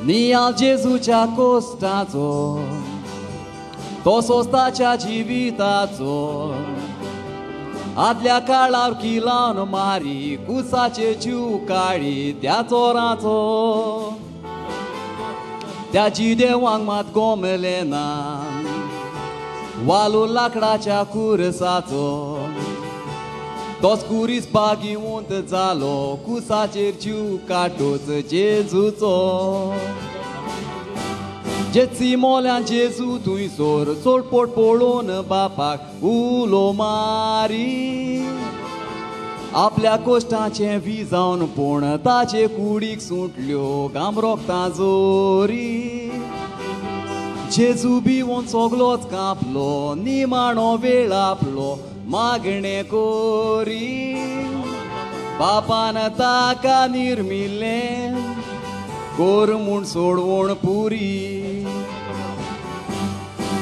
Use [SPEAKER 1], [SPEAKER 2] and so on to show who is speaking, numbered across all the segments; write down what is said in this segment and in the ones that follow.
[SPEAKER 1] नियाळ जेजूच्या कोश्टाचो तसोच ताच्या जिविताचो आदल्या काळार किलान मारी कुसाचे जीव काळी त्या चोराचो त्या जिदेवांक मात गोमलें ना वालो लाकडाच्या कुरसाचो तोच कुरीस बागिवंत जालो कुसाचेर जीव काडूच जेजूचो जेची मोल्यान जेजू थंयसर चोडपोट पळोवन बापाक उलो मारी आपल्या कोश्टाचें विजावन पूण ताचे कुडीक सुटल्यो घाम रोगतां जोरी जेजू भिवून सगलोच कांपलो निमाणो वेळ आपलो मागणें कोरी बापान ताका निर्मिल्लें कोर म्हूण सोडवण पुरी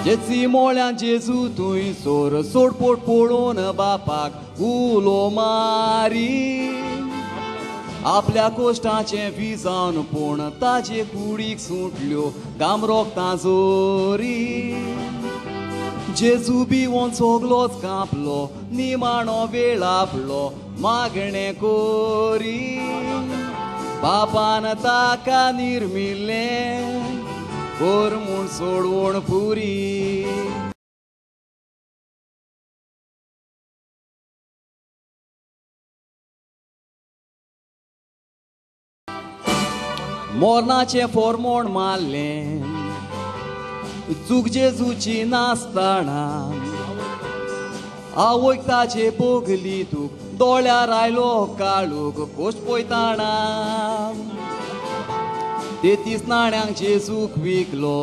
[SPEAKER 1] जेची मोळ्यान जेजू थंयसर सोडपोट पळोवन बापाक उलो मारी आपल्या कोश्टाचें विजावन पूण ताचे कुडीक सुटल्यो घाम रोगतां जोरी जेजू भिवून सगलोच कांपलो निमाणो वेळ आपलो मागणें कोरी बापान ताका निर्मिल्लें कोर म्हूण सोडवण पुरी. मोरनाचें फोरमोण मारलें चूक जेजूची नासतना आवयक ताचे भोगली तूं दोळ्यार आयलो काळूक कोश्ट पळयतना 33 नाण्यांक जेजूक विकलो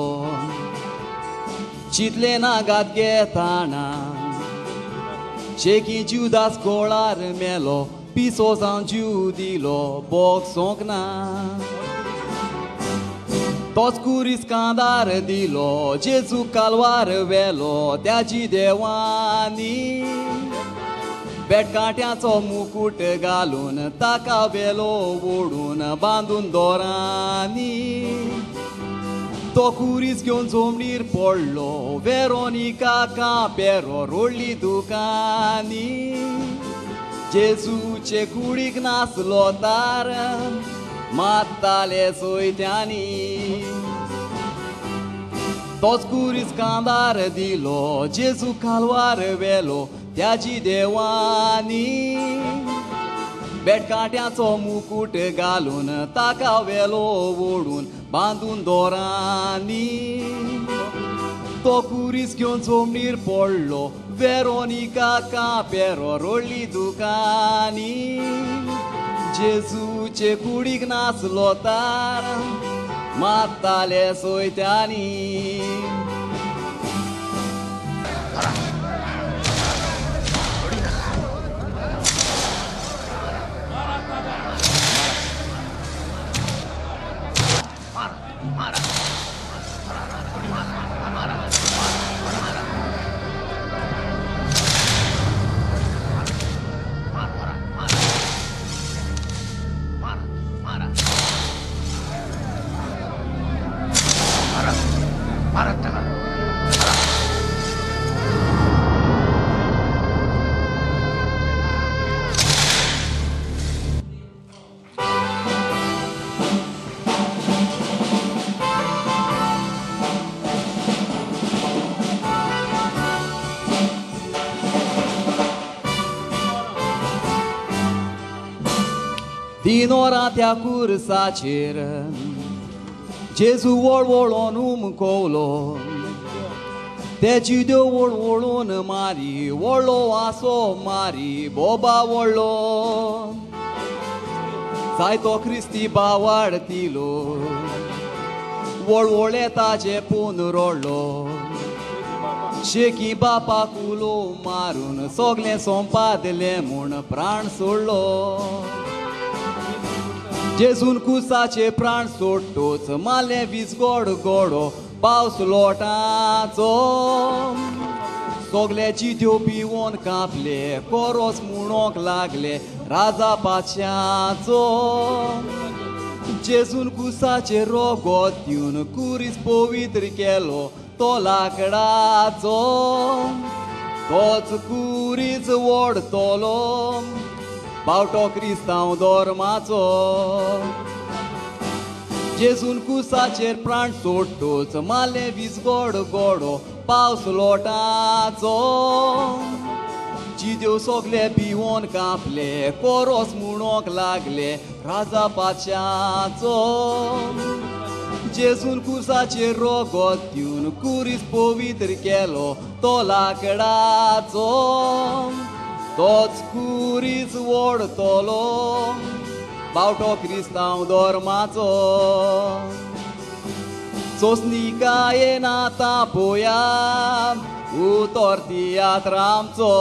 [SPEAKER 1] चिंतलें ना घात घेतना शेकी जुदास गोळार मेलो पिसो जावन जीव दिलो बोगसोंक ना तोच कुरीस कांदार दिलो जेजू कालवार व्हेलो त्याची देवांनी बेटकांट्याचो मुकूट घालून ताका व्हेलो ओडून बांदून दोरांनी तो कुरीस घेवन जमनीर पडलो वेरोनिका कांपेरो रोडली दुकानी जेजूचे कुडीक नासलो तार मात्ताले सोयत्यांनी तोच कुरीस कांदार दिलो जेजू कालवार व्हेलो त्याची देवांनी बेटकांट्याचो मुकूट घालून ताका व्हेलो ओडून बांदून दोरांनी तो कुरीस घेवन जमनीर पडलो वेरोनिका कांपेरो रोडली दुकानी जेजूचे कुडीक नासलो तार मात्ताले सोयत्यांनी. तीन वरां त्या कुरसाचेर जेजू वळवळोन उमकोवलो तेची देव वळवळून मारी व्हडलो वासो मारी बोबा व्हडलो जायतो क्रिस्ती बावाडतिलो वळवळे ताजे पून रडलो शेकी बापाक उलो मारून सगळें सोंपादलें म्हूण प्राण सोडलो जेजून कुसाचे प्राण सोडटोच मारलें वीज गोड गोडो पावस लोटाचो सगळे जिद्यो पिवन कांपले कोरोस म्हणोंक लागले राजा पातशाचो जेजून कुसाचेर रोगोत दिवन कुरीस पवित्र केलो तो लाकडाचो, तोच कुरीस वोडतलो बावटो क्रिस्तांव धर्माचो. जेजून कुसाचेर प्राण सोडटोच माले वीज गोड गोडो पावस लोटाचो. जिदेव सगले भिवोन कांपले कोरोस म्हणोंक लागले राजा पातशाचो. जेजून कुसाचेर रोगोत दिवन कुरीस पवित्र केलो तो लाकडाचो, तोच कुरीस वोडतलो बावटो क्रिस्तांव धर्माचो. सोंसणिकाये नाता पोया उतर तियात्र आमचो.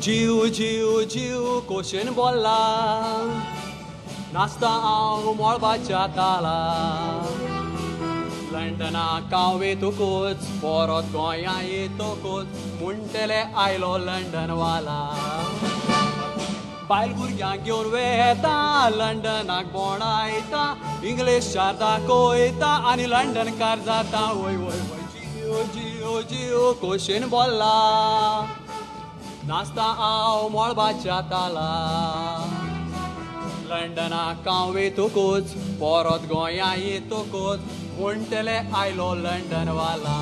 [SPEAKER 1] जीव जीव जीव कोशेन बोल्ला नाचता हांव मळबाच्या ताला. लंडनाक हांव येतकूच परत गोंया येतकूच म्हणटले आयलो लंडनवाला. बायल भुरग्यांक घेवन वेता लंडनाक भोंवडायता, इंग्लीश शार दाखयता आनी लंडनकार जाता. वय वय वय जीव जीव जीव कोशेन बोल्ला नाचता हांव मळबाच्या ताला. लंडनाक हांव येतकूच परत गोंया येतकूच म्हणटले आयलो लंडनवाला.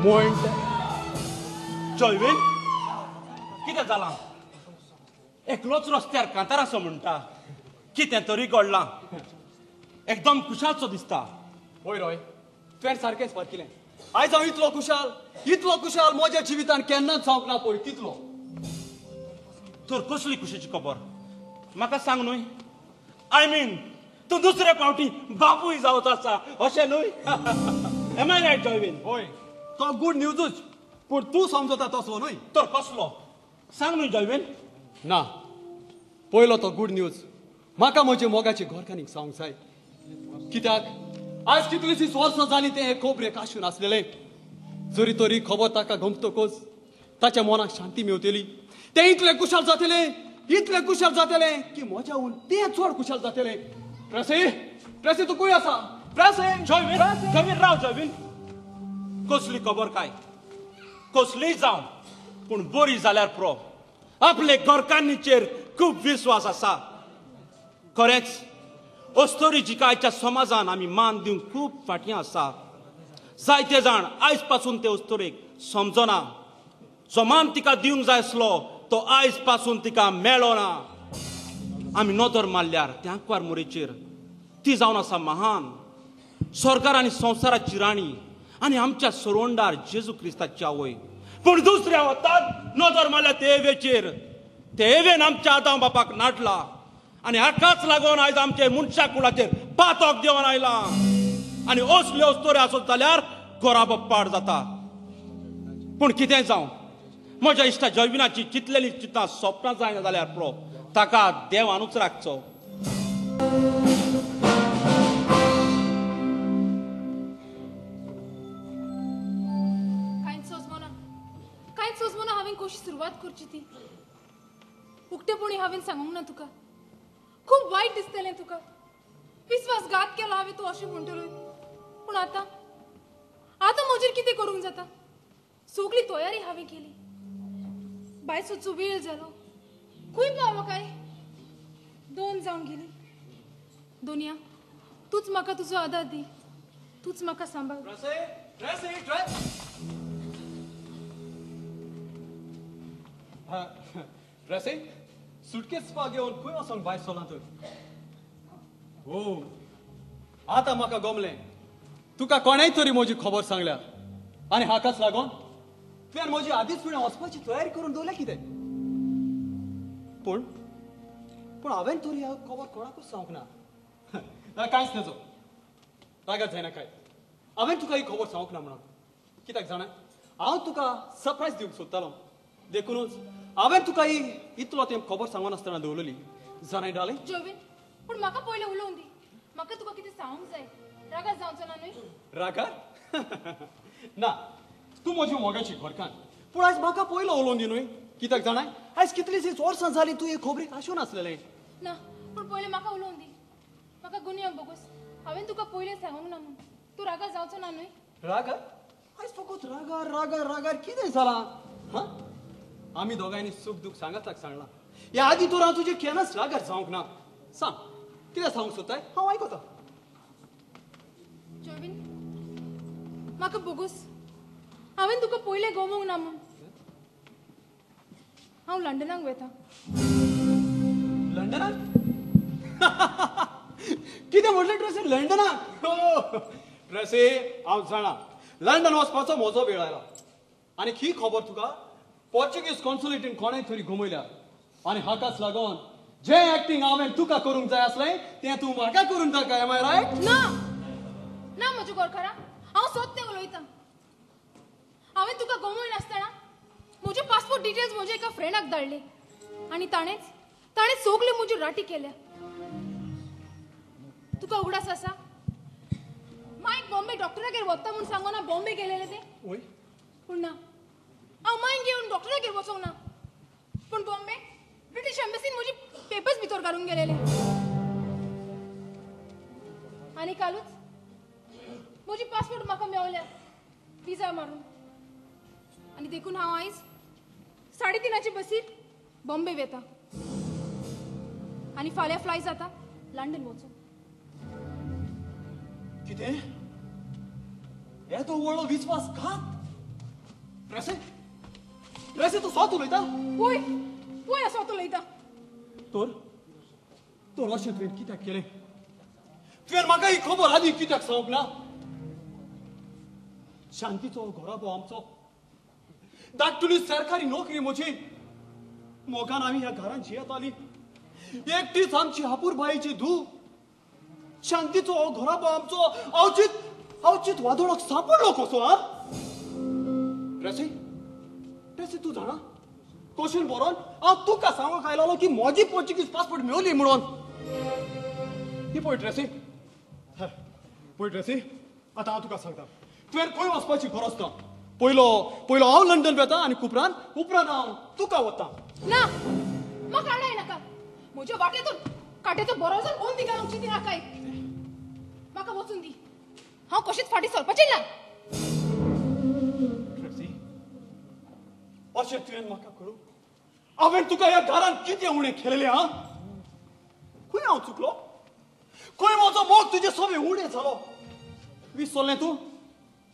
[SPEAKER 1] म्हणट
[SPEAKER 2] जॉयवीन कितें जालां? एकलोच रस्त्यार कांतार आसो म्हणटा, कितें तरी घडलां. एकदम खुशालसो दिसता.
[SPEAKER 1] वय रोय, तुवें सारकेंच पारखिलें. आयज हांव इतलो खुशाल, इतलो खुशाल म्हज्या जिवितान केन्नाच जावंक ना पळय तितलो.
[SPEAKER 2] तर कसली खुशीची खबर म्हाका सांग न्हय? I mean तूं दुसरे फावटी बापूय जावचो आसा अशें न्हय? Am I right Joyvin?
[SPEAKER 1] हय, तो गूड न्यूजूच, पूण तूं समजता तसलो न्हय.
[SPEAKER 2] तर कसलो सांग न्हय जॉयवीन?
[SPEAKER 1] ना, पयलो तो गूड न्यूज म्हाका म्हजे मोगाचे घरकान्नीक सांगूंक जाय. कित्याक आयज कितलींशींच वर्सां जालीं तें हे खबरेक आशून आसलेलें. जरी तरी खबर ताका गमतकच ताच्या मनाक शांती मेवतली. तें इतलें कुशाल जातलें, इतलें कुशाल जातलें की म्हज्याहून तें चड कुशाल जातलें. प्रेसी, प्रेसी तूं खंय आसा? प्रेसी,
[SPEAKER 2] जॉयवीन, जॉयवीन राव जॉयवीन. कसली खबर काय? कसलीय जावं, पूण बरी जाल्यार पुरो. आपले घरकान्नीचेर खूब विस्वास आसा. खरेंच अस्तोरी जिका आयच्या समाजान आमी मान दिवंक खूब फाटीं आसा. जायते जाण आयज पासून ते अस्तोरेक समजना. जो मान तिका दिवंक जाय आसलो तो आयज पासून तिका मेळो ना. आमी नदर मारल्यार त्या आंकवार मोरेचेर ती जावन आसा महान सरकार आनी संवसाराची राणी आनी आमच्या सरवंडार जेजू क्रिस्ताची आवय. पूण दुसऱ्या वतात नदर मारल्यार ते एवेचेर, ते एवेन आमच्या आदाम बापाक नाटला आनी हाकाच लागून आयज आमचे मनशा कुळाचेर पातक देवन आयला. आनी असल्यो अस्तोऱ्यो आसत जाल्यार गोराबो पाड जाता. पूण कितें जावं, म्हज्या इश्टा जॉयविनाची चिंतलेली चिंता सपनां जायना जाल्यार पुरो, ताका देवानूच राखचो.
[SPEAKER 3] कांयच सोजमना, कांयच सोजमना हांवें कशी सुरवात करची ती. उक्तेपणी हांवें सांगूंक ना तुका. खूब वायट दिसतलें तुका. विस्वासघात केला हांवें तूं अशें म्हणटलो. पूण आतां आतां म्हजेर कितें करूंक जाता? सगळी तयारी हांवें केली. बाय सोदचो वेळ जालो. खंय पावलो काय? 2 जावन गेली. दोनया, तूंच म्हाका तुजो आदार दी, तूंच म्हाका सांबाळ.
[SPEAKER 1] प्रेसी, सुटकेस पा घेवन खंय वचोंक भायर सरलां तूं? ओ, आतां म्हाका गमलें, तुका कोणेय तरी म्हजी खबर सांगल्या आनी हाकाच लागून तुवें म्हजी आदींच फुडें वचपाची तयारी करून दवरल्या कितें? पूण पूण हांवें तरी ह्या खबर कोणाकूच सांगूंक ना. कांयच नजो, रागात जायना काय. हांवें तुका ही खबर सांगूंक ना म्हणून कित्याक जाणा, हांव तुका सरप्रायज दिवंक सोदतालो, देखूनच हांवें तुका ही इतलो तेंप खबर सांगनासतना दवरलेली. जाणाय डार्लिंग?
[SPEAKER 3] जोवीन, पूण म्हाका पयलें उलोवन दी. म्हाका तुका कितें सांगूंक जाय. रागार जावचो ना न्हय?
[SPEAKER 1] रागार ना, तूं म्हजी मोगाची घरकान्न. पूण आयज म्हाका पयलो उलोवन दी न्हय. कित्याक जाणाय, आयज कितलीशींच वर्सां जालीं तूं हे खबरीक आशून आसलेलें.
[SPEAKER 3] ना, पूण पयलें म्हाका उलोवन दी. म्हाका गुन्यांव बोगस, हांवें तुका पयलें सांगूंक ना म्हूण. तूं रागार जावचो ना न्हय?
[SPEAKER 1] रागार? आयज फकत रागार रागार रागार कितें जालां? हां, आमी दोगांयनी सूख दूख सांगाताक सांगलां. ह्या आदीं तर हांव तुजेर केन्नाच रागार जावंक ना. सांग, कितें सांगूंक सोदताय, हांव आयकता.
[SPEAKER 3] जोवीन, म्हाका बोगस, हांवें तुका पयलें गमोवंक ना म्हूण. हांव लंडनाक वता.
[SPEAKER 1] लंडनाक? कितें म्हणलें ट्रेसी? लंडनाक? ट्रेसी, हांव जाणा लंडन वचपाचो म्हजो वेळ आयला. आनी ही खबर तुका पोर्चुगीज कॉन्सुलेटीन कोणें तरी घुमयल्या, आनी हाकाच लागून जें एक्टींग हांवें तुका करूंक जाय आसलें तें तूं म्हाका करूंक जाय. Am I right?
[SPEAKER 3] ना ना म्हज्या गोरकारा, हांव सत्य उलयतां. हांवें तुका गमय नासतना म्हजे पासपोर्ट डिटेल्स म्हज्या एका फ्रेंडाक धाडले, आनी ताणें ताणें सगल्यो म्हज्यो राटी केल्या. तुका उगडास आसा मायक बॉम्बे डॉक्टरागेर वता म्हूण सांगो ना बॉम्बे गेलेले ते? पूण ना, हांव मायक घेवन डॉक्टरागेर वचोंक ना. पूण बॉम्बे ब्रिटीश एम्बसीन म्हजी पेपर्स भितर घालून गेलेले. आनी कालूच म्हजी पासपोर्ट म्हाका मेवल्या विजा मारून, आनी देखून हांव आयज 3:30 बसीर बॉम्बे वता, आनी फाल्यां फ्लाय जाता लंडन वचूं.
[SPEAKER 1] कितें? येदो व्हडलो विस्वासघात? ट्रेसी, ट्रेसी, तूं सत उलयता?
[SPEAKER 3] वय वय, सत उलयता.
[SPEAKER 1] तर तर अशें तुवें कित्याक केलें? तुवें म्हाका ही खबर आदीं कित्याक सांगूंक ना? शांतीचो घराबो आमचो, धाकटुली सरकारी नोकरी म्हजी, मोगान आमी ह्या घरांत जियेतालीं. एकटीच आमची हापूरबाईची धूव. शांतीचो हो घराबो आमचो अवचीत अवचीत वादोळाक सांपडलो कसो? हा ट्रेसी, ट्रेसी, तूं जाणा कशेन बरोवन हांव तुका सांगूंक आयलो की म्हजी पोर्चुगीज पासपोर्ट मेवली म्हणून. ही पळय ट्रेसी, पळय ट्रेसी, आतां हांव तुका सांगता, तुवें खंय वचपाची गरज ना. पयलो पयलो हांव लंडन वता, आनी उपरांत उपरांत हांव तुका वता.
[SPEAKER 3] ना, म्हाका आडाय नाका. म्हज्या वाटेचो काट्याचो बरो जावन बंदी घालूंक चिंती नाकाय. म्हाका वचून दी, हांव कशीच फाटीं सरपाचें ना.
[SPEAKER 1] ट्रेसी, अशें तुवें म्हाका करूं? हांवें तुका ह्या घरांत कितें उणें केलेलें? हां, खंय हांव चुकलो? खंय म्हजो मोग तुजे सवे उणें जालो? विसरलें तूं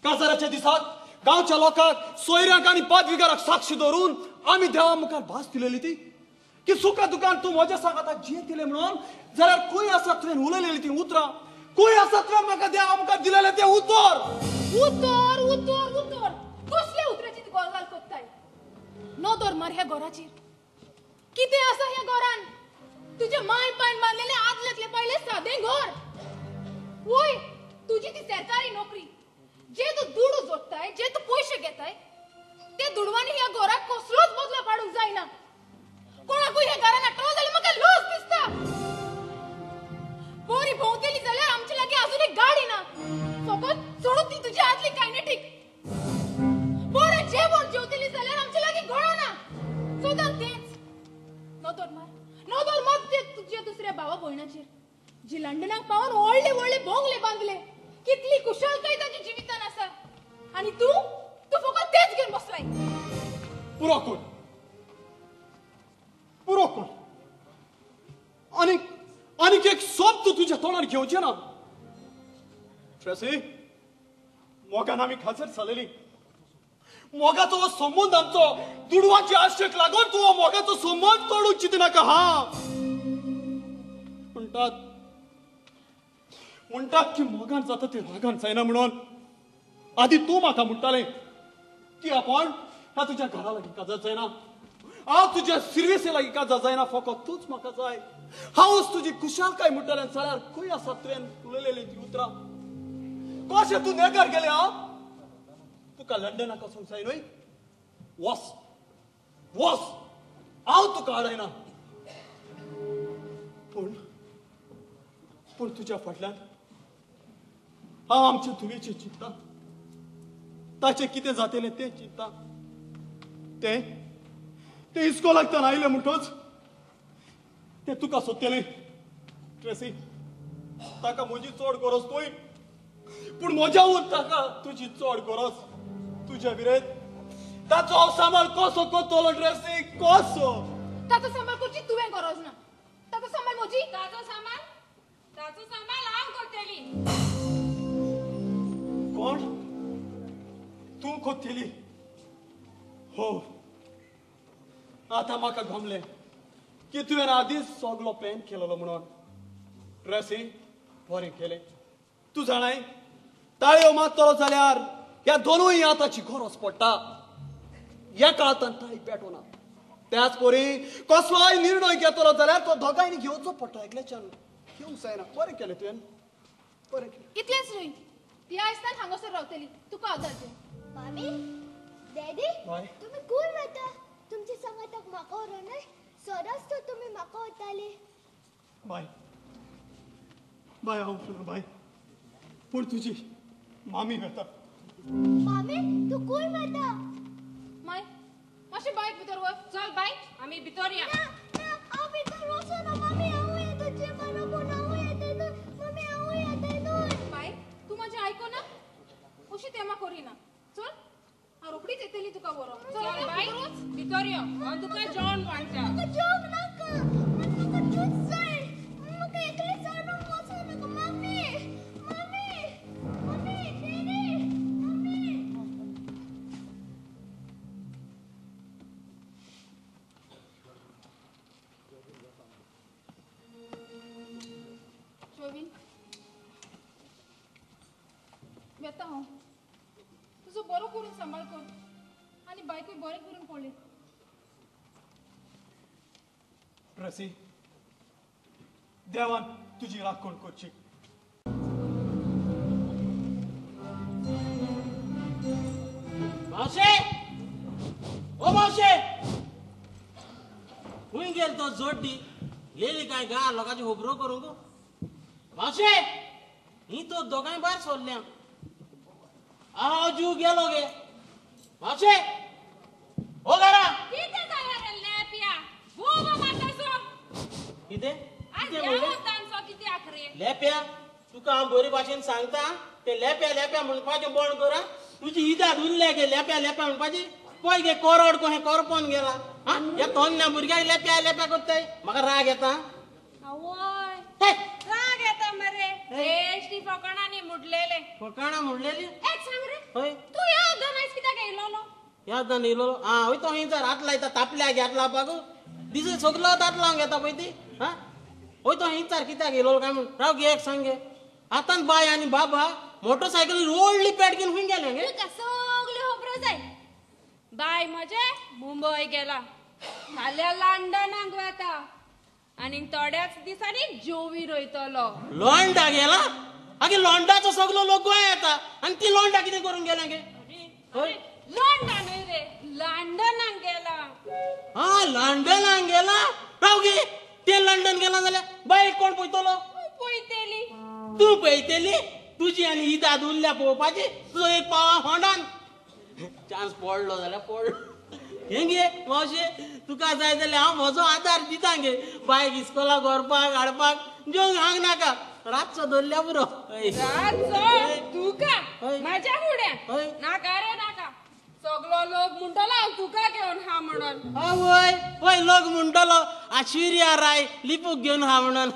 [SPEAKER 1] काजाराच्या दिसाक गांवच्या लोकांक, सोयऱ्यांक आनी पादविगाराक साक्षी धरून आमी देवा मुखार भास दिलेली ती की सुखा दुकान तूं म्हज्या सांगाताक जियेतलें म्हणून? जाल्यार खंय आसा तुवें उलयलेली ती उतरां? खंय आसा तुवें म्हाका देवा मुखार दिलेलें तें उतर?
[SPEAKER 3] उतर उतर उतर, कसल्या उतराची तूं गजाल कोत्ताय? नदर मार ह्या घराचेर, कितें आसा ह्या घरान? तुज्या माय पायन बांदलेलें आदलेंतलें पयलें सादें घर. वय, तुजी ती सरकारी नोकरी, जे तूं दुडू जोडटाय, जे तूं पयशे घेताय, ते दुडवांनी ह्या घराक कसलोच बदलो काडूंक जायना. कोणाकूय ह्या घरान हाडटलो जाल्यार म्हाका लज दिसता. बरी भोंवतली जाल्यार आमचे लागीं अजून एक गाडी ना, फकत सोडून ती तुजी आदली कायनेटीक. बरें जेवण जेवतली जाल्यार आमचे लागीं घोडो ना, सदां तेंच. नदर मार, नदर मार तुज्या दुसऱ्या भावा भयणाचेर, जी लंडनाक पावन व्हडले व्हडले बोंगले बांदले. कितली कुशळकाय ताच्या जिवितान आसा, आनी तूं तूं फकत तेच घेवन बसलाय.
[SPEAKER 1] पुरो कोण, पुरो कोण. आनीक आनीक एक सोप तूं तुज्या तोंडार घेवचें ना. ट्रेसी, मोगान आमी खाजर जालेली. मोगाचो हो संबंद आमचो दुडवांचे आशेक लागून तूं हो मोगाचो संबंद तोडूंक चिंतनाका. हा म्हणटात म्हणटात की मोगान जाता ते रागान जायना म्हणून. आदी तूं म्हाका म्हणटालें की आपण ह्या तुज्या घरा लागीं काजर जायना, हांव तुज्या सिर्विसे लागीं काजा जायना, फकत तूंच म्हाका जाय. हांवच तुजी खुशालकाय म्हणटलें जाल्यार खंय आसा तुवें उलयलेली ती उतरां? कशें तूं नेगार गेलें? हांव तुका लंडनाक वचूंक जाय न्हय? वच वच, हांव तुका आडायना. पूण पूण तुज्या फाटल्यान हांव आमचे धुवेचें चिंतता, ताचें कितें जातलें तें चिंतता. तें तें इस्कोलाक आयलें म्हणटच तें तुका सोदतलें. ट्रेसी, ताका म्हजी चड गरज न्हय, पूण म्हज्याहून ताका तुजी चड गरज. तुज्या विरेत ताचो हांव सांबाळ कसो करतलो ट्रेसी, कसो?
[SPEAKER 3] ताचो सांबाळ करची तुवें गरज ना, ताचो सांबाळ म्हजी.
[SPEAKER 4] ताचो सांबाळ, ताचो सांबाळ हांव करतली.
[SPEAKER 1] कोण? तूं करतली? हो, आतां म्हाका गमलें की तुवें आदींच सगलो प्लॅन केलेलो म्हणून. ट्रेसी, बरें केलें. तूं जाणाय, ताळयो मारतलो जाल्यार ह्या दोनूय हाताची गरज पडटा. एका हातान ताळी पेटना. त्याच परी कसलोय निर्णय घेतलो जाल्यार तो दोगांयनी घेवचो पडटा, एकल्याच्यान घेवंक जायना. बरें केलें तुवें, बरें केलें.
[SPEAKER 3] इतलेंच न्हय, ती आयज हांगासर रावतली, तुका आदार दी.
[SPEAKER 5] मामी, डॅडी, तुमी खूंय वता? तुमच्या सांगाताक म्हाका व्हरोन सदांच तर तुमी म्हाका वताले.
[SPEAKER 1] बाय बाय, हांव बाय, पूण तुजी मामी वता.
[SPEAKER 5] मामी, तूं खूंय वता?
[SPEAKER 3] माय, मातशें बायक भितर वच.
[SPEAKER 4] चल बाय, आमी भितर या.
[SPEAKER 5] हांव भितर वचना मामी, हांव येता तुजे बरोबर, हांव येता न्हय मामी, हांव येता न्हय.
[SPEAKER 3] बाय, तूं म्हजें आयकना, अशी तेमा करिना. चल, हांव रोखडीच येतली तुका व्हरोंक.
[SPEAKER 4] चल बाय, भितर यो, हांव तुका जेवण वाडटा.
[SPEAKER 5] म्हाका जेवंक नाका, म्हाका तूंच जाय. म्हाका एकलें जाणून वचूं नाका मामी. मामी, मामी, डॅडी, मामी.
[SPEAKER 3] जोवीन, वेता हांव. तुजो बरो करून सांबाळ कर आनी बायकूय बरें करून पळय.
[SPEAKER 1] ट्रेसी, देवान तुजी राखण करची.
[SPEAKER 6] मावशे, ओ मावशे, खंय गेल तो जोड्डी? गेली काय गा लोकांची खबरो करूंक? मावशे, ही तो दोगांय भायर सोडल्या. हांव जीव गेलो गे. मावशे, ओ घरा.
[SPEAKER 4] कितें जालें रे लेप्या? बोबो मारतासो.
[SPEAKER 6] कितें?
[SPEAKER 4] आज ह्या वतानसो कित्याक रे?
[SPEAKER 6] लेप्या, तुका हांव बरे भाशेन सांगता, ते लेप्या लेप्या म्हणपाचें बंद कर. तुजी इदाद उरल्या गे लेप्या लेप्या म्हणपाची? पळय गे कोरड कशें करपोन गेला. आं, ह्या तोन्न्या भुरग्याक लेप्या लेप्या करताय, म्हाका राग येता.
[SPEAKER 4] आवय, राग येता मरे. बेश्टी फकाणांनी मुडलेले.
[SPEAKER 6] फकाणां मुडलेली?
[SPEAKER 4] एक सांग रे,
[SPEAKER 6] हय,
[SPEAKER 4] तूं ह्या वतान आयज कित्याक येयलोलो?
[SPEAKER 6] ह्या वतान येयलोलो? आं, हय, तो खंयचर हात लायता तापल्या गे हात लावपाक. दिस सगलो हात लावंक येता पळय ती. आं, हय, तो खंयचर कित्याक येयलोलो काय म्हूण? राव गे, एक सांग गे, आतां बाय आनी बाबा मोटरसायकल व्हडली पेट घेवन खंय गेले गे?
[SPEAKER 4] तुका सगल्यो खबरो जाय. बाय म्हजें मुंबय गेला, फाल्यां लंडनाक वता आनी थोड्याच दिसांनी जोवी रोयतलो.
[SPEAKER 6] लोंडा गेला? आगे लोंडाचो सगलो लोक गोंया येता आनी ती लोंडा कितें करूंक गेल्या गे?
[SPEAKER 4] लोंडा न्हय रे, लंडनाक गेला.
[SPEAKER 6] हा, लंडनाक गेला? राव गे, ते लंडन गेला जाल्यार बायक कोण पळयतलो?
[SPEAKER 4] पळयतली.
[SPEAKER 6] तूं पळयतली? तुजी आनी इदाद उरल्या पळोवपाची. तुजो एक पावा होंडान चान्स पडलो जाल्यार पडलो. हें गे मावशे, तुका जाय जाल्यार हांव म्हजो आदार दिता गे. बायक इस्कोलाक व्हरपाक हाडपाक जेवंक हांग नाका, रातचो धरल्या पुरो.
[SPEAKER 4] रातचो तुका म्हाज्या फुड्यान? नाका रे नाका, सगलो लोक म्हणटलो हांव तुका घेवन हा म्हणून.
[SPEAKER 6] आवय, वय लोक म्हणटलो आशिर्या राय लिपूक घेवन हा म्हणून.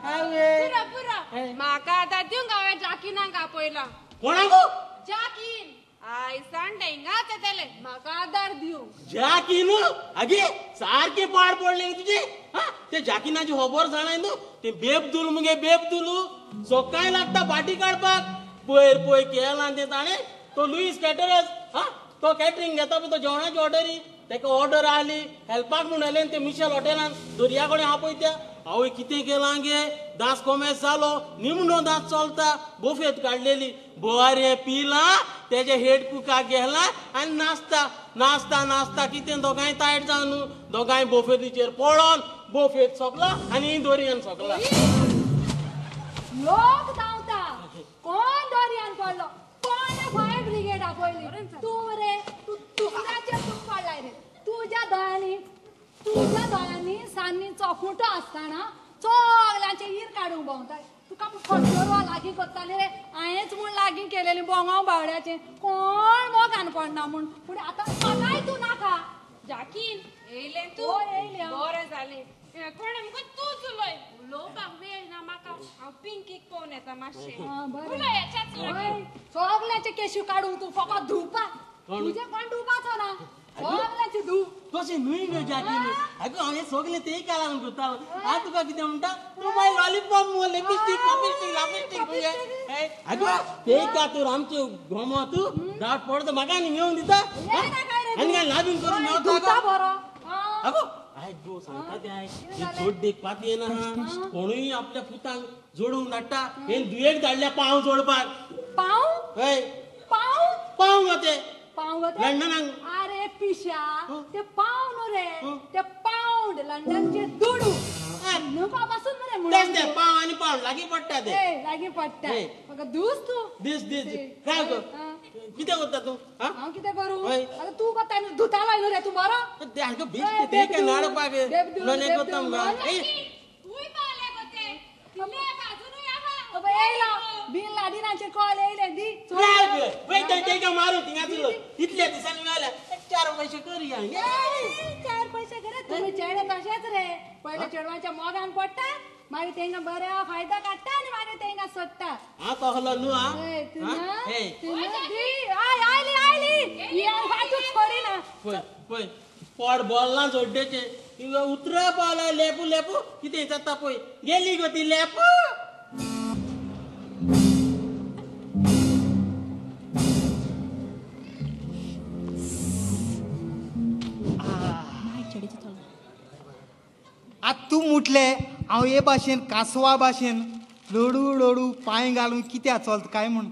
[SPEAKER 4] पुरो पुरो, म्हाका आतां दिवंक हांवें जाकिनाक आपयला.
[SPEAKER 6] कोणाक?
[SPEAKER 4] जाकीन आयसान डेंगाच येतले म्हाका आदार दिवंक.
[SPEAKER 6] जाकीन? आगे सारकी पाड पडले तुजी. ते जाकिनाची खबर जाणाय न्हू, ते बेबदुल मुगे बेबदुलू सकाळी लागता बाटी काडपाक. पयर पयर केला तें ताणें. तो लुईस कॅटरस, हा, तो कॅटरींग घेता पळय, तो जेवणाची ऑर्डरी. तेका ऑर्डर आली हेल्पाक म्हणले ते मिशेल हॉटेलान दर्या कडेन हांव पळय त्या आवय कितें केलां गे दास कोमेस जालो निमणो दास चलता बोफेत काडलेली बरें पिलां तेजे हेड कुकाक गेला आनी नाचता नाचता नाचता कितें दोगांय तायट जावन न्हू दोगांय बोफेतीचेर पळोन बोफेत सोंपला आनी दर्यान सोंपला.
[SPEAKER 7] लोक धांवता कोण दर्यान पडलो कोण फायर ब्रिगेड आपयली तूं रे तूं तुज्याचेर तूं पडलाय रे तुज्या दोळ्यांनी सान्नीचो खुंटो आसतना सगल्यांचे ईर काडूंक भोंवताय. तुका खंयचो लागीं करताली रे हांवेंच म्हूण लागीं केलेली बोंगांव बावड्याचें कोण मोगान पडना म्हूण पूण आतां म्हाकाय तूं नाका.
[SPEAKER 4] जाकीन येयलें तूं?
[SPEAKER 7] येयलें.
[SPEAKER 4] बरें जालें. कोण मुगो तूंच उलय उलोवपाक वेळ ना म्हाका. हांव पिंकीक पळोवन येता मातशें. उलय हेच्याच लागीं.
[SPEAKER 7] सगल्यांचे केशी काडूंक तूं फकत धुवपाक तुजें कोण धुवपाचो ना सगल्यांचे धुव.
[SPEAKER 6] तशें न्हय गो जाकीन. आगो हांवें सगलें ते काळान करतालो. हांव तुका कितें म्हणटा तूं मागीर लॉलीपॉप मुगो लिपस्टीक पॉपिस्टीक लापिस्टीक तुजें. आगो ते का तर आमच्यो गोमो तूं दाट पडटा म्हाका न्ही घेवन दिता आनी काय लाबीन करून मेवता.
[SPEAKER 7] बरो
[SPEAKER 6] आगो आयक गो सांगता तें आयक जोड पाती येना कोणूय आपल्या पुतांक जोडूंक धाडटा हें दुयेक धाडल्या पांव जोडपाक.
[SPEAKER 7] पांव?
[SPEAKER 6] हय
[SPEAKER 7] पांव
[SPEAKER 6] पांव गो ते
[SPEAKER 7] पांव गो ते
[SPEAKER 6] लंडनाक.
[SPEAKER 7] अरे पिशा ते पांव न्हू रे ते पावंड लंडनचे दुडू न्हू पासून मरे
[SPEAKER 6] तेच ते पांव आनी पावंड लागीं पडटा ते
[SPEAKER 7] लागीं पडटा. म्हाका दूस तूं
[SPEAKER 6] दीस दीस काय गो कितें करता तूं?
[SPEAKER 7] हांव कितें करूं? आतां तूं करता न्हू धुतालो न्हू रे तूं बरो. बिन लाडिनाचेर कॉल येयले दी.
[SPEAKER 6] मारू थिंगा इतल्या दिसांनी मेळ्ळ्या 4 पयशे करया.
[SPEAKER 7] 4 पयशे करे तुमी चेडे तशेंच रे पयले चेडवांच्या मोगान पडटा मागीर तेंकां बऱ्या फायदा काडटा आनी मागीर तेंकां सोडटा.
[SPEAKER 6] हांव तसलो न्हू.
[SPEAKER 7] आयली आयली वाचूच पडिना.
[SPEAKER 6] पळय पळय पोट बोल्लां जोड्डेचें उतरा पावला लेपू लेपू कितें जाता पळय गेली गो ती लेपू.
[SPEAKER 8] आतां तूं म्हटलें हांव हे भाशेन कांसवा भाशेन लोडू लोडू पांय घालून कित्याक चलता काय म्हूण.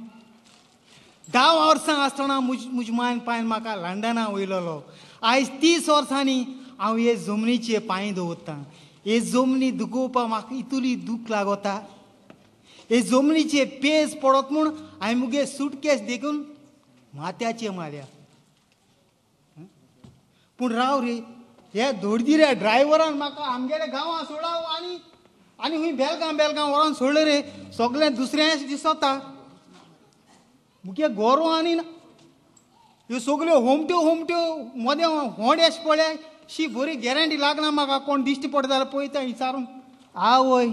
[SPEAKER 8] 10 वर्सां आसतना म्हज मायन पांयन म्हाका लंडना वयलोलो. आयज 30 वर्सांनी हांव हे जमनीचे पांय दवरतां. हे जमनी दुखोवपाक म्हाका इतली दूख लागता. हे जमनीचे पेज पडत म्हूण हांवें मुगे सुटकेस देखून माथ्याचे मारल्या. पूण राव रे हे दोडदिऱ्या ड्रायव्हरान म्हाका आमगेल्या गांवां सोडाव आनी आनी खूंय बेलगांव बेलगांव व्हरोन सोडलें रे. सगळें दुसऱ्याच दिसता मुगे गोरवां आनी ह्यो सगल्यो होमट्यो होमट्यो मदें होंड अशें पळय शी बरी गॅरंटी लागना म्हाका. कोण दिश्टी पडटा जाल्यार पळयता विचारून. आवय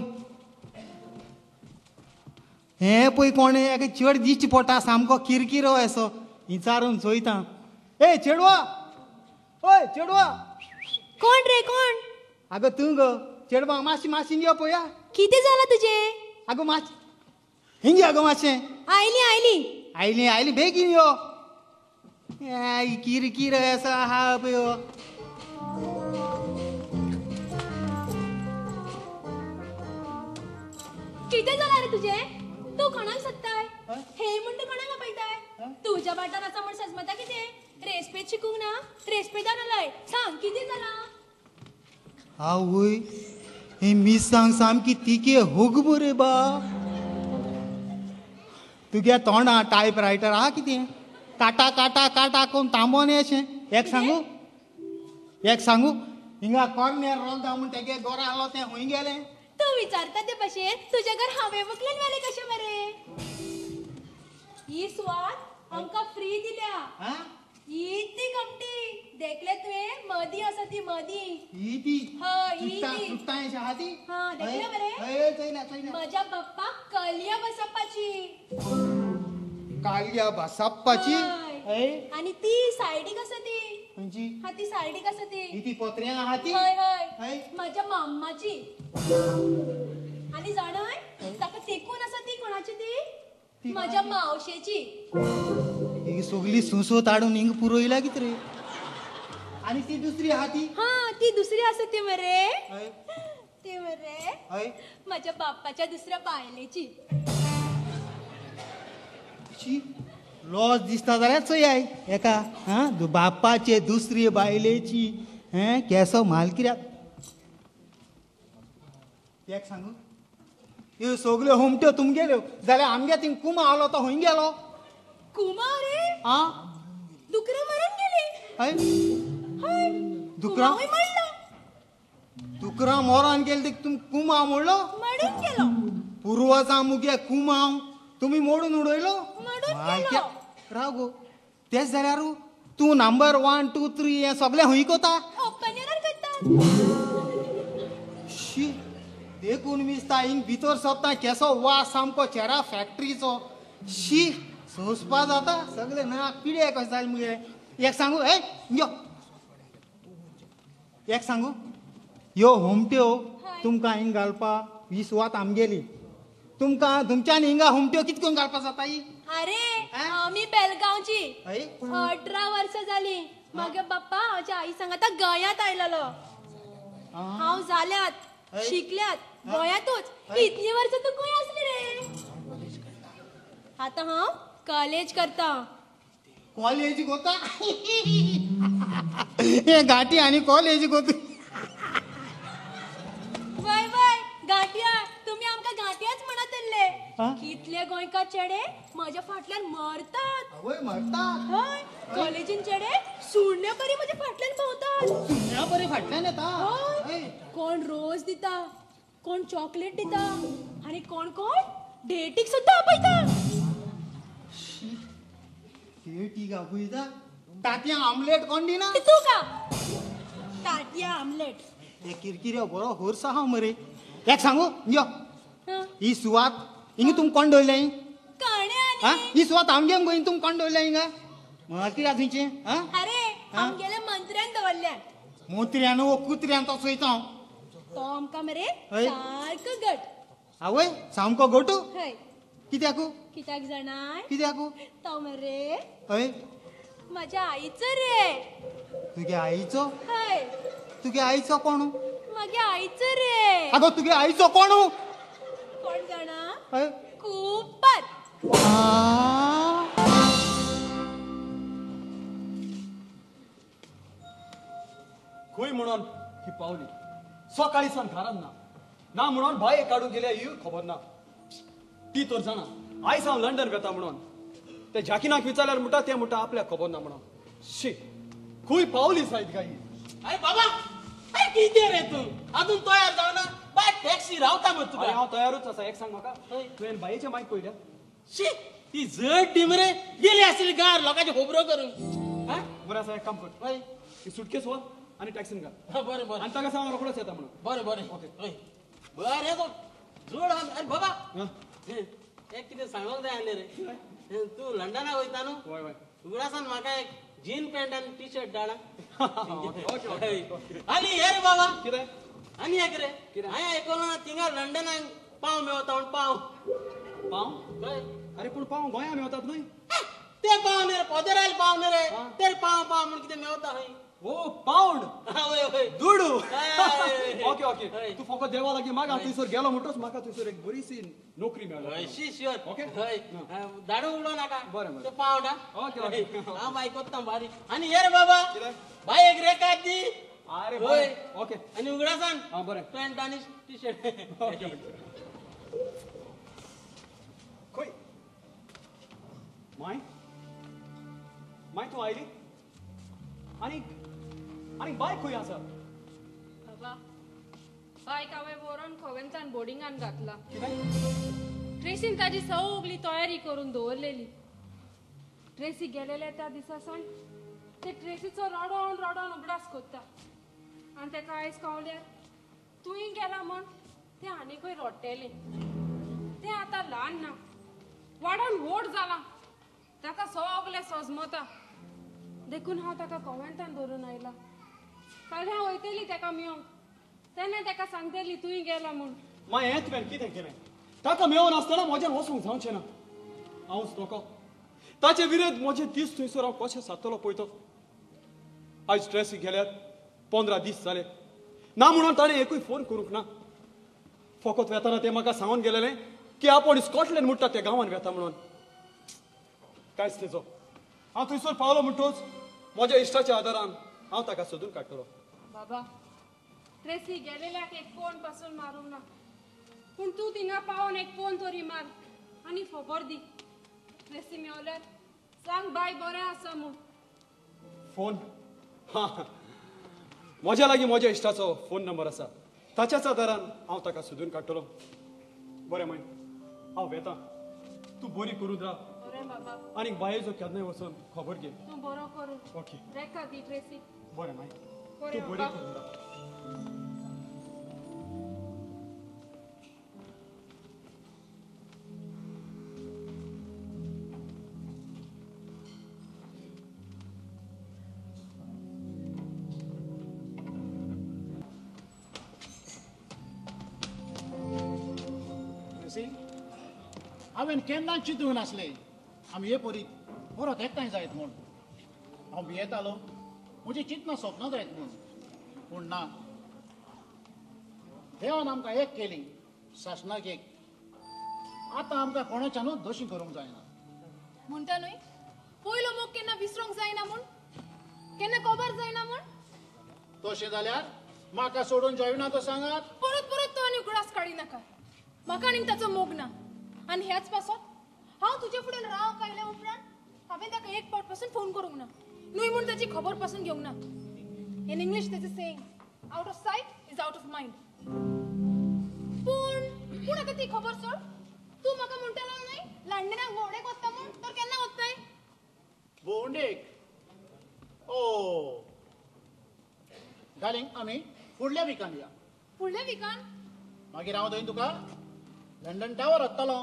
[SPEAKER 8] हें पळय कोण एक चेड दिश्टी पडटा सामको किरकिरो असो विचारून चोयता. ए चेडवा ओय चेडवा.
[SPEAKER 5] कोण रे कोण?
[SPEAKER 8] अगं तूं गो चेडवा मातशी मातशी हिंग पळया.
[SPEAKER 5] कितें जालां तुजें?
[SPEAKER 8] अगो मातशें हिंग अगो मातशें.
[SPEAKER 5] आयली आयली
[SPEAKER 8] आयली आयली बेगीन यो. किरकिर आसा आहा पळय.
[SPEAKER 5] कितें जालां रे तुजें? तूं कोणाक सोदताय? हे म्हण तूं कोणाक आपयताय? तुज्या वाठार आसा म्हण सजमता कितें? रेस्पेद शिकूंक ना रेस्पेदान उलय. सांग कितें जालां?
[SPEAKER 8] आवय हे मिरसांग सामकी तिके होगबो रे बा. तुगे तोंडा टायप रायटर आहा कितें काटा काटा काटा कोण तांबो न्ही अशें. एक सांगू एक सांगू हिंगा कॉर्नर रोलता म्हूण तेगे गोरा आहलो तें खूंय गेलें?
[SPEAKER 5] तूं विचारता ते भशेन तुज्या घर हांवें वकलेन व्हेलें कशें मरे? ही सुवात आमकां फ्री दिल्या. ही ती कमटी देखले तुवें? मदीं आसा ती मदीं.
[SPEAKER 8] ही ती?
[SPEAKER 5] हय ही ती.
[SPEAKER 8] चुट्टां अशें आहा ती?
[SPEAKER 5] हां देखले मरे? म्हज्या बाप्पाक कलया बसप्पाची.
[SPEAKER 8] कालिया बसप्पाची?
[SPEAKER 5] आनी ती सायडीक आसा ती.
[SPEAKER 8] खंयची?
[SPEAKER 5] हा ती सायडीक आसा ती.
[SPEAKER 8] ही ती पत्र्यां आहा ती?
[SPEAKER 5] हय हय म्हज्या माम्माची. आनी जाणाय ताका तेकून आसा ती कोणाची ती? म्हज्या मावशेची.
[SPEAKER 8] ही सगली सुसो ताडून हिंग पुरयला कितें रे? आनी ती दुसरी आहा ती?
[SPEAKER 5] हा ती दुसरी आसा ती मरे, ती मरे माझ्या बाप्पाच्या दुसऱ्या बायलेची.
[SPEAKER 8] लॉस दिसता जाल्यार चोयाय एका. हा बाप्पाचे दुसरी बायलेची. हें केसो माल कित्याक एक सांगू, ह्यो सगल्यो हुमट्यो तुमगेल्यो जाल्यार आमगे थिंग कुमा आलो तो खंय गेलो?
[SPEAKER 5] कुमा रे?
[SPEAKER 8] आं
[SPEAKER 5] दुकरां मरून गेली.
[SPEAKER 8] हय
[SPEAKER 5] हय
[SPEAKER 8] दुकरां
[SPEAKER 5] मरलो.
[SPEAKER 8] दुकरां मरोन गेली तुम कुमा मोडलो?
[SPEAKER 5] मरून गेलो.
[SPEAKER 8] पुर्वजां मुगे कुमाव तुमी मोडून उडयलो?
[SPEAKER 5] मोडून गेलो.
[SPEAKER 8] राव गो, तेच जाल्यार तूं नंबर 1 2 3 हें सगळें खंय कोता?
[SPEAKER 5] ओपनर करता.
[SPEAKER 8] शी देखून मिसता हिंग भितर सोदता केसो वास सामको चेरा फॅक्टरीचो. शी सोंसपा जाता सगळे नाक पिडे कशें जालें मुगे. एक सांगू, ए यो एक सांगू, ह्यो हुमट्यो तुमकां हिंग घालपा ही सुवात आमगेली. तुमकां तुमच्यान हिंगा हुमट्यो कित करून घालपा जाता ही?
[SPEAKER 5] अरे आमी बेलगांवची, 18 वर्सां जाली. मागे बाप्पा म्हज्या आई सांगता गोंयांत आयलेलो. हांव जाल्यात शिकल्यात गोंयांतूच. इतली वर्सां तूं खंय आसली रे? आतां हांव कॉलेज करता.
[SPEAKER 8] कॉलेज कोता? हे गाठी आनी कॉलेज कोता.
[SPEAKER 5] वय वय गाठया, तुमी आमकां गाठयाच म्हणत उरले. कितले गोंयकार चेडे म्हज्या फाटल्यान मरतात.
[SPEAKER 8] आवय मरतात?
[SPEAKER 5] हय, कॉलेजीन चेडे सुण्या बरी म्हज्या फाटल्यान भोंवतात.
[SPEAKER 8] सुण्या बरी फाटल्यान येता?
[SPEAKER 5] हय, कोण रोज दिता, कोण चॉकलेट दिता, आनी कोण कोण डेटीक सुद्दां आपयता.
[SPEAKER 8] डेटीक आपयता? तांतयां आमलेट कोण दिना?
[SPEAKER 5] तूं का तांतयां आमलेट.
[SPEAKER 8] हे किरकिऱ्यो बरो होर्स आहा मरे. एक सांगू, यो ही सुवात हिंगा तुम कोण दवरलें? ही सुवात आमगे मुगो, हिंगा तुम कोण दवरलें हिंगा? कित्याक थंयचें?
[SPEAKER 5] अरे आमगेल्या मंत्र्यान दवरल्या.
[SPEAKER 8] मंत्र्यान वो कुत्र्यान तो चोयता हांव.
[SPEAKER 5] तो आमकां मरे सारको गट.
[SPEAKER 8] आवय सामको गटू? कित्याक?
[SPEAKER 5] कित्याक जाणाय?
[SPEAKER 8] कित्याक?
[SPEAKER 5] तो मरे
[SPEAKER 8] हय
[SPEAKER 5] म्हज्या आईचो रे.
[SPEAKER 8] तुगे आईचो?
[SPEAKER 5] हय.
[SPEAKER 8] तुगे आईचो कोण?
[SPEAKER 5] मागे आईचो रे.
[SPEAKER 8] अगो तुगे आईचो कोण?
[SPEAKER 5] कोण जाणा? कुपर.
[SPEAKER 1] खंय म्हणून ही पावली सकाळी सावन घरान ना ना म्हणून भायर काडून गेल्या ही खबर ना. ती तर जाणा आयज हांव लंडन वेता म्हणून. ते जाकिनाक विचारल्यार म्हणटा ते म्हणटा आपल्याक खबर ना म्हणून. शी खंय पावली जायत काय ही?
[SPEAKER 6] अरे बाबा कितें रे तूं अजून तयार जावना? बाय टॅक्सी रावता मग तुका.
[SPEAKER 1] हांव तयारूच आसा. एक सांग म्हाका, तुवें बायेचे मायक पळयल्या?
[SPEAKER 6] शी ती जड डी मरे गेली आसली गार लोकांची खबरो करून.
[SPEAKER 1] बरें आसा, एक काम कर, ही सुटकेस व्हर आनी टॅक्सीन घाल.
[SPEAKER 6] बरें बरें.
[SPEAKER 1] आनी ताका सांग रोखडोच येता म्हणून.
[SPEAKER 6] बरें बरें.
[SPEAKER 1] ओके.
[SPEAKER 6] बरें तो जोड. अरे बाबा एक कितें सांगूंक जाय आसलें रे. तूं लंडनाक वयता न्हू?
[SPEAKER 1] हय हय.
[SPEAKER 6] उगडासान म्हाका एक जीन पॅन्ट आनी टी शर्ट धाडा. आनी हे रे बाबा
[SPEAKER 1] कितें?
[SPEAKER 6] आनी एक रे हांवें आयकलां थिंगा लंडनाक पाव मेवता म्हूण. पाव?
[SPEAKER 1] पाव? अरे पूण पाव गोंया मेवतात न्हय?
[SPEAKER 6] ते पाव न्ही रे, पदराले पाव न्ही रे, ते पाव पाव म्हूण कितें मेवता खंय.
[SPEAKER 1] ओ पावंड?
[SPEAKER 6] हय हय
[SPEAKER 1] दुडू. ओके ओके, तूं फकत देवा लागीं माग. हांव थंयसर गेलो म्हणटच म्हाका थंयसर एक बरीशी नोकरी मेळ्ळी.
[SPEAKER 6] शी शुअर.
[SPEAKER 1] ओके
[SPEAKER 6] हय, धाडू उडोवं नाका.
[SPEAKER 1] बरें बरें.
[SPEAKER 6] ते पावंड.
[SPEAKER 1] ओके ओके,
[SPEAKER 6] हांव बाय कोत्ता बारीक. आनी हे रे बाबा बाय एक रेखाद दी.
[SPEAKER 1] अरे हय. ओके.
[SPEAKER 6] आनी उगडासान
[SPEAKER 1] हां बरें,
[SPEAKER 6] पॅन्ट आनी टी शर्ट.
[SPEAKER 1] Okay okay. खंय माय माय तूं आयली? आनी आनी बाय खंय आसा?
[SPEAKER 4] बाबा बायक हांवें व्हरोन खोवेंतान बोर्डिंगान घातला.
[SPEAKER 1] कितें?
[SPEAKER 4] ट्रेसीन ताजी सगळी तयारी करून दवरलेली. ट्रेसी गेलेले त्या दिसा सावन ते ट्रेसीचो रडोन रडोन उगडास कोत्ता. आनी तेका आयज कळल्यार तूंय गेला म्हण तें आनीकूय रडटेलें. तें आतां ल्हान ना, वाडोन व्हड जालां, ताका सगळें सजमता. देखून हांव ताका कॉन्वेंटान दवरून आयलां. फाल्यां वयतली ताका मेळोंक, तेन्ना ताका सांगतली तूंय गेला म्हूण.
[SPEAKER 1] मागीर हें तुवें कितें केलें? ताका मेळोन आसतना म्हज्यान वचूंक जावचें ना. हांवच नको ताचे विरोध म्हजे दीस थंयसर हांव कशें सारतलो पळयतो. आयज ट्रेसी गेल्यार 15 दीस जाले ना म्हणून ताणें एकूय फोन करूंक ना. फकत वेताना तें म्हाका सांगून गेलेलें की आपूण स्कॉटलँड म्हणटा त्या गांवान वेता म्हणून. कांयच तेजो हांव थंयसर पावलो म्हणटूच म्हज्या इश्टाच्या आदारान हांव ताका सोदून काडटलो.
[SPEAKER 4] बाबा, ट्रेसी गेलेल्याक एक फोन पासून मारूंक ना, पूण तूं थिंगा पावोन एक फोन तरी मार आनी खबर दी. ट्रेसी मेवल्यार सांग बाय बरें आसा म्हूण.
[SPEAKER 1] फोन? हां, म्हज्या लागीं म्हज्या इश्टाचो फोन नंबर आसा, ताच्याच आदारान हांव ताका सोदून काडटलो. बरें माय, हांव वेता, तूं बरी करून राव.
[SPEAKER 4] बरें बाबा.
[SPEAKER 1] आनी बायेचो केन्नाय वचून खबर घे.
[SPEAKER 4] तूं बरो करून.
[SPEAKER 1] ओके.
[SPEAKER 4] रेखा दी ट्रेसी.
[SPEAKER 1] बरें माय, तूं बरी करून राव.
[SPEAKER 9] हांवें केन्ना चिंतूंक नासलें आमी हे परी परत एकठांय जायत म्हूण. हांव भियेतालो म्हजी चिंतना सोंपना जायत म्हूण, पूण ना, देवान आमकां एक केली, सासणाक एक. आतां आमकां कोणाच्यानूच दोशी करूंक जायना.
[SPEAKER 3] म्हणटा न्हय, पयलो मोग केन्ना विसरूंक जायना म्हूण, केन्ना कबर जायना म्हूण.
[SPEAKER 9] तशें जाल्यार म्हाका सोडून जायना तो सांगात.
[SPEAKER 3] परत परत तो आनी उगडास काडी नाका. म्हाका आनीक ताचो मोग ना. आनी ह्याच पासत हांव तुजे फुडें रावंक आयल्या उपरांत हांवें ताका एक पावट पासून फोन करूंक ना, न्हय म्हूण ताची खबर पासून घेवंक ना. इन इंग्लीश ताचें saying, out of sight is out of mind. पूण पूण आतां ती खबर सोड. तूं म्हाका म्हणटालो न्हय लंडनाक भोंवडेक वता म्हूण, तर केन्ना वताय?
[SPEAKER 9] भोंवडेक? ओ डार्लिंग, आमी फुडल्या विकान या.
[SPEAKER 3] फुडल्या विकान?
[SPEAKER 9] मागीर हांव थंय तुका लंडन टावर वतलो.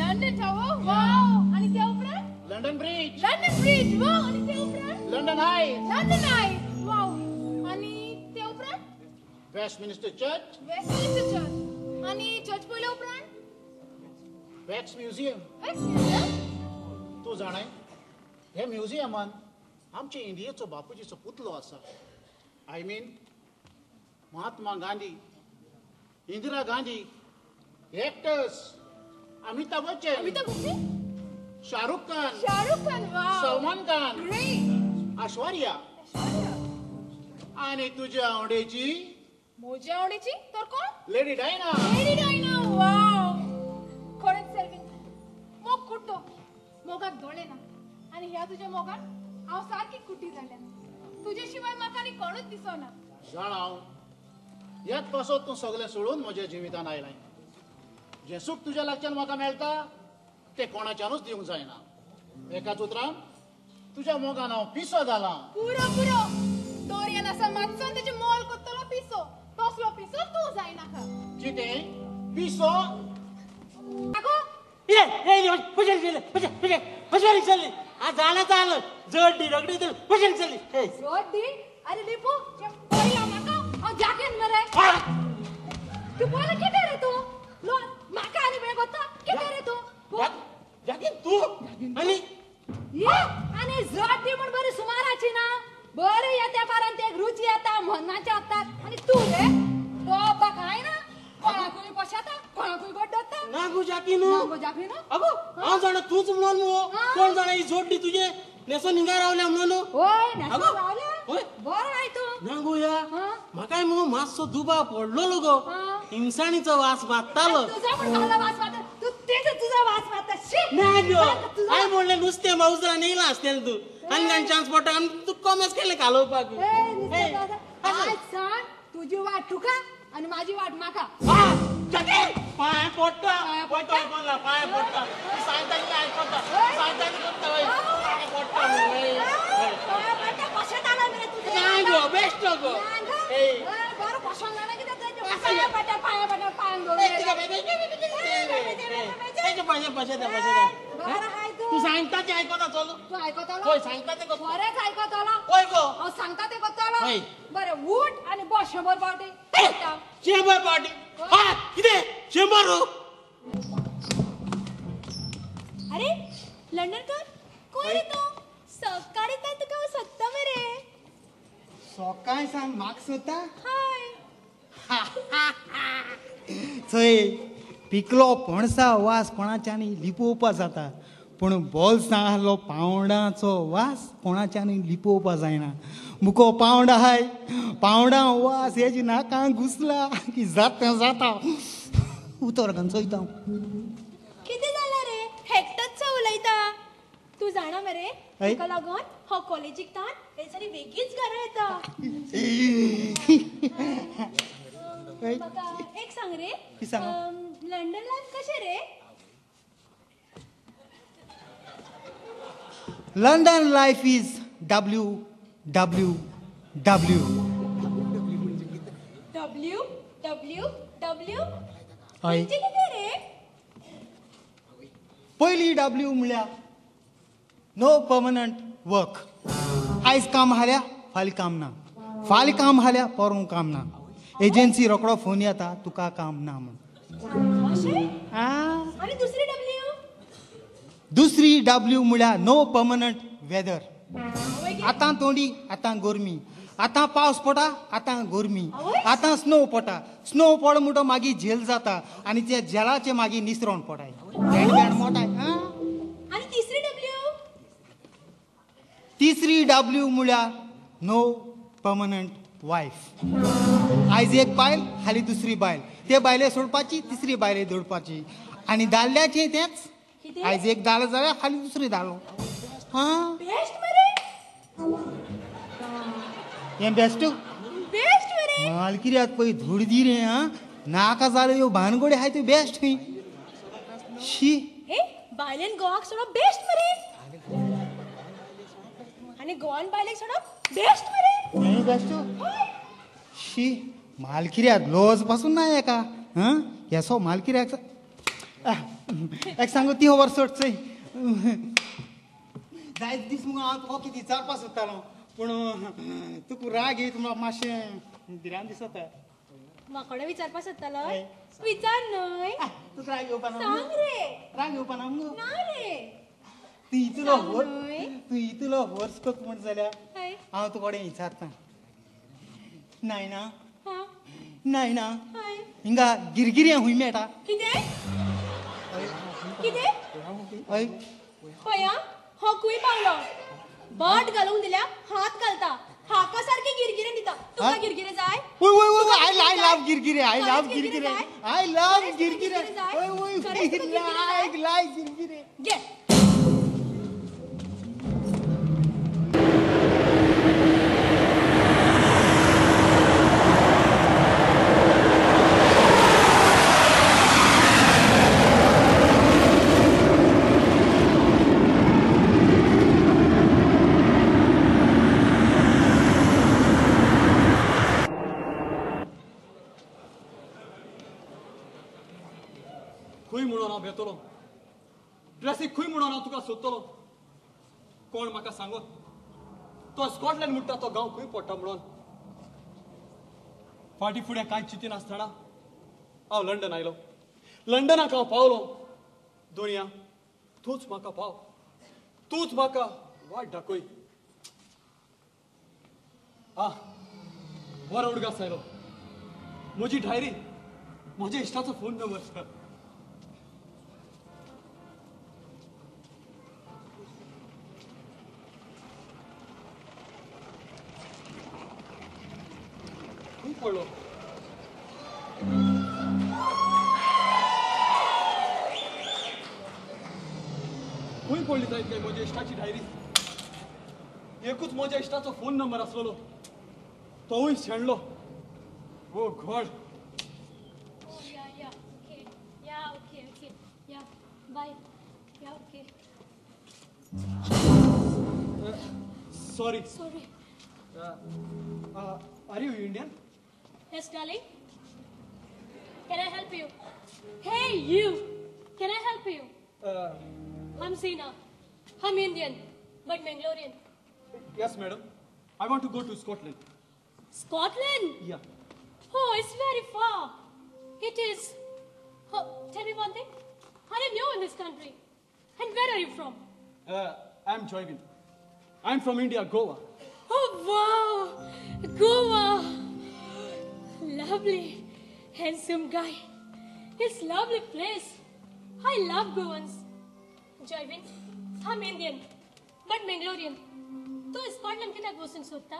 [SPEAKER 3] London tower? वाव! आनी त्या उपरांत?
[SPEAKER 9] London bridge.
[SPEAKER 3] London bridge, wow! आनी त्या उपरांत?
[SPEAKER 9] London Eye.
[SPEAKER 3] London Eye, wow! आनी त्या उपरांत?
[SPEAKER 9] Westminster church.
[SPEAKER 3] Westminster church. आनी चर्च पळयल्या उपरांत?
[SPEAKER 9] Wax museum.
[SPEAKER 3] Wax museum?
[SPEAKER 9] तूं जाणाय, हे म्युझियमान आमचे इंडियेचो बापूजीचो पुतलो आसा. I mean Mahatma Gandhi, Indira Gandhi, actors Amitabh Bachchan,
[SPEAKER 3] Amitabh Bachchan,
[SPEAKER 9] Shahrukh Khan,
[SPEAKER 3] Shahrukh Khan, wow,
[SPEAKER 9] Salman Khan,
[SPEAKER 3] great,
[SPEAKER 9] Aishwarya, आनी तुझ्या आवडीची.
[SPEAKER 3] म्हज्या आवडीची तर कोण?
[SPEAKER 9] Lady Diana.
[SPEAKER 3] Lady Diana, wow! खरेंच सेल्विन, मोग कुट्टो, मोगाक दोळे ना. आनी ह्या तुज्या मोगान हांव सारकी कुट्टी जाल्या. तुजे शिवाय म्हाका आनी कोणूच दिसना.
[SPEAKER 9] जाणा हांव, ह्याच पासत तूं सगळें सोडून म्हज्या जिवितान आयलाय. जें सूख तुज्या लागच्यान म्हाका मेळटा तें कोणाच्यानूच दिवंक जायना. एकाच उतरान तुज्या मोगान हांव पिसो जाला.
[SPEAKER 3] पुरो पुरो, दोरयेन आसा मातसो तेजें मोल कोत्तलो पिसो, तसलो पिसो तूं जायनाका.
[SPEAKER 9] कितें पिसो?
[SPEAKER 3] आगो
[SPEAKER 6] जालें जालें, जड दी रोगडी पशेल चली.
[SPEAKER 7] जड दी? अरे लिपू पयला म्हाका हांव जागेन मरे. तूं पयलें कितें रे तूं? म्हाका आनी बेगोता कितें रे तूं?
[SPEAKER 6] जागीन तूं आनी
[SPEAKER 7] ये आनी जड दी म्हूण बरी सुमाराची ना, बरें येता पारान ते रुची येता मनाच्या हातात. आनी तूं रे बाबा काय ना कोणाकूय पोशाता कोणाकूय गड्डता.
[SPEAKER 6] ना गो जाकी न्हू,
[SPEAKER 7] ना गो जाकी न्हू.
[SPEAKER 6] अगो हांव जाणा तूंच म्हणून मुगो, कोण जाणा ही जोडली तुजे न्हेसोन हिंगा रावल्या म्हणून.
[SPEAKER 7] हय न्हेसोन रावल्या, बरो आय तूं.
[SPEAKER 6] ना गो या, म्हाकाय मुगो मातसो दुबाव पडलोलो गो, हिंसाणीचो वास मारतालो.
[SPEAKER 7] तुजो पूण कसलो वास मारता? तूं तेच तुजो वास मारता. शी
[SPEAKER 6] ना गो, हांवें म्हणलें नुस्तें मावजरान येयलां आसतलें तूं, आनी कांय चान्स पडटा आनी तूं कोमेस केलें कालोवपाक.
[SPEAKER 7] आयज सांग तुजी वाट तुका आनी माझी वाट म्हाका.
[SPEAKER 6] पांय पडटा, पांय पडटा, सांगता पडटा, सांगता पडटा, पांय पडटा. ना गो, बेश्ट गो.
[SPEAKER 7] बरो पोशण जाणा कितें पांय पडटा, पांय पडटा, पांय
[SPEAKER 6] तूं सांगता तें आयकता चलो.
[SPEAKER 7] तूं आयकतलो?
[SPEAKER 6] हय सांगता तें करतलो.
[SPEAKER 7] खरेंच आयकतलो?
[SPEAKER 6] हय गो,
[SPEAKER 7] हांव सांगता तें करतलो. बरें उठ आनी बस 100 पावटी.
[SPEAKER 6] 100 पावटी? हा कितें 100?
[SPEAKER 5] अरे लंडनकर, कोण रे तूं? सकाळी काय तुका सोदता मरे.
[SPEAKER 8] सकाळ सांग म्हाका सोदता?
[SPEAKER 5] हय.
[SPEAKER 8] चय पिकलो पणसा वास कोणाच्यानी लिपोवपा जाता, पूण बोल्सां आहलो पावंडाचो वास कोणाच्यानी लिपोवपा जायना. मुको पावंड आहाय, पावंडा वास हेजी नाकां घुसला की जाता जाता उतर घालून चोयता.
[SPEAKER 5] कितें जालां रे, एकटोच उलयता तूं? जाणा मरे, तुका लागून हो कॉलेजीक ताण हे दिसांनी वेगीच घरा येता. म्हाका एक सांग रे, लंडन लायफ कशें रे?
[SPEAKER 8] London life is W W W.
[SPEAKER 5] W W W म्हणजे कितें रे?
[SPEAKER 8] पयली डब्ल्यू म्हळ्यार नो पर्मनंट वर्क. आयज काम हाल्या फाल्यां काम ना, फाल्यां काम हाल्या पोरूं काम ना. एजन्सी रोकडो फोन येता तुका काम ना म्हूण.
[SPEAKER 5] आनी दुसरी डब्ल्यू?
[SPEAKER 8] दुसरी डब्ल्यू म्हळ्यार नो पर्मनंट वेदर. आतां थंडी, आतां गरमी, आतां पावस पडटा, आतां गरमी, आतां स्नो पडटा. स्नो पड म्हणटो मागीर झेल जाता आनी त्या झेलाचे मागीर निसरण पडाय, भेंड भेंड मोटाय.
[SPEAKER 5] आनी तिसरी डब्ल्यू?
[SPEAKER 8] तिसरी डब्ल्यू म्हळ्यार नो पर्मनंट वायफ. आयज एक बायल, हाली दुसरी बायल, ते बायले सोडपाची, तिसरी बायले दोडपाची. आनी दादल्याचें तेंच, आयज एक दालो जाल्यार हाली दुसरी दालो. हां, हें बेस्ट
[SPEAKER 5] बेस्ट मरे.
[SPEAKER 8] माल कित्याक पळय धूड दी रे. हां, नाका जाल्यो ह्यो भानगडी आहाय त्यो बेस्ट खंय. शी,
[SPEAKER 5] हे बायलेन गोवाक सोडप बेस्ट मरे, आनी गोवान बायलेक सोडप बेस्ट मरे.
[SPEAKER 8] हें बेस्ट? शी, माल कित्याक लॉज पासून ना एका. हां, येसो माल कित्याक एक सांगू ती खबर सोड. चय जायत दीस मुगो हांव तुका कितें विचारपा सोदतालो, पूण तुका राग येयत म्हणून मातशें भिरांत दिसता.
[SPEAKER 5] म्हाका विचारपा सोदतालो? विचार न्हय.
[SPEAKER 8] तुका राग येवपा ना?
[SPEAKER 5] सांग रे.
[SPEAKER 8] राग येवपा ना मुगो?
[SPEAKER 5] ना रे.
[SPEAKER 8] तूं इतलो होर, तूं इतलो होर्स कोत म्हण जाल्यार हांव तुका कडेन विचारता. नायना, नायना, हिंगा गिरगिरे खूंय मेळटा?
[SPEAKER 5] कितें कितें?
[SPEAKER 8] हय
[SPEAKER 5] पळया, हो खूंय पावलो, बट घालूंक दिल्या हात घालता, हाका सारकी गिरगिरे दिता. तुका गिरगिरे जाय?
[SPEAKER 8] वय वय वय, I love गिरगिरे, I love गिरगिरे, I love गिरगिरे. वय वय, लायक लायक गिरगिरे.
[SPEAKER 5] घे.
[SPEAKER 1] खंय म्हणून हांव भेतलो ड्रेसीक, खंय म्हणून हांव तुका सोदतलो, कोण म्हाका सांगत तो स्कॉटलँड म्हणटा तो गांव खंय पडटा म्हणून. फाटीं फुडें कांय चिंतिनासतना हांव लंडन आयलो. लंडनाक हांव पावलो. दुनिया तूंच म्हाका पाव, तूंच म्हाका वाट दाखय. आ बरो उडगास आयलो. म्हजी डायरी, म्हज्या इश्टाचो फोन नंबर. पडलो खंय पडली जायत काय म्हज्या इश्टाची डायरी? एकूच म्हज्या इश्टाचो फोन नंबर आसलेलो, तोवूय शेणलो. ओ गॉड. Sorry.
[SPEAKER 4] Sorry.
[SPEAKER 1] Are you Indian?
[SPEAKER 4] Yes, darling. Can I help you? Hey, you! Can I help you? I'm Seena. I'm Indian, but Mangalorean.
[SPEAKER 1] Yes, madam. I want to go to Scotland.
[SPEAKER 4] Scotland?
[SPEAKER 1] Yeah.
[SPEAKER 4] Oh, it's very far. It is. Oh, tell me one thing. Are you new in this country? And where are you from?
[SPEAKER 1] I'm Joyvin. I'm from India, Goa.
[SPEAKER 5] Oh wow, Goa. Lovely, handsome guy. It's lovely place. I love Goans. Joywin, I'm Indian, but Mangalorean. तूं Scotland कित्याक वचूंक सोदता?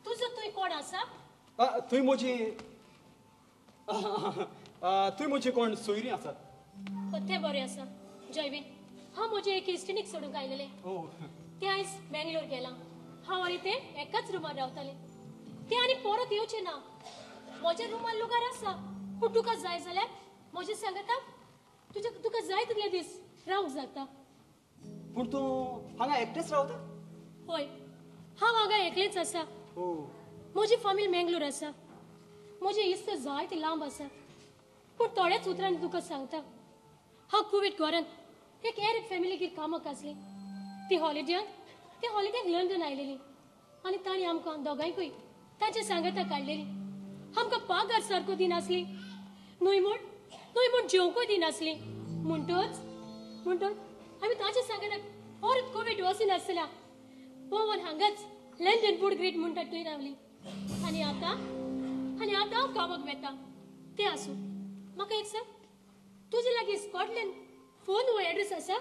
[SPEAKER 5] तुजो थंय कोण आसा?
[SPEAKER 1] थंय म्हजी थंय म्हजी कोण सोयरी आसात.
[SPEAKER 5] तें बरें आसा. जॉयवीन, हांव म्हजे एक इश्टिणीक सोडूंक आयलेलें. तें आयज बेंगलोर गेलां. हांव आनी तें एकाच रुमार रावतालें. तें आनी परत येवचें ना. म्हज्या रुमार लुगार आसा, पूण तुका जाय जाल्यार म्हजे सांगता तुज्या तुका जाय तितले दीस रावंक जाता.
[SPEAKER 1] पूण तूं हांगा एकटेंच रावता?
[SPEAKER 5] हय, हांव हांगा एकलेंच आसा. म्हजी फामील मेंगलोर आसा. म्हजे इश्ट जायते लांब आसा. पूण थोड्याच उतरांनी तुका सांगता, हांव कुवेट गोरांत एक एरब फॅमिलीगेर कामाक आसली. ती हॉलिड्याक लंडन आयलेली आनी तांणी आमकां दोगांयकूय तांच्या सांगाता काडलेली. आमकां पागार सारको दिनासली, न्हय म्हूण जेवंकूय दिनासली. म्हणटच आमी तांच्या सांगाताक परत कुवेट वचनासतना पवन हांगाच लंडन वूड ग्रेट म्हणटा थंय रावली. आनी आतां हांव कामाक वेता. तें आसूं, म्हाका एक सांग, तुजे लागीं स्कॉटलंड फोन वो एड्रेस आसा?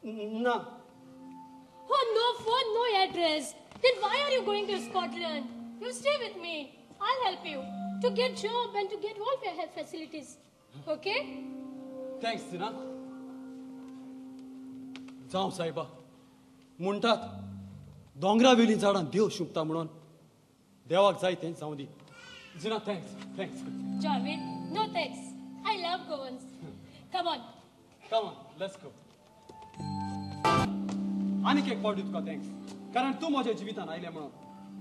[SPEAKER 1] ना.
[SPEAKER 5] Oh, no phone, no address. Then why are you going to Scotland? You stay with me. I'll help you to get job and to get all the health facilities. Okay?
[SPEAKER 1] Thanks, Zina. जावं साहेबा, म्हणटात दोंगरा वेलीं झाडां देव शुंकता म्हणून. देवाक जाय तें जावं दी. Zina, thanks, thanks.
[SPEAKER 5] Jarvin, no thanks. I love Goans. Come on.
[SPEAKER 1] Come on, let's go. आनीक एक फावटी तुका thanks, कारण तूं म्हज्या जिवितान आयलें म्हणून.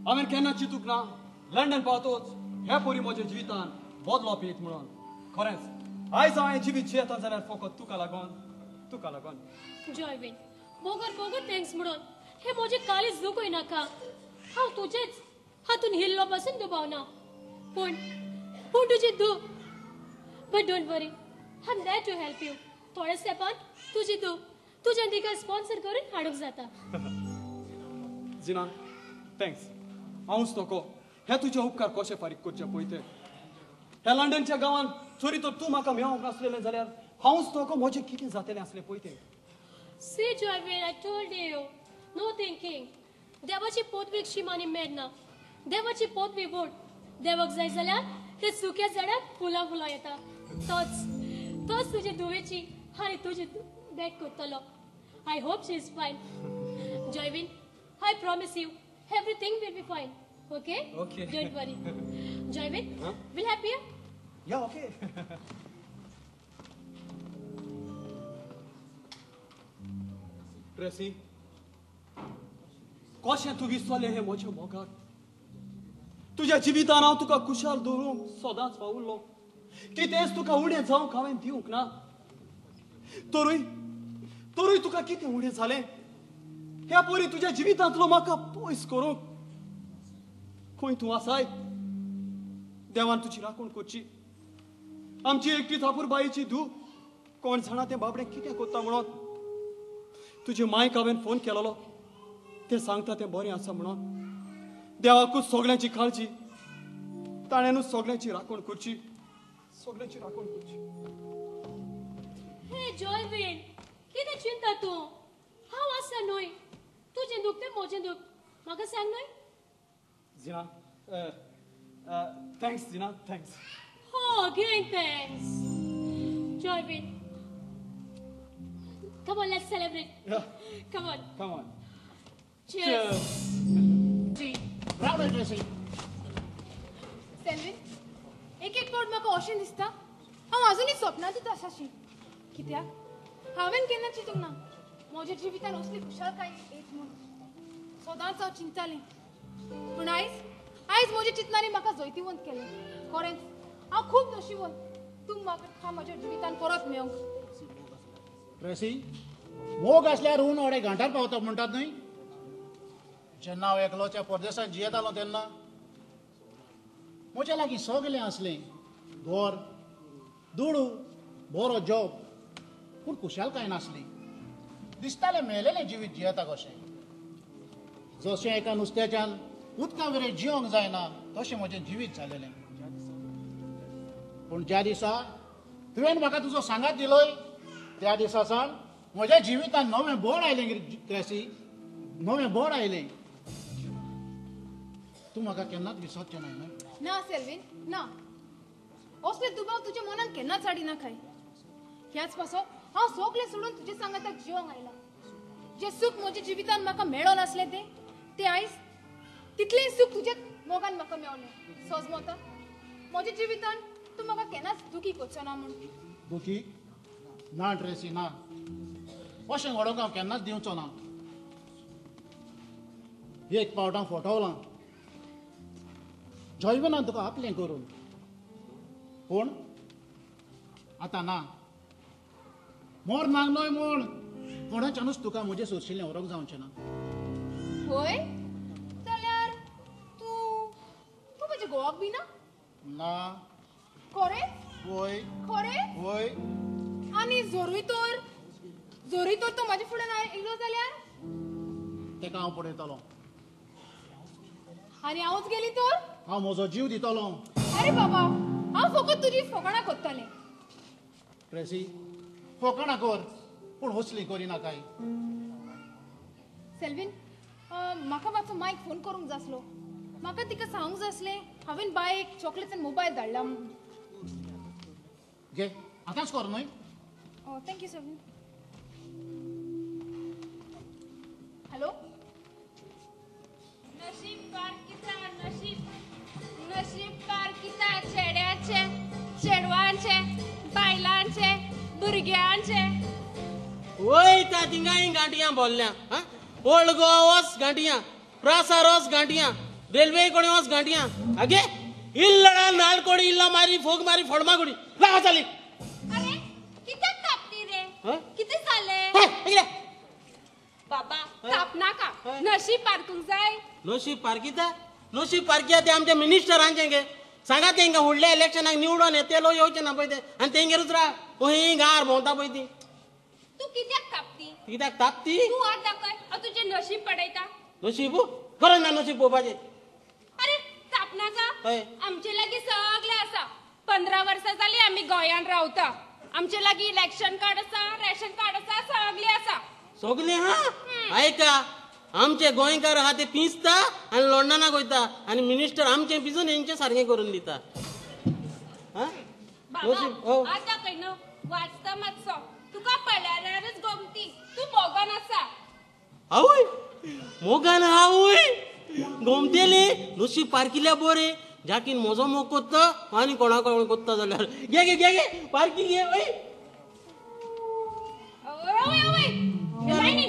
[SPEAKER 1] हांवें केन्ना चिंतूंक ना लंडन पावतोच हे परी म्हज्या जिवितान बदलोप येत म्हणून. खरेंच आयज हांव हें जिवीत जियेता जाल्यार फकत तुका लागून, तुका लागून.
[SPEAKER 5] जॉयवीन, बोगर बोगर thanks म्हणून हे म्हजें काळीज दुखय नाका. हांव तुजेच हातून हिल्लो पासून दुबावना, पूण पूण तुजी दूख. But don't worry, I am there to help you. थोड्या स्टेपान तुजी दूख तुज्यान तिका स्पॉन्सर करून हाडूंक जाता.
[SPEAKER 1] जिना, thanks. हांवूच नको हे तुजे उपकार कशे फारीक करचे पळय ते. ह्या लंडनच्या गांवांत चोरी तर तूं म्हाका मेळोंक नासलेलें जाल्यार हांवूच नको म्हजें कितें जातलें आसलें पळय तें.
[SPEAKER 5] See Joywin, I told you, no thinking. देवाची पोतवी शीम आनी मेर ना, देवाची पोतवी बोट. देवाक जाय जाल्यार ते सुक्या झाडाक फुलां फुलां येता. तोच तोच तुजे धुवेची आनी तुजी बॅक करतलो. I hope she is fine. Joywin, I promise you, everything will be fine. Okay?
[SPEAKER 1] Okay.
[SPEAKER 5] Don't worry. Joywin, huh? We'll have beer?
[SPEAKER 1] Yeah, okay. Tracy, कशें तूं विसरलें हें म्हज्या मोगाक? तुज्या जिवितान हांव तुका खुशाल दवरूंक सदांच पावुल्लो. कितेंच तुका उणें जावंक हांवें दिवंक ना. तरूय तरूय तुका कितें उणें जालें ह्या परी तुज्या जिवितांतलो म्हाका पयस करूंक? खंय तूं आसाय? देवान तुजी राखण करची. आमची एकटी थापूरबाईची धूव कोण जाणा तें बाबडें कितें करता म्हणून. तुजे मायक हांवें फोन केलोलो, तें सांगता तें बरें आसा म्हणून. देवाकूच सगळ्यांची काळजी, ताणेंनूच सगळ्यांची राखण करची, सगळ्यांची राखण करची.
[SPEAKER 5] हे जॉयवीन, कितें चिंता तूं? हांव आसा न्हय. तुजें दूख तें म्हजें दूख, म्हाका सांग न्हय.
[SPEAKER 1] Zina, thanks Zina, thanks.
[SPEAKER 5] Oh, again thanks. Joywin, come on, let's celebrate.
[SPEAKER 1] Yeah.
[SPEAKER 5] Come on.
[SPEAKER 1] Come on.
[SPEAKER 5] Cheers.
[SPEAKER 9] Cheers. Bravo, Tracy.
[SPEAKER 3] Selvin, एक एक फावट म्हाका अशें दिसता हांव अजुनूय स्वप्नांतूच आसाशी. कित्याक हांवें केन्ना चिंतूंक ना म्हज्या जिवितान असली खुशालकाय येत म्हूण. सदांच हांव चिंततालें, पूण आयज आयज म्हज्या चिंतनांनी म्हाका जैतिवंत केलें. खरेंच हांव खूब नशिबवंत तूं म्हाका म्हज्या जिवितान परत मेळोंक.
[SPEAKER 9] ट्रेसी, मोग आसल्यार ऊन अडे घांटार पावता म्हणटात न्हय. जेन्ना हांव एकलोच्या परदेसांत जियेतालो तेन्ना म्हज्या लागीं सगळें आसलें, घर, दुडू, बरो जॉब, पूण खुशालकाय नासली. दिसतालें मेलेलें जिवीत जियेता कशें. जशें एका नुस्त्याच्यान उदका वयर जिवंक जायना तशें म्हजें जिवीत जालेलें. पूण ज्या दिसा तुवें म्हाका तुजो सांगात दिलोय त्या दिसा सावन म्हज्या जिवितान नवें बोड आयलें ट्रेसी, नवें बोड आयलें. तूं म्हाका केन्नाच विसरचें ना न्हय?
[SPEAKER 3] ना सेल्वीन, ना. असले दुबाव तुज्या मनान केन्नाच हाडिना काय. ह्याच पासो हांव सगळें सोडून तुजे सांगाताक जिवंक आयलां. जें सूख म्हज्या जिवितान म्हाका मेळोन आसलें तें तें आयज तितलें सूख तुज्या मोगान म्हाका मेवलें. सोजमोता म्हज्या जिवितान तूं म्हाका केन्नाच दुखी करचो ना म्हूण.
[SPEAKER 9] दुखी ना ट्रेसी, ना. अशें घडोवंक हांव केन्नाच दिवचो ना. एक पावट हांव फटवलां जॉयविनान तुका आपलें करून, पूण आतां ना. मोर नांग न्हय म्हूण कोणाच्यानूच तुका म्हजें सोरशिल्लें व्हरूंक जावचें ना.
[SPEAKER 3] होय जाल्यार तूं तूं म्हज्या घोवाक बी ना?
[SPEAKER 9] ना.
[SPEAKER 3] खरें?
[SPEAKER 9] वय.
[SPEAKER 3] खरें?
[SPEAKER 9] वय.
[SPEAKER 3] आनी जोरूय तर, जोरूय तर तो म्हज्या फुडें येयलो जाल्यार
[SPEAKER 9] तेका हांव पळयतलो.
[SPEAKER 3] आनी हांवच गेली तर
[SPEAKER 9] हांव म्हजो जीव दितलो.
[SPEAKER 3] अरे बाबा, हांव फकत तुजी फकाणां करतालें.
[SPEAKER 9] ट्रेसी, फकाणां कर पूण हसली करिना काय.
[SPEAKER 3] सेल्वीन, म्हाका मातसो मायक फोन करूंक जासलो. म्हाका तिका सांगूंक जासलें हांवें बायक चॉकलेट्स आनी मोबायल धाडला म्हूण.
[SPEAKER 9] घे, आतांच कर न्हय.
[SPEAKER 3] Thank you Selvin. Hello.
[SPEAKER 4] नशीब पारकिता, नशीब नशीब पारकिता चेड्याचे, चेडवांचे, बायलांचे, भुरग्यांचे.
[SPEAKER 6] वयता थिंगाय गांठयां बोल्ल्या. ओल्ड गोवा वच गांठयां, प्रासार वच गांठयां, रेल्वे कोणी वच गांठयां. आगे इल्लडा नालकोडी इल्ला मारी फोग मारी फोडमा कोडी लागा चाली.
[SPEAKER 4] अरे कित्याक तापती रे? कितें जालें? बाबा तापनाका, नशीब पारकूंक जाय.
[SPEAKER 6] नशीब पारकिता? नशीब पारकिया ते आमच्या मिनिस्टरांचें गे. सांगा तेंकां फुडल्या इलेक्शनाक निवडून येतलो येवचें ना पळय ते, आनी तेंगेरूच राव हय गार भोंवता पळय ती.
[SPEAKER 4] तूं कित्याक तापती?
[SPEAKER 6] कित्याक तापती?
[SPEAKER 4] तूं हात दाखय, हांव तुजें नशीब पडयता.
[SPEAKER 6] नशीब गरज ना नशीब पळोवपाचें.
[SPEAKER 4] अरे तापनाका, आमचे लागीं सगळें आसा. 15 वर्सां जालीं आमी गोंयांत रावता. आमचे लागीं इलेक्शन कार्ड आसा, रेशन कार्ड आसा, सगळें आसा.
[SPEAKER 6] सगळें हा? आयका, आमचे गोंयकार आहा ते पिंजता आनी लंडनाक वयता आनी मिनिस्टर आमचे पिजून हेंचे सारकें करून दिता.
[SPEAKER 4] बाबा आतां खंय न्हू वाचता मातसो, तुका पळयल्यारच गोमती तूं मोगान आसा.
[SPEAKER 6] आवय मोगान आवय गोमतेली नशीब पारकिल्या बरें. जाकीन म्हजो मोग कोत्ता आनी कोणा कोण कोत्ता जाल्यार घे घे घे घे पारकी घे. वय
[SPEAKER 4] आवय आवय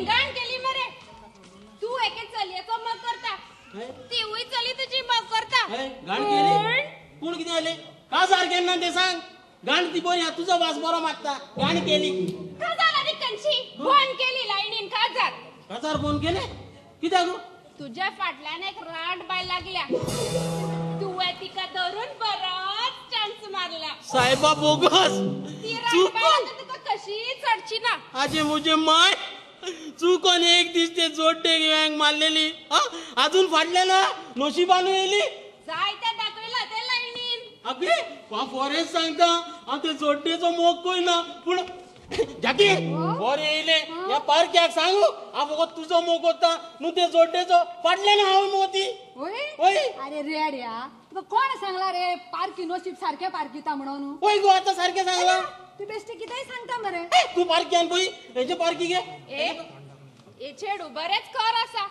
[SPEAKER 4] गाण केली मरे. तू एके चलयेचो मोग करता, तिवूय चली तुजी मोग करता.
[SPEAKER 6] गाण केली पूण कितें जालें? काजार केन्ना तें सांग. गाण ती बरी, तुजो वास बरो मारता. गाण केली
[SPEAKER 4] काजार आनी कंशी बंद केली लायनीन. काजार
[SPEAKER 6] काजार बंद केले कित्याक?
[SPEAKER 4] तुज्या फाटल्यान एक रांड बायल लागल्या, तुवें तिका धरून बरोच चान्स मारला.
[SPEAKER 6] साहेबा बोगस,
[SPEAKER 4] ती रांड बायल तुका कशी चडची ना.
[SPEAKER 6] आजे म्हजे माय चुकोन एक दीस ते जोड्डे घेवंक मारलेली, अजून फाटले ना नशिबानू येयली.
[SPEAKER 4] जाय ते दाखयला ते लायनीन.
[SPEAKER 6] अगे हांव फॉरेस्ट सांगता, हांव ते जोड्डेचो मोग करिना पूण जाकी बरें येयलें ह्या पारक्याक सांगू हांव फकत तुजो मोग कोत्ता न्हू ते जोड्डेचो. फाटल्यान हांव मुगो ती. वय
[SPEAKER 7] अरे रेड्या, तुका कोण सांगला रे पारकी नशीब सारकें पारकिता म्हणून?
[SPEAKER 6] वय गो आतां सारकें सांगलां.
[SPEAKER 7] तूं बेश्टें कितेंय सांगता मरे.
[SPEAKER 6] तूं पारक्यान पळय हेजे पारकी घे.
[SPEAKER 4] ए चेडू बरेंच खर आसा.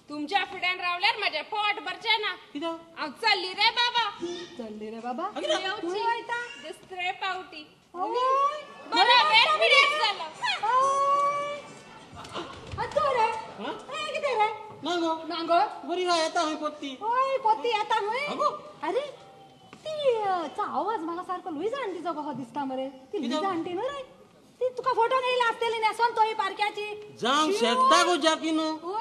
[SPEAKER 4] तुमच्या फुड्यान रावल्यार म्हजें पोट भरचें ना. हांव चल्ली रे बाबा.
[SPEAKER 7] चल्ली रे बाबा?
[SPEAKER 4] दुसरे पावटी बरो वेळ पिड्यार जालो.
[SPEAKER 7] कितें रे नांगो
[SPEAKER 6] बरी काय येता खंय पोत्ती?
[SPEAKER 7] हय पोत्ती येता खंय. अरे ती आवाज म्हाका सारको लुईजा आंटीचो कसो दिसता मरे. ती लुईजा आंटी न्हू रे, ती तुका फोटो येयला आसतली न्हेसोन तोय पारक्याची.
[SPEAKER 6] जावंक शकता गो जाकी न्हू.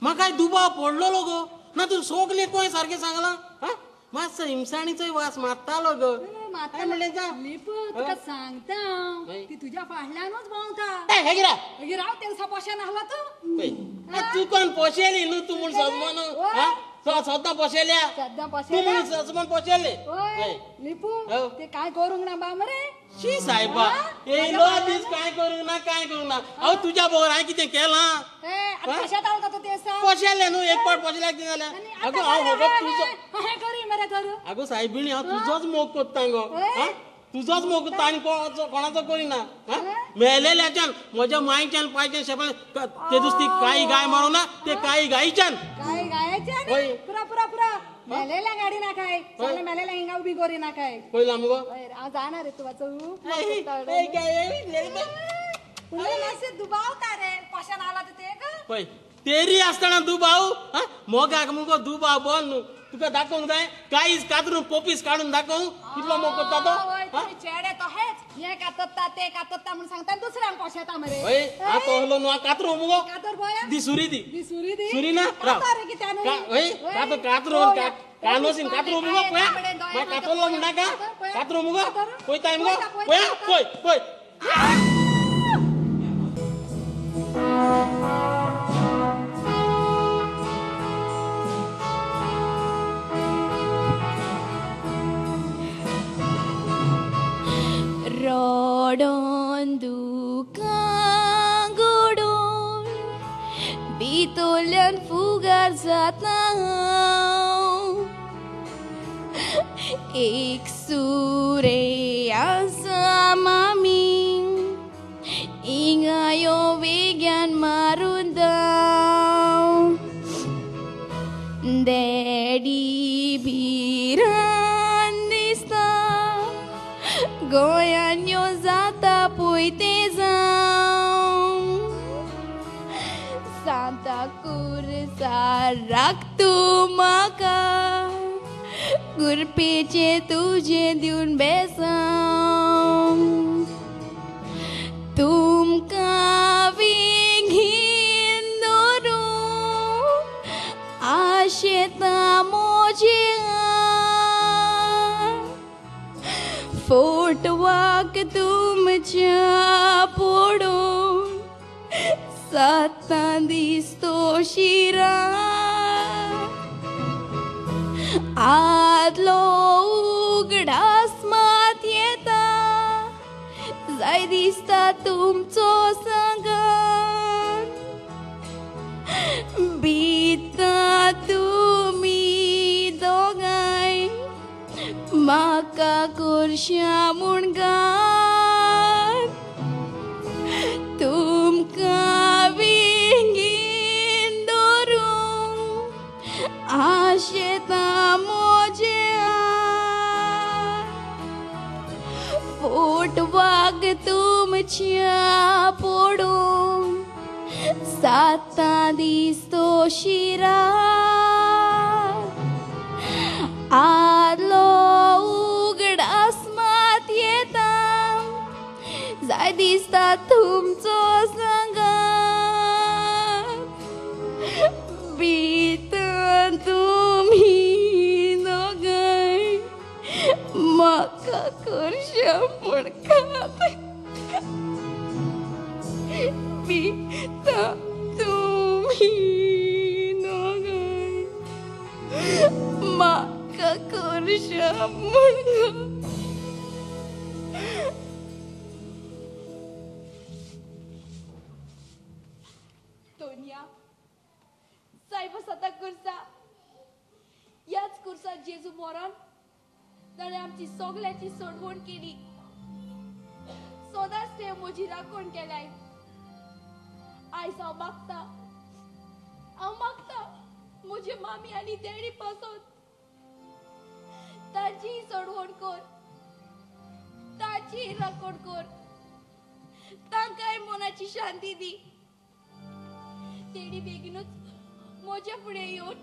[SPEAKER 6] म्हाका दुबाव पडलेलो गो ना. तूं सोगलें कोय सारकें सांगलां. मातसो हिमसाणीचोय वास मारतालो गो.
[SPEAKER 7] म्हणलें जा लिपू तुका सांगता ती तुज्या फाटल्यानूच भोंवता. हे राव तें पोशेन आहलो तूं.
[SPEAKER 6] चुकोन पोशेली न्हू तूं म्हूण सजमन. सद्दां पोशेल्या
[SPEAKER 7] सद्दां
[SPEAKER 6] तूं म्हूण सजमन पोशेले.
[SPEAKER 7] लिपू ते काय करूंक ना बा मरे.
[SPEAKER 6] शी सायबा येयलो दीस काय करूंक ना काय करूंक ना. हांव तुज्या बगर हांवें कितें केलां? पोशेलें न्हू एक पावट पोशेल्यार कितें जालें? आगो हांव फकत तुजो आगो सायबिणी हांव तुजोच मोग कोत्ता गो. तुजोच मोग कोत्ता आनी कोणाचो करिना. मेलेल्याच्यान म्हज्या मायच्यान पायच्यान शेपान ते दुसरी काई गाय मारूं ना ते काई गायच्यान.
[SPEAKER 7] पुरा पुरा पुरा मेलेल्या गाडी ना काय मेलेल्या हिंगा उबी करी ना काय
[SPEAKER 6] पयला मुगो.
[SPEAKER 7] हांव जाणा रे तुका दुबावता रे पोशान आला ते
[SPEAKER 6] पळय तेरी आसतना दुबाव मोगाक मुगो दुबाव बोल न्हू. तुका दाखोवंक जाय काळीज कातरून पोपीस काडून दाखोवंक कितलो मोग करता तो.
[SPEAKER 7] चेडे तो हेच हे कातरता ते कातरता म्हूण सांगता दुसऱ्यांक पोशेता मरे.
[SPEAKER 6] हय आतां तोहलो न्हू कातरू मुगो.
[SPEAKER 7] कातर पळय
[SPEAKER 6] दी सुरी दी
[SPEAKER 7] दी सुरी दी
[SPEAKER 6] सुरी ना हय कातर कातरून कानोसीन कातरू मुगो पळया मागीर कातरलो म्हणटा कातरू मुगो पळयताय मुगो पळया पळय पळय.
[SPEAKER 5] रडोन दुकां गोडोन भितरल्यान फुगार जाता हांव. एक सुरे आसा मामी हिंगा यो वेग्यान मारून धांव. डॅडी भिरांत दिसता गोंयान यो जाता पळय तें जावं. सांता कुरसा राख तूं म्हाका गुरपेचें तुजें दिवन बेसांव. तुमकां वेंगेन दवरूं आशेता म्हजें फोटवाक तुमच्या पडून सातां दीस तो शिरा. आदलो उगडास मात येता जाय दिसता तुमचो सांगात. भिता तुमी दोगांय म्हाका करशा म्हूण गात. तुमकां वेंगेन दवरूंक आशेता म्हजें. फोटवाक तुमच्या पडून सातां दीस तो शिरा. आदलो उगडास मात येता जाय दिसता तुमचो सांगात. भितर तुमी दोगांय म्हाका करशा म्हूण खात. भितर तुमी दोगांय म्हाका करशा म्हूण खात.
[SPEAKER 10] तोनिया सायबा सता कुर्सा ह्याच कुर्सा जेजू मोरान ताणें आमची सगळ्यांची सोडवण केली. सदांच ते म्हजी राखण केलाय. आयज हांव मागता हांव मागता म्हजी मामी आनी डॅडी पासत ताची सोडवण कर ताची राखण कर तांकांय मनाची शांती दी. तेणी बेगीनूच म्हज्या फुडें येवन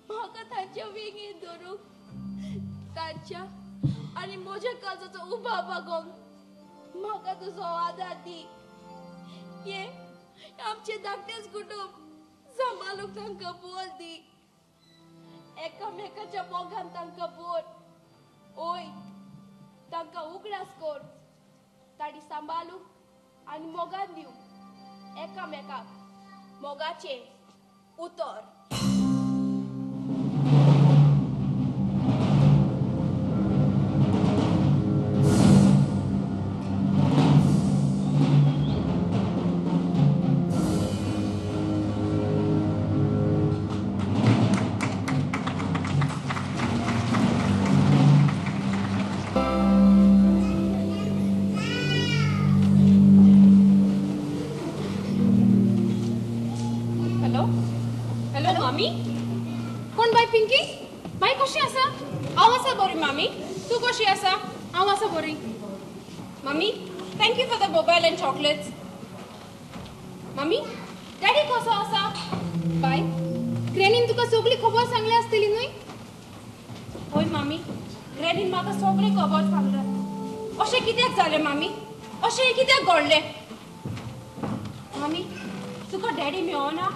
[SPEAKER 10] म्हाका तांच्या वेंगेंत धरूंक तांच्या आनी म्हज्या काळजाचो उबा बागोवंक म्हाका तुजो आदार दी. हे आमचें धाकटेंच कुटूंब सांबाळूंक तांकां बोल दी. एकामेकाच्या मोगान तांकां बोर. ओय तांकां उगडास कर, तांणी सांबाळूंक आनी मोगान दिवंक एकामेकाक मोगाचें उतर.
[SPEAKER 3] पिंकी बाय कशी आसा? हांव आसा बरी मामी, तूं कशी आसा? हांव आसा बरी मामी. Thank you for the mobile and chocolates. मामी डॅडी कसो आसा? बाय ग्रॅनीन तुका सगळी खबर सांगली आसतली न्हय?
[SPEAKER 4] हय मामी, ग्रॅनीन म्हाका सगळी खबर सांगल्या. अशें कित्याक जालें मामी? अशें कित्याक घडलें मामी? तुका डॅडी मेळना?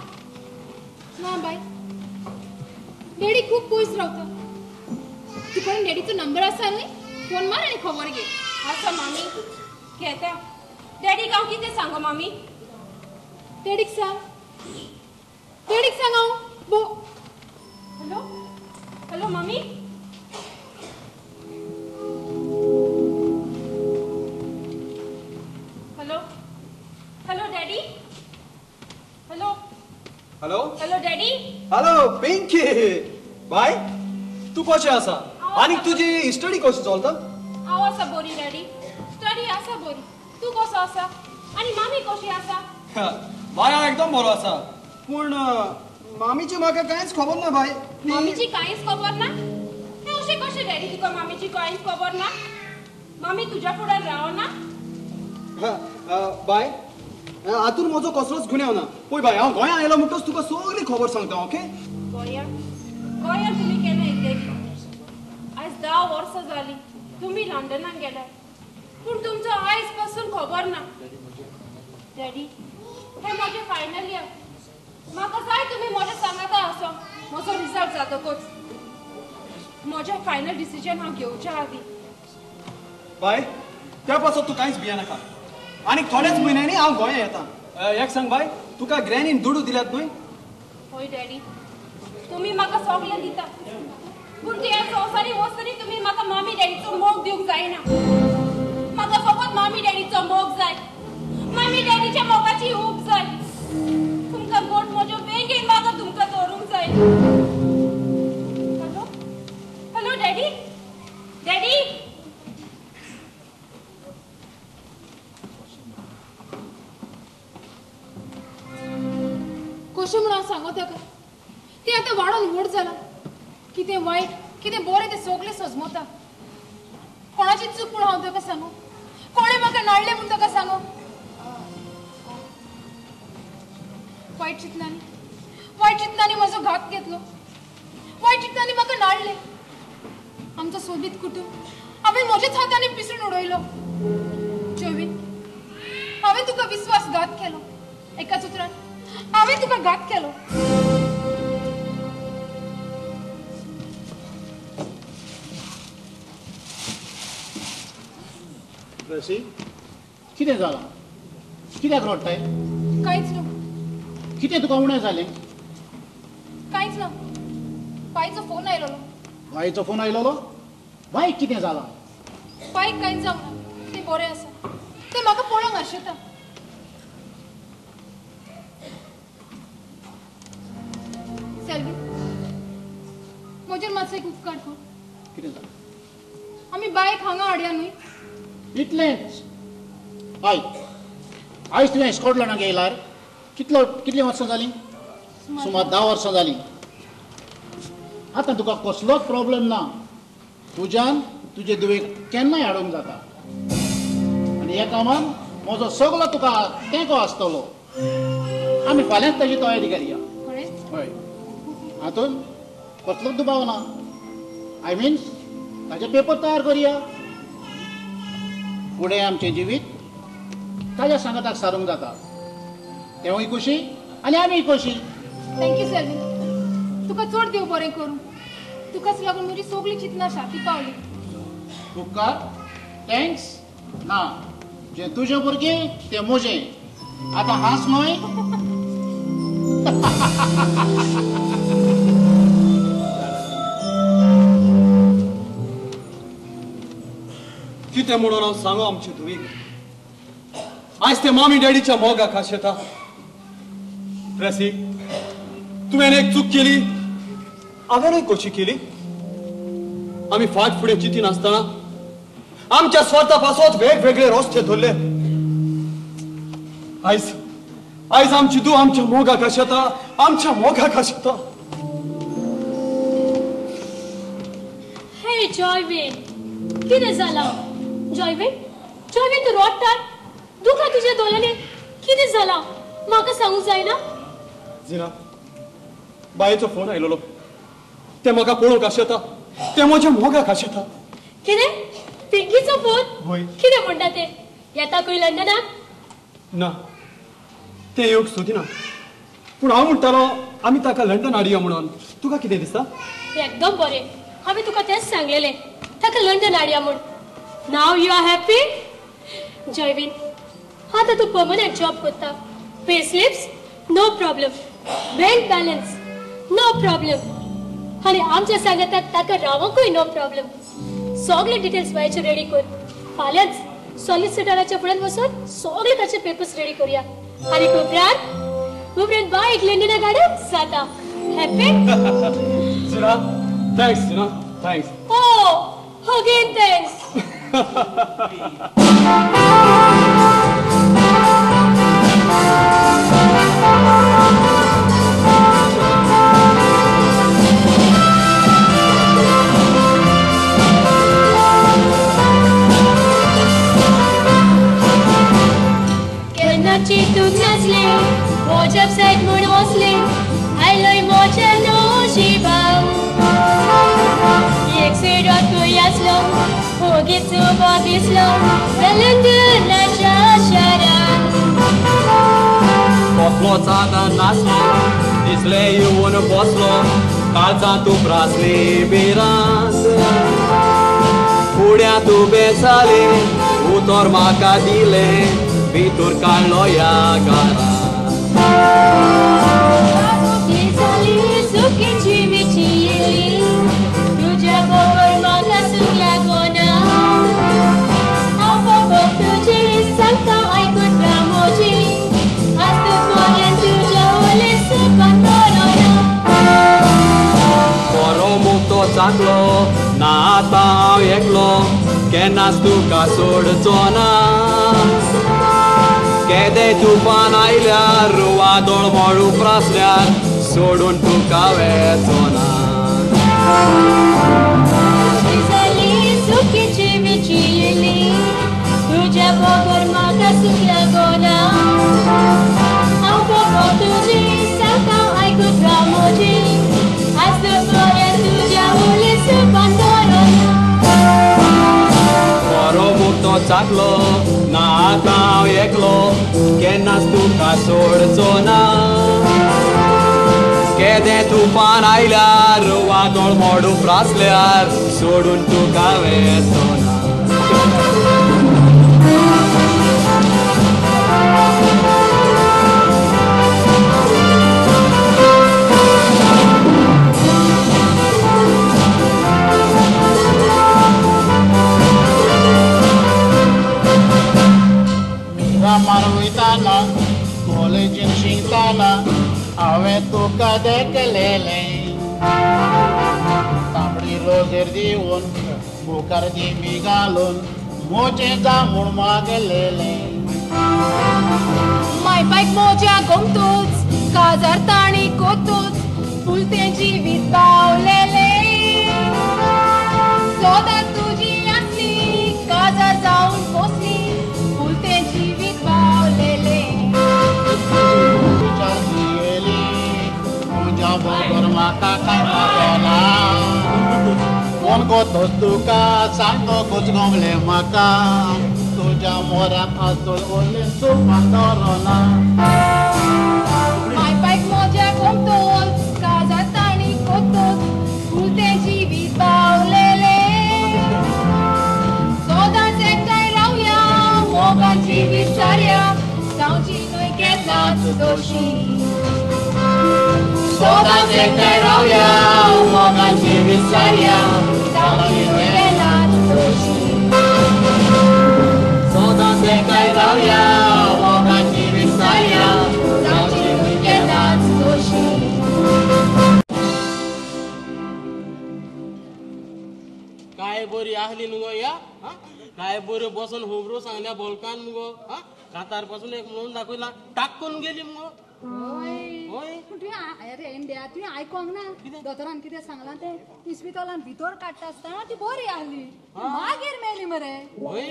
[SPEAKER 3] ना बाय, डॅडी खूब पयस रावता. तुका डॅडीचो नंबर आसा न्हय? फोन मार आनी खबर घे.
[SPEAKER 4] आसा मामी, घेता. डॅडीक हांव कितें सांगो मामी?
[SPEAKER 3] डॅडीक सांग, डॅडीक सांग हांव बो.
[SPEAKER 4] हॅलो हॅलो मामी. Hello hello daddy. Hello
[SPEAKER 1] hello
[SPEAKER 4] hello daddy.
[SPEAKER 1] Hello Pinky बाय, तूं कशें आसा? आनी तुजी स्टडी कशी चलता?
[SPEAKER 4] हांव आसा बरी डॅडी, स्टडी आसा बरी. तूं कसो आसा आनी मामी कशी आसा?
[SPEAKER 1] बाय हांव एकदम बरो आसा, पूण मामीची म्हाका कांयच खबर ना बाय.
[SPEAKER 4] मामीची कांयच खबर ना? हें अशें कशें डॅडी, तुका मामीची कांयच खबर ना? मामी तुज्या फुड्यान रावना?
[SPEAKER 1] बाय हातून म्हजो कसलोच गुन्यांव ना. पळय बाय, हांव गोंयांत आयलो म्हणटच तुका सगळी खबर सांगता. ओके?
[SPEAKER 4] गोंयांत गोंयांत तुमी केन्ना येतले? आयज 10 वर्सां जालीं तुमी लंडनाक गेल्यार, पूण तुमचो आयज पासून खबर ना. डॅडी हें म्हजें फायनल इयर, म्हाका जाय तुमी म्हज्या सांगाता आसो. म्हजो रिजल्ट जातकूच म्हजें फायनल डिसिजन हांव घेवच्या आदीं.
[SPEAKER 1] बाय त्या पासत तूं कांयच भियेनाका. आनी थोड्याच म्हयन्यांनी हांव गोंया येता. एक सांग बाय, तुका ग्रॅनीन दुडू दिल्यात न्हय?
[SPEAKER 4] हय डॅडी, तुमी म्हाका सगळें दिता, पूण ह्या संवसारी वस्तूंनी तुमी म्हाका मामी डॅडीचो मोग दिवंक जायना. म्हाका फकत मामी डॅडीचो मोग जाय, मामी डॅडीच्या मोगाची ऊब जाय. तुमकां गोड म्हज्यो बेगीन म्हाका तुमकां दवरूंक जाय. Hello hello daddy, daddy.
[SPEAKER 3] कशें म्हूण हांव सांगो ताका? तें आतां वाडोन व्हड जालां, कितें वायट कितें बरें तें सगळें सजमता. कोणाची चूक म्हूण हांव ताका सांगू? कोणें म्हाका नाडलें म्हूण ताका सांगू? वायट चिंतनांनी, वायट चिंतनांनी म्हजो घात घेतलो. वायट चिंतनांनी म्हाका नाडलें. आमचो सोबीत कुटूंब हांवें म्हज्याच हातांनी पिसडून उडयलो. जॉयवीन, हांवें तुका विस्वासघात केलो. एकाच उतरान हांवें तुका घात केलो.
[SPEAKER 9] ट्रेसी, कितें जालां? कित्याक रडटाय?
[SPEAKER 3] कांयच न्हू.
[SPEAKER 9] कितें तुका उणें जालें?
[SPEAKER 3] कांयच ना. बायचो फोन आयलोलो.
[SPEAKER 9] बायचो फोन आयलोलो? बायक कितें जालां?
[SPEAKER 3] बायक कांयच जावंक ना, तें बरें आसा. तें म्हाका पळोवंक आशेता. सेल्वी, म्हजेर मातसो एक उपकार कर.
[SPEAKER 9] कितें जालें?
[SPEAKER 3] आमी बायक हांगा हाडया न्हय?
[SPEAKER 9] इतलेंच? आयक, आयज तुवें स्कॉटलंडाक येयल्यार कितलीं वर्सां जालीं? सुमार 10 वर्सां जालीं. आतां तुका कसलोच प्रॉब्लेम ना. तुज्यान तुजे दुयेक केन्नाय हाडूंक जाता. आनी ह्या कामान म्हजो सगलो तुका तेंको आसतलो. आमी फाल्यांच ताजी तयारी करया. हय, हातून कसलोच दुबाव ना. I mean ताजे पेपर तयार करया. फुडें आमचें जिवीत ताज्या सांगाताक सारूंक जाता. तेवूय खुशी आनी आमीय खुशी.
[SPEAKER 3] Thank you Selvin, तुका चड देव बरें करूं. तुकाच लागून म्हजी सगळी चिंतना शाती पावली.
[SPEAKER 9] उपकार thanks ना, जें तुजें भुरगें तें म्हजें. आतां हांस न्हय.
[SPEAKER 1] कितें म्हणून हांव सांगू आमचे धुवेक? आयज ते मामी डॅडीच्या मोगाक आशेता. ट्रेसी, तुवें एक चूक केली, हांवेंय कशी केली. आमी फाट फुडें चिंती नासतना आमच्या स्वार्था पासत वेगवेगळे रस्ते धरले. आयज आयज आमची धूव आमच्या मोगाक आशेता, आमच्या मोगाक आशेता.
[SPEAKER 5] हे जॉयवीन, कितें जालां? जॉयवीन, जॉयवीन तूं रोडटा, दुखां तुज्या दोळ्यांनी, कितें जालां म्हाका सांगूंक जायना?
[SPEAKER 1] जिना, बायेचो फोन आयलेलो. तें म्हाका पळोवंक आशेता, तें म्हज्या मोगाक आशेता.
[SPEAKER 5] कितें? पिंकीचो फोन?
[SPEAKER 1] वय.
[SPEAKER 5] कितें म्हणटा तें? येता खंय लंडनाक?
[SPEAKER 1] ना, तें येवंक सोदिना. पूण हांव म्हणटालो आमी ताका लंडन हाडया म्हणून. तुका कितें दिसता?
[SPEAKER 5] एकदम बरें, हांवें तुका तेंच सांगलेलें, ताका लंडन हाडया म्हूण. Now you are happy? Joywin, आतां तूं पर्मनंट जॉब करता. Pay slips no problem, bank balance no problem, आनी आमच्या सांगाताक ताका रावंकूय नो प्रॉब्लम. सगळे डिटेल्स बायचे रेडी कर. फाल्यांच सॉलिसिटराच्या फुड्यान वचून सगळे ताचे पेपर्स रेडी करूया. आनी उपरांत उपरांत बायक लंडनाक हाडप जाता. Happy?
[SPEAKER 1] Jina, thanks. Jina, thanks.
[SPEAKER 5] Oh, again thanks. केन्ना चिंतूंक नासलें म्हज्या सायड म्हूण वसलें, आयलोय म्हज्या नशिबाक. एक सिरकूय आसलो, ओगीच उबो दिसलो लंडनाच्या शारान.
[SPEAKER 1] कसलोच आदार नासलो, दिसलें येवन बसलो, काळजांत उप्रासली भिरांत. फुड्यांत उबें जालें, उतर म्हाका दिलें, भितर काडलो ह्या घरांत.
[SPEAKER 5] जाली सुखीची विची येयली, तुज्या बगर म्हाका सूख लागना. हांव फकत तुजी सांगता आयकून राव म्हजी, आज तुका तुज्या उले सुखान बरोना.
[SPEAKER 1] बरो मुक्तो चाकलो ना, आतां हांव एकलो, केन्नाच तुका सोडचो ना. केदें तुफान आयल्यार, वादळ मोड उप्रासल्यार, सोडून तुका वेचो ना.
[SPEAKER 5] जाली सुखीची विची येयली, तुज्या बगर म्हाका सूख लागना. हांव फकत तुजी सांगता आयकून राव म्हजी, आज तुका तुज्या उले सुखान बरोना.
[SPEAKER 1] बरो मुक्तो चाकलो ना, आतां हांव एकलो, केन्नाच तुका सोडचो ना. केदें तुफान आयल्यार, वादळ मोड उप्रासल्यार, सोडून तुका वेचो ना.
[SPEAKER 9] मिरामार वयताना, कॉलेजीन शिकताना, हांवें तुका देखलेलें. तांबडी रोजेर दिवन मुखार दिमी घालून म्हजें जा म्हूण मागलेलें.
[SPEAKER 3] माय बायक म्हज्या गोमतूच, काजार ताणी कोतूच, फुलतें जिवीत पावलेलें. सदां तुजी आसली, काजार जावन बसली, फुलतें जिवीत पावलेलें.
[SPEAKER 9] विचार दियेली तुज्या बगर म्हाका कांय लागना. कोण गोतोच तुका सांगतकूच गमलें म्हाका, तुज्या मोरान आजून उरलें सुखान दवरना.
[SPEAKER 3] माय बायक म्हज्या गोमतोच, काजार ताणी कोतोच, फुलतें जिवीत
[SPEAKER 11] केन्नाच दोशी. सदांच एकठांय रावया, मोगाची विसरया, जावची न्हय केन्नाच दोशी. सदांच एकठांय रावया, मोगाची विसरया, जावची न्हय केन्नाच दोशी.
[SPEAKER 6] काय बरी आहली न्हू गो या, काय बऱ्यो बसून होबरो सांगल्या बोलकान मुगो, कातार पासून एक म्हणून दाखयला टाकून गेली मुगो.
[SPEAKER 7] हय, पूण तुवें अरे इंडिया तुवें आयकोंक ना दोतोरान कितें सांगलां तें? इस्पितॉलान भितर काडटा आसतना ती बरी आहली, मागीर मेली मरे.
[SPEAKER 6] हय,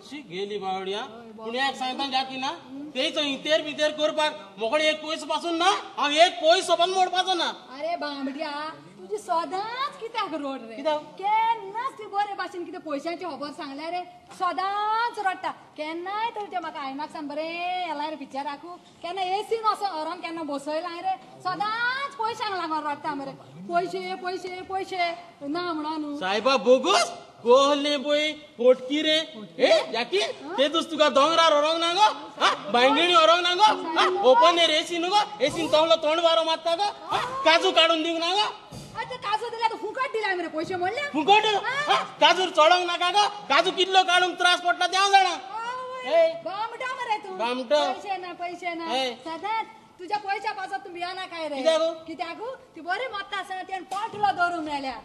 [SPEAKER 6] शी गेली बावड्या. पूण एक सांगता जाकी ना, तेचो इंतेर बितेर करपाक मोकळे एक पयसो पासून ना, हांव एक पयसो पण मोडपाचो ना.
[SPEAKER 7] अरे बांबड्या, तुजी सदांच कित्याक रोड रे? केन्नाच ती बरे भाशेन कितें पयशांची खबर सांगल्या रे, सदांच रडटा. केन्नाय तर तें म्हाका आयनाक्सान बरें येलाय रे पिक्चराकू, केन्ना एसीन वचोन व्हरोन केन्ना बसयलां रे, सदांच पयशांक लागून रडटा मरे. पयशे पयशे पयशे ना म्हणून.
[SPEAKER 6] सायबा बोगस कोहले पळय पोटकी रे. ए जाकी, तेतूच तुका दोंगरार व्हरोंक ना गो, बांयगिणी व्हरोंक ना गो, ओपन एयर एसी न्हू गो, एसीन तोंडलो तोंड वारो मारता गो, काजू काडून दिवंक ना गो.
[SPEAKER 7] काजू दिल्यार फुकट दिलाय मरे पयशे म्हणल्या.
[SPEAKER 6] फुकट काजूर चडोंक नाका गो, काजू कितलो काडूंक त्रास पडटा तें हांव जाणा.
[SPEAKER 7] बामटो मरे तूं,
[SPEAKER 6] बामटो.
[SPEAKER 7] पयशे ना पयशे ना, सदांच तुज्या पयशा पासत तूं भिया नाकाय रे. कित्याक ती बरी मत्ता आसतना तेणें पोटलो दवरूंक मेळ्ळ्या.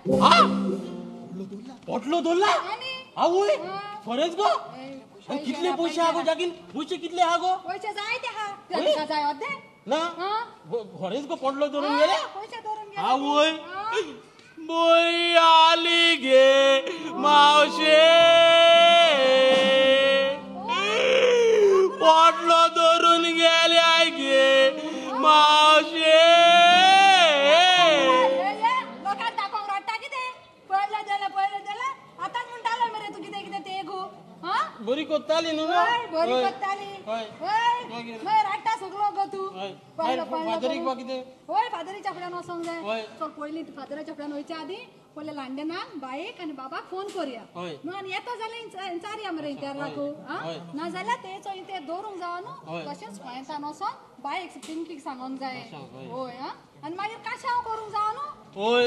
[SPEAKER 6] पोटलो दवरला? आवय खरेंच गो? कितले पयशे आहा गो जाकीन? पयशे कितले आहा गो?
[SPEAKER 7] पयशे जायते आहा, तुका जाय अर्दे
[SPEAKER 6] ना. खरेंच गो पोटलो दवरून गेले?
[SPEAKER 7] पयशे दवरून गेले.
[SPEAKER 6] आवय बरी आली गे मावशे, पोटलो धरून गेले गे मावशे.
[SPEAKER 7] लोकांक दाखोवंक रडटा कितें? पयलें दिलें पयलें दिलें, आतांच म्हणटालो मरे तूं कितें कितें तें गो.
[SPEAKER 6] बरी कोत्ताली न्हू?
[SPEAKER 7] बरी कोत्ताली. हय, रडटा सगलो गो तूं.
[SPEAKER 6] फादरीक वा कितें?
[SPEAKER 7] हय, फादरीच्या फुड्यान वचोंक जाय. चल पयलीं फादराच्या फुड्यान वयच्या आदीं पयलें लांडेनाक बाईक आनी बाबाक फोन करुया न्हू, आनी येता जाल्यार विचारया मरे इंतेराकू. ना जाल्यार तेचो इंतेर दवरूंक जावो न्हू, तशेंच गोंयांतल्यान वचोन बाईक पिंकीक सांगोंक जाय. हय, आनी मागीर काशांव करूंक जावो न्हू.
[SPEAKER 6] हय,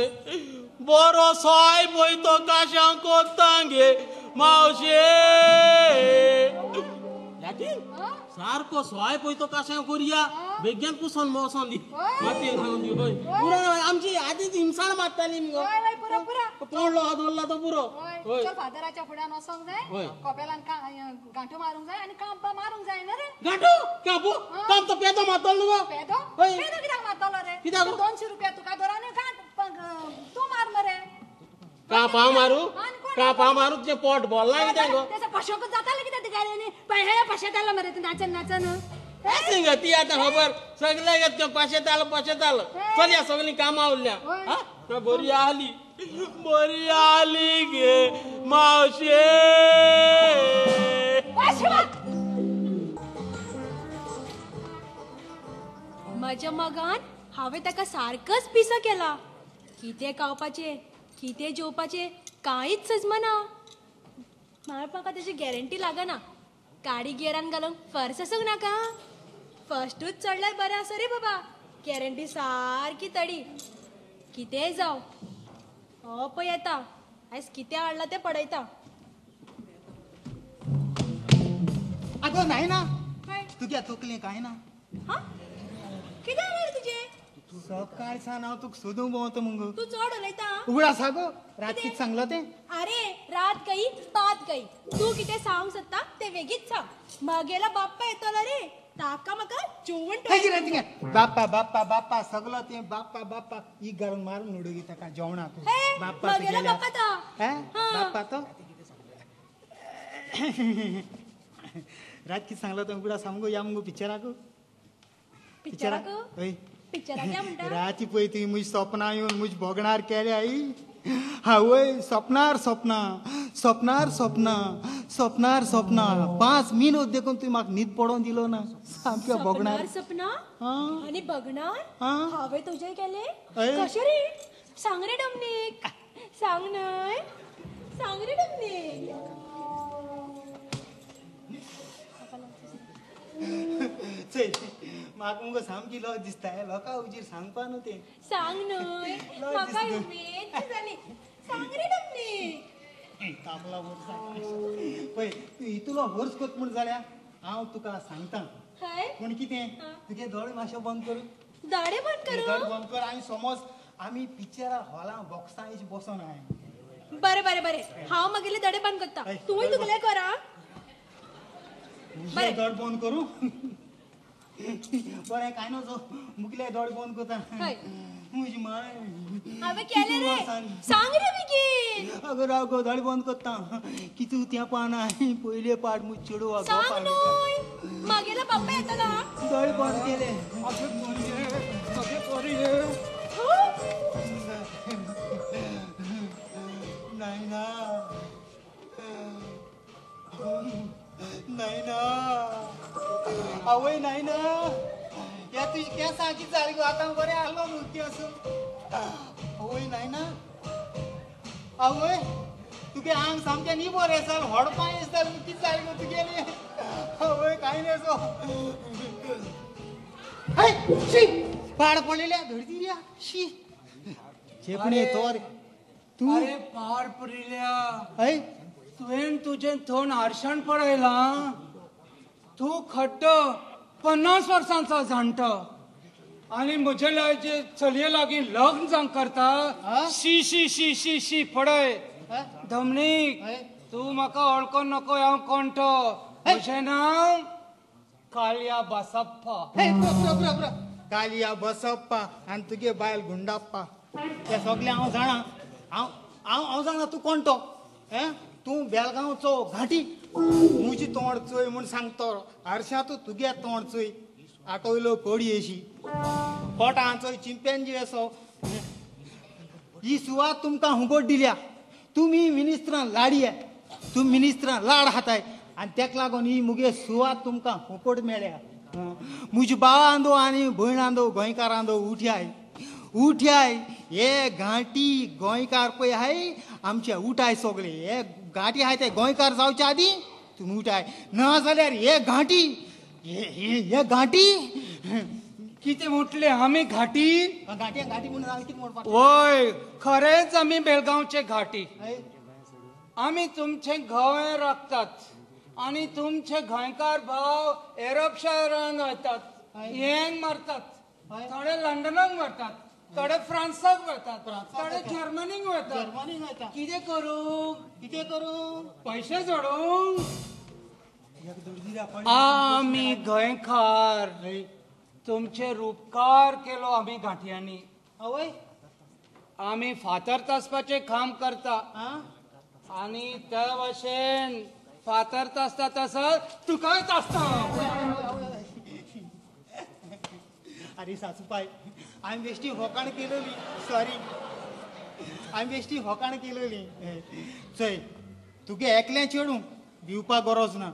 [SPEAKER 6] बरो सायब पळय तो काशांव कोत्ता गे मावशे. सारको सोय पळय तो काशांव करया, बेगीन कुसोन मोसोन दी मातयेन घालून दी. हय, पुरो आमची आदींच हिमसाण मारताली मुगो. पोडलो दवरला तो पुरो.
[SPEAKER 7] चल फादराच्या फुड्यान वचोंक जाय, कोपेलान गांठो मारूंक जाय आनी कांप मारूंक जाय न्हू रे.
[SPEAKER 6] गांठो कांपू? कांप तो पेदो मारतलो न्हू गो.
[SPEAKER 7] पेदो? पेदो कित्याक मारतलो रे?
[SPEAKER 6] कित्याक?
[SPEAKER 7] 200 रुपया तुका दवर आनी गांठ तूं मार मरे.
[SPEAKER 6] कांप हांव मारू? कांप हांव मारू? तुजें पोट भरलां कितें गो?
[SPEAKER 7] तेजो पशोकूच जातालें कितें तुका रे? पळय पाशेतालो मरे तूं नाचन नाचन.
[SPEAKER 6] गा ती आतां खबर सगळ्याक पाशेतालो पाशेतालो. चल या सगळीं कामां उरल्या. बरी आहली बरी आहली गे मावशे.
[SPEAKER 5] म्हज्या मगान हांवें ताका सारकोच पिसो केला. कितें खावपाचें कितें जेवपाचें कांयच सजमना. म्हाका तेजी गॅरंटी लागना. गाडी गियरान घालूंक फर्स आसूंक नाका. फर्स्टूच चडल्यार बरें आसा रे बाबा, गॅरंटी सारकी तडी. कितेंय जावं, हो पळय येता आयज कितें हाडलां तें पळयता.
[SPEAKER 8] आगो नाय ना, तुज्या तकलें कांय ना.
[SPEAKER 5] कितें जालें रे तुजें?
[SPEAKER 8] सकाळ सान हांव तुका सोदूंक भोंवता मुगो.
[SPEAKER 5] तूं चड उलयता.
[SPEAKER 8] उगडास आसा गो रात कितें सांगलो तें?
[SPEAKER 5] अरे रात गई बात गई. तूं कितें सांगूंक सोदता तें वेगीच सांग. म्हगेलो बाप्पा येतलो रे, ताका म्हाका जेवण.
[SPEAKER 8] बाप्पा बाप्पा बाप्पा सगलो तें बाप्पा बाप्पा ई घालून मारून उडोवगी ताका जेवणाक.
[SPEAKER 5] म्हगेलो बाप्पा तो.
[SPEAKER 8] बाप्पा तो रात कितें सांगलो तें उगडास आसा मुगो? या मुगो पिक्चराक.
[SPEAKER 5] पिक्चराक?
[SPEAKER 8] हय
[SPEAKER 5] पिक्चराक या म्हणटा?
[SPEAKER 8] राती पळय तुवें म्हजी सपनां येवन म्हजी भोगणार केल्या आई. हांवय सपनार सपनां सपनार सपनां सपनार सपनां 5 मिनट देखून तुवें म्हाका न्हीद पडोवन दिलो ना. सामक्या भोगणार
[SPEAKER 5] सपनां आनी बगणार हांवें तुजें केलें कशें रे? सांग रे डॉमनीक, सांग न्हय, सांग रे डॉमनीक.
[SPEAKER 8] चल म्हाका मुगो सामकी लज दिसता लोकां उजीर सांगपा न्हू तें.
[SPEAKER 5] सांग न्हय, म्हाका उमेद जाली. सांग रे डमनीक.
[SPEAKER 8] तापला वर्स पळय तूं इतलो वर्स कोत म्हूण जाल्यार हांव तुका सांगता. पूण कितें तुगे दोळे मातशे बंद करूं.
[SPEAKER 5] दोळे बंद करूं?
[SPEAKER 8] दोळे बंद कर आनी समज आमी पिक्चरा हॉलां बॉक्सां बसोन आहाय. बरें
[SPEAKER 5] बरें बरें, हांव मागीर दोळे बंद करता, तूंय तुगेले कर.
[SPEAKER 8] बरें दोळे बंद करूं. बरें कांय नजो मुगले दोळे बंद करता. म्हजी माय
[SPEAKER 5] हांवें केलें रे. सांग रे बेगीन.
[SPEAKER 8] अगो राव गो, दोळे बंद करता. कितू त्या पानां पयले पाट म्हज चेडवा.
[SPEAKER 5] सांग न्हय, मागेलो बाप्पा येतलो.
[SPEAKER 8] दोळे बंद केले. नायना नायना आवय नायना, ह्या तुजी केंसां कितें जाली गो? आतां बरें आहलो न्हू केंस. आवय नायना, आवय तुगे आंग सामकें न्ही बरें जाल, होडपां जाल, कितें जालें गो तुगेलें? आवय कांय न्ही. शी पाड पडलेल्या धरती शी चेपणे तोर तूं.
[SPEAKER 12] अरे पाड पडिल्ल्या तुवें तुजें तोंड आरशान पळयलां. तूं खड्डो 50 वर्सांचो जाणटो आनी म्हजे लागीं चलये लागीं लग्न जावंक करता. शी शी शी शी शी पळय डमनीक, तूं म्हाका वळखूंक नको. हांव कोण तो? म्हजें नांव कालिया बसप्पा.
[SPEAKER 8] कालिया बसप्पा आनी तुगे बायल गुंडाप्पा. ते सगळें हांव जाणा. हांव हांव हांव जाणा तूं कोण तो. तूं बेलगांवचो घाटी. म्हजी तोंड चोय म्हूण सांगतो आरशांत तुगे तोंड चोय. आटोयलो कोडी अशी पोटां चोय चिंपेंजी असो. ही सुवात तुमकां हुंगोट दिल्या. तुमी मिनिस्त्रां लाडये, तुमी मिनिस्त्रां लाड खाताय आनी तेका लागून ही मुगे सुवात तुमकां हुंकोट मेळ्ळ्या. म्हजी भावांदो आनी भयणांदो गोंयकारांदो उठ्याय उठ्याय. हे घांटी गोंयकार पळय आहाय आमचे उठाय सगळे. हे घांटी आहाय ते गोंयकार जावचे आदीं तुमी उठाय, ना जाल्यार हे घांटी हे घांटी
[SPEAKER 12] कितें म्हटलें? आमी घांटी
[SPEAKER 8] घांटी घांटी म्हणून कितें म्हणपाक?
[SPEAKER 12] वय खरेंच आमी बेलगांवचे घांटी. आमी तुमचें गोंय राखतात आनी तुमचे गोंयकार भाव एरब शहरान वतात, हेंग मारतात, थोडे लंडनाक वतात, थोडे फ्रांसाक वतात, थोडे जर्मनीक वतात. कितें करूं?
[SPEAKER 8] कितें करूं?
[SPEAKER 12] पयशे जोडूंक? आमी गोंयकार तुमचे उपकार केलो आमी घांटयांनी.
[SPEAKER 8] आवय
[SPEAKER 12] आमी फातर तासपाचें काम करता आनी त्या भाशेन फातर तासता तसो तुकाय तासता.
[SPEAKER 8] अरे सासूबाय, हांवें बेश्टी होकाण केलेली. सॉरी, हांवें बेश्टी होकाण केलेली. चोय तुगे एकलें चेडूं भिवपाक गरज ना.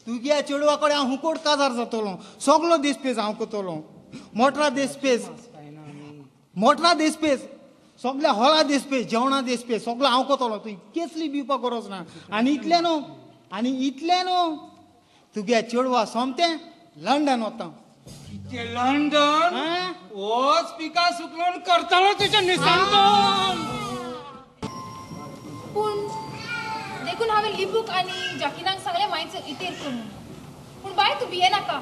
[SPEAKER 8] तुग्या चेडवा कडेन हांव हुकोट काजार जातलो. सगलो देसपेज हांव करतलो. मोटरा देसपेज, मोटरा देसपेज, सगल्या हॉला देसपेज, जेवणा देसपेज सगलो हांव करतलो. तूं केसली भिवपाक गरज ना. आनी इतलें न्हू, आनी इतलें न्हू, तुग्या चेडवा सोमतें लंडन वता.
[SPEAKER 12] लंडन वच पिका सुकलोन करतलो तुजें निसंतोन.
[SPEAKER 3] पूण देखून हांवें लिबूक आनी जाकिनाक सांगलें मायचो इतेर करून. पूण बाय तूं भिये नाका.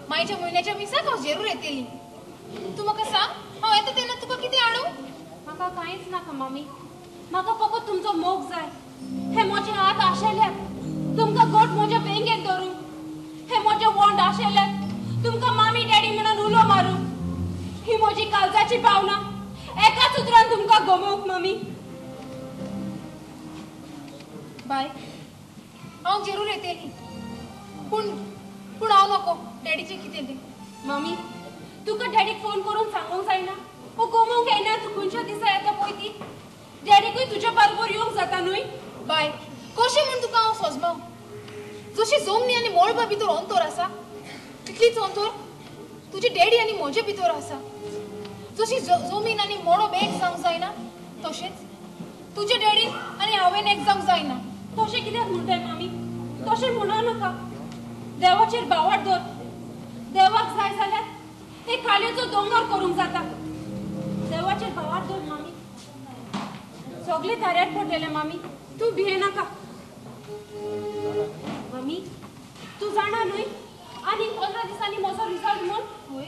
[SPEAKER 3] मायच्या म्हयन्याच्या मिसाक हांव जेरूर येतली. तूं म्हाका सांग हांव येता तेन्ना तुका कितें हाडूं?
[SPEAKER 4] म्हाका कांयच नाका मामी, म्हाका फकत तुमचो मोग जाय. हे म्हजे हात आशेल्यात तुमकां गोट म्हज्या वेंगेंत धरूंक. हे म्हजे वोंड आशेल्यात तुमकां मामी डॅडी म्हणून उलो मारूंक. ही म्हजी काळजाची भावना एकाच उतरान तुमकां गमोवंक मामी.
[SPEAKER 3] बाय हांव जेरूर येतली. पूण पूण हांव नको डॅडीचें कितें तें.
[SPEAKER 4] मामी तुका डॅडीक फोन करून सांगूंक जायना? ओ गमोवंक येना तूं खंयच्या दिसा येता पळय ती. डॅडीकूय तुज्या बरोबर येवंक जाता न्हय?
[SPEAKER 3] बाय कशें म्हूण तुका हांव सोजमाव? जशी जमनी आनी मळबा भितर अंतर आसा तितलीच अंतर तुजी डॅडी आनी म्हजे भितर आसा. जशी जमीन आनी मळब एक जावंक जायना तशेंच तुजे डॅडीन आनी हांवें एक जावंक जायना.
[SPEAKER 4] तशें कित्याक म्हणटाय मामी? तशें म्हणू नाका. देवाचेर भावार्थ धर. देवाक जाय जाल्यार हे कालेचो दोंगर करूंक जाता. देवाचेर भावार दवर मामी, सगळे दाऱ्यार पडलेले मामी, तूं भियेनाका. मामी तूं जाणा न्हय आनी 15 दिसांनी म्हजो रिजल्ट म्हूण. हय,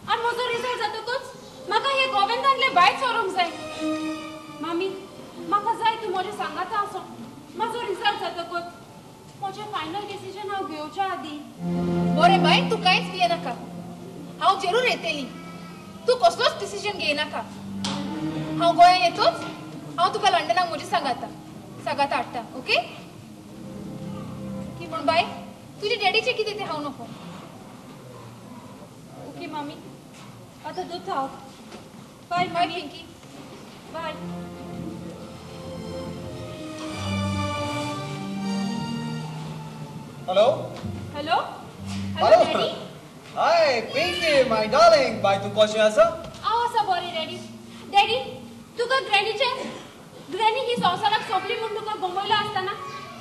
[SPEAKER 4] आनी म्हजो रिजल्ट जातकच म्हाका हे गोविंदांतले भायर सरूंक जाय. मामी म्हाका जाय तूं म्हजें सांगाता आसो. म्हजो रिजल्ट जातकच म्हजें फायनल डिसिजन हांव घेवच्या आदीं.
[SPEAKER 3] बरें बाय, तूं कांयच भियेनाका, हांव जरूर येतली. तूं कसलोच डिसिजन घेयनाका. हांव गोंया येतोच हांव तुका लंडनाक म्हजे सांगाता सांगाता हाडटा. ओके? पूण बाय तुजे डॅडीचें कितें तें हांव नको.
[SPEAKER 4] ओके मामी, आतां दोता हांव. बाय
[SPEAKER 3] बाय पिंकी,
[SPEAKER 4] बाय.
[SPEAKER 1] Hello
[SPEAKER 4] hello hello daddy.
[SPEAKER 1] Hi Pinky my darling, बाय तूं कशें आसा?
[SPEAKER 4] हांव आसा बरें डॅडी. डॅडी तुका ग्रॅनीचें ग्रॅनी ही संवसाराक सोंपली म्हूण तुका गमयलो आसतना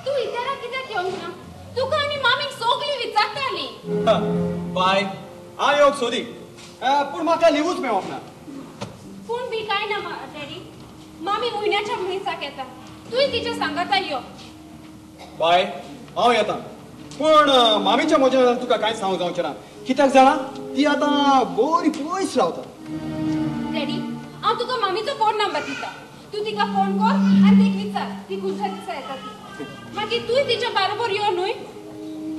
[SPEAKER 4] तूं इत्याराक कित्याक येवंक ना? तुका आनी मामीक सगळीं विचारताली.
[SPEAKER 1] बाय हांव येवंक सोदी पूण म्हाका लिवूच मेळोंक ना.
[SPEAKER 4] पूण बी कांय ना डॅडी, मामी म्हयन्याच्या म्हयन्याक येता, तूंय तिच्या सांगाता यो.
[SPEAKER 1] बाय हांव येता पूण मामीच्या म्हज्या तुका कांय सांगूंक जावचें ना. कित्याक जाणा, ती आतां बरी पयस रावता.
[SPEAKER 4] डॅडी हांव तुका मामीचो फोन नंबर दिता, तूं तिका फोन कर आनी तीक विचार ती खंयच्या दिसा येता ती. मागीर तूंय तिच्या बरोबर यो न्हय.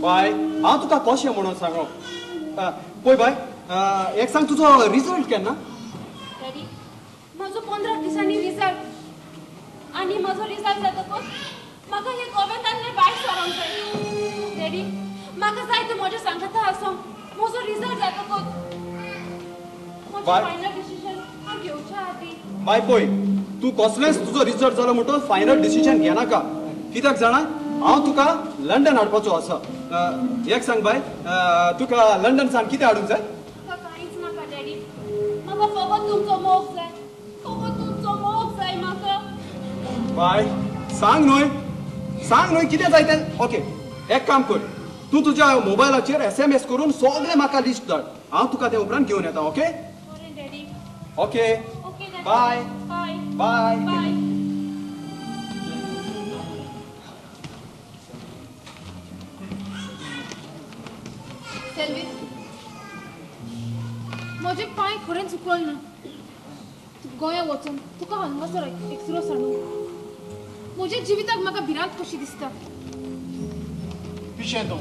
[SPEAKER 1] बाय हांव तुका कशें म्हणून सांगो. पळय बाय एक सांग, तुजो रिजल्ट केन्ना?
[SPEAKER 4] डॅडी म्हजो 15 दिसांनी रिजल्ट आनी म्हजो रिजल्ट जातकच म्हाका हे गोव्यांतले भायर सरोंक जाय. डॅडी म्हाका जाय तूं म्हज्या सांगाता आसो. म्हजो रिजल्ट जातकच म्हजें फायनल डिसिजन हांव घेवच्या आदीं.
[SPEAKER 1] बाय पळय तूं कसलेंच तुजो रिजल्ट जालो म्हणटकच फायनल डिसिजन घेनाका. कित्याक जाणा, हांव तुका लंडन हाडपाचो आसा. एक सांग बाय, तुका लंडन सान कितें हाडूंक जाय?
[SPEAKER 4] म्हाका कांयच नाका डॅडी, म्हाका फकत तुमचो मोग जाय, फकत तुमचो मोग जाय म्हाका.
[SPEAKER 1] बाय सांग न्हय, सांग न्हय कितें जाय तें. ओके एक काम कर, तूं तुज्या मोबायलाचेर SMS करून सगळें म्हाका लिस्ट धाड, हांव तुका ते उपरांत घेवन येता. ओके?
[SPEAKER 4] बरें daddy.
[SPEAKER 1] Okay bye
[SPEAKER 4] bye
[SPEAKER 1] bye
[SPEAKER 4] bye.
[SPEAKER 3] Selvin, म्हजे पांय खरेंच उकळना. गोंया वचून तुका हांगासर एकसुरो सांडून म्हज्या जिविताक म्हाका भिरांत कशी दिसता.
[SPEAKER 9] पिशें तूं,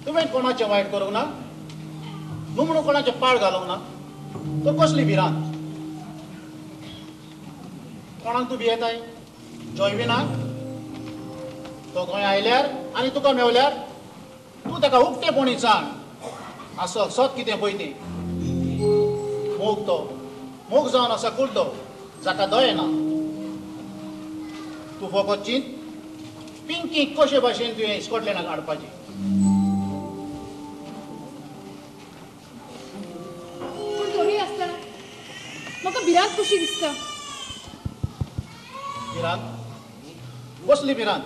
[SPEAKER 9] तुवें कोणाचें वायट करूंक ना, न्हू म्हणून कोणाचें पाळ घालूंक ना, तर कसली भिरांत? कोणाक तूं भियेताय? जॉयविनाक? तो गोंय आयल्यार आनी तुका मेवल्यार तूं ताका उक्तेपणी सांग आसो सत कितें पळय तें. मोग तो मोग जावन आसा कुर्दो जाका दय ना. तूं फकत चिंत पिंकी कशे भाशेन तुवें स्कॉटलँडाक हाडपाची.
[SPEAKER 3] पूण तरी आसतना म्हाका भिरांत कशी दिसता.
[SPEAKER 9] भिरांत? कसली भिरांत?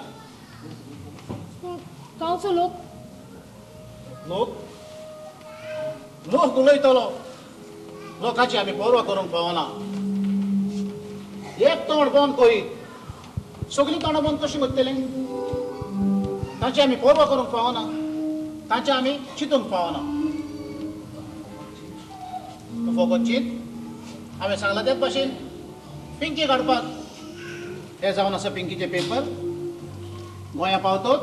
[SPEAKER 3] पूण गांवचो लोक
[SPEAKER 9] लोक लोक उलयतलो, लोकांची आमी पर्वा करूंक फावना. एक तोंड बंद करीत सगळीं तोंडां बंद कशीं करतलीं? तांची आमी पर्वा करूंक फावना, तांचे आमी चिंतूंक फावना. तूं फकत चिंत, हांवें सांगलां तेच भाशेन पिंकी काडपाक. हे जावन आसा पिंकीचे पेपर. गोंया पावतोच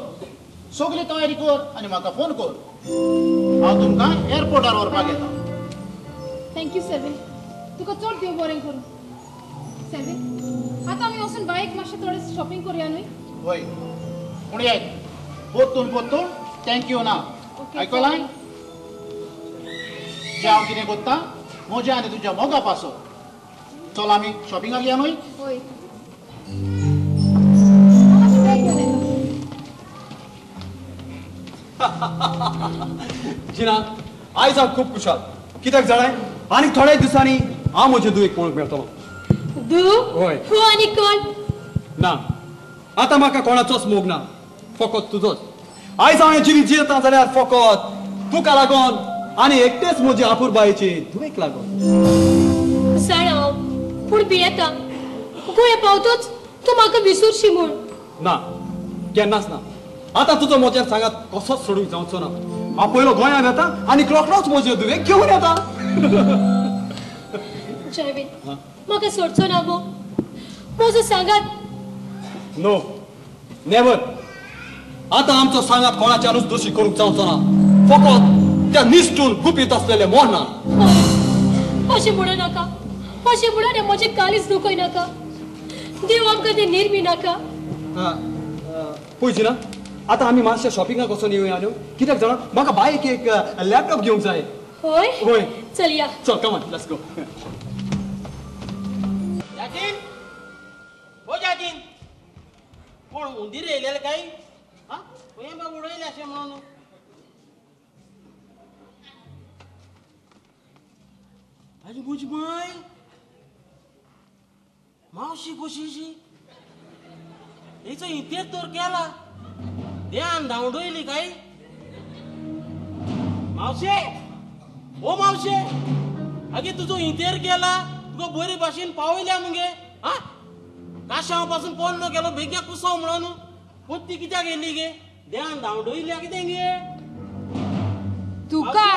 [SPEAKER 9] सगळी तयारी कर आनी म्हाका फोन कर, हांव तुमकां एअरपोर्टार व्हरपाक येता.
[SPEAKER 3] Thank you Selvin, तुका चड देव बरें करूं. सेल्विन आतां आमी वचून बायक मातशें थोडें शॉपिंग करुया न्हय?
[SPEAKER 9] हय, पूण येत परतून परतून thank you ना. आयकलां? जें हांव कितें करता म्हज्या आनी तुज्या मोगा पासो. चल आमी शॉपिंगाक या न्हय?
[SPEAKER 3] हय.
[SPEAKER 1] जिना आयज हांव खूब खुशाल. कित्याक जाणाय, आनी थोड्या दिसांनी हांव म्हजे दुयेक पळोवंक मेळटलो.
[SPEAKER 5] दू?
[SPEAKER 1] हय.
[SPEAKER 5] तूं आनी कोण?
[SPEAKER 1] ना, आतां म्हाका कोणाचोच मोग ना, फकत तुजोच. आयज हांव हें जिवीत जियेता जाल्यार फकत तुका लागोन आनी एकटेच म्हजे आपुरबायेची धुवेक लागोन.
[SPEAKER 5] जाणा हांव, पूण भियेता गोंया पावतोच तूं म्हाका विसरशी म्हूण.
[SPEAKER 1] ना, केन्नाच ना. आतां तुजो म्हजेर सांगात कसोच सोडूंक जावचो ना. हांव पयलो गोंयांत येता आनी रोखडोच म्हजे धुवेक घेवन येता.
[SPEAKER 5] जयवीन, म्हाका सोडचो ना गो, म्हजो सांगात.
[SPEAKER 1] No, never. आतां आमचो सांगात कोणाच्यानूच दोशी करूंक जावचो ना, फकत त्या निश्ठून गुपीत आसलेले मोहना.
[SPEAKER 5] अशें म्हणू नाका, अशें म्हणून म्हजें काळीज दुखय नाका. देव आमकां ते निर्मी नाका.
[SPEAKER 1] पळय ना, आतां आमी मातशें शॉपिंगाक वचून येवया न्हू. कित्याक जाणा, म्हाका बायक एक लॅपटॉप घेवंक जाय.
[SPEAKER 5] हय
[SPEAKER 1] हय,
[SPEAKER 5] चलया.
[SPEAKER 1] चल, कम ऑन, let's go.
[SPEAKER 6] जाकीन, ओ जाकीन, कोण उंदीर येयलेले काय? हा, खंय बाब उडयले अशें म्हणून? आजी म्हजी माय मावशी कशीशी हेचो इतेर तर केला, ध्यान धांवडयली काय? मावशे, ओ मावशे, आगे तुजो इंतेर केला, तुका बरे भाशेन पावयल्या मुगे. हा, काशांव पासून पोन्नो गेलो बेगीन कुसो म्हणून पोत्ती कित्याक येयली गे? ध्यान धांवडयल्या कितें गे?
[SPEAKER 4] तुका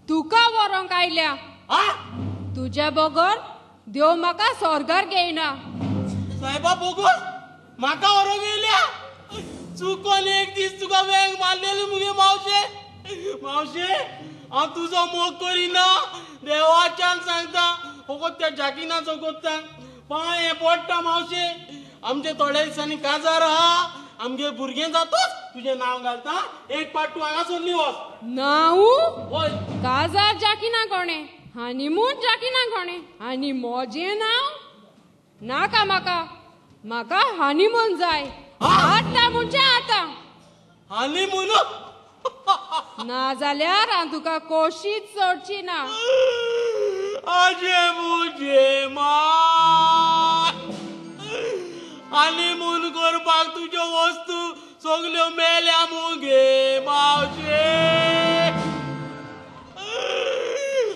[SPEAKER 4] तुका व्हरोंक आयल्या. तुज्या बगर देव म्हाका स्वर्गार घेयना.
[SPEAKER 6] सायबा बोगोस म्हाका व्हरोंक येयल्या? चुकोन एक दीस तुका वेंग मारलेली मुगे मावशे. मावशे, हांव तुजो मोग करिना, देवाच्यान सांगता, फकत त्या जाकिनाचो कोत्ता. पांय पडटा मावशे. आमचे थोड्या दिसांनी काजार आहा, आमगे भुरगें जातोच तुजें नांव घालता. एक पाट तूं हांगासरली वच.
[SPEAKER 4] नांव?
[SPEAKER 6] हय.
[SPEAKER 4] काजार जाकिना कोणें, हनीमून जाकिना कोणें, आनी म्हजें नांव नाका. म्हाका म्हाका हनीमून जाय आतां म्हणजे आतां.
[SPEAKER 6] हनीमून?
[SPEAKER 4] ना जाल्यार हांव तुका कोशीच सोडची ना.
[SPEAKER 6] आजे मुजे my, honeymoon करपाक तुज्यो वस्तू सगल्यो मेल्या मुगे मावशे.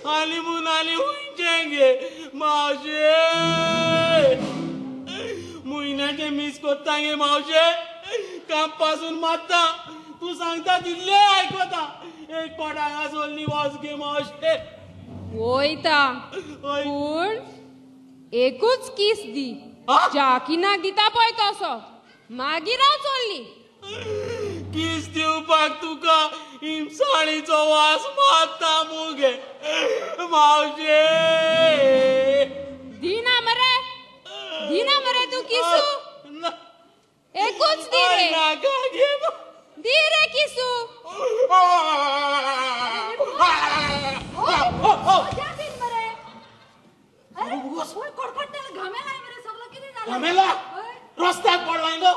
[SPEAKER 6] हनीमून आनी खंयचें गे मावशे? म्हयन्याचें मीस कोत्ता गे मावशे, काम पासून मारता. तूं सांगता तितलें आयकता. एक पाट हांगा सोडली वच गे मावशे.
[SPEAKER 4] वयता, पूण एकूच कीस दी. जाकिनाक दिता पळय तसो, मागीर हांव चल्ली.
[SPEAKER 6] कीस दिवपाक तुका हिमसाणीचो वास मारता मुगे मावशे.
[SPEAKER 4] दिना मरे, दिना मरे तूं किसू. एकूच दी रे, दी रे किसू.
[SPEAKER 6] घामेला रस्त्याक पडलाय गो,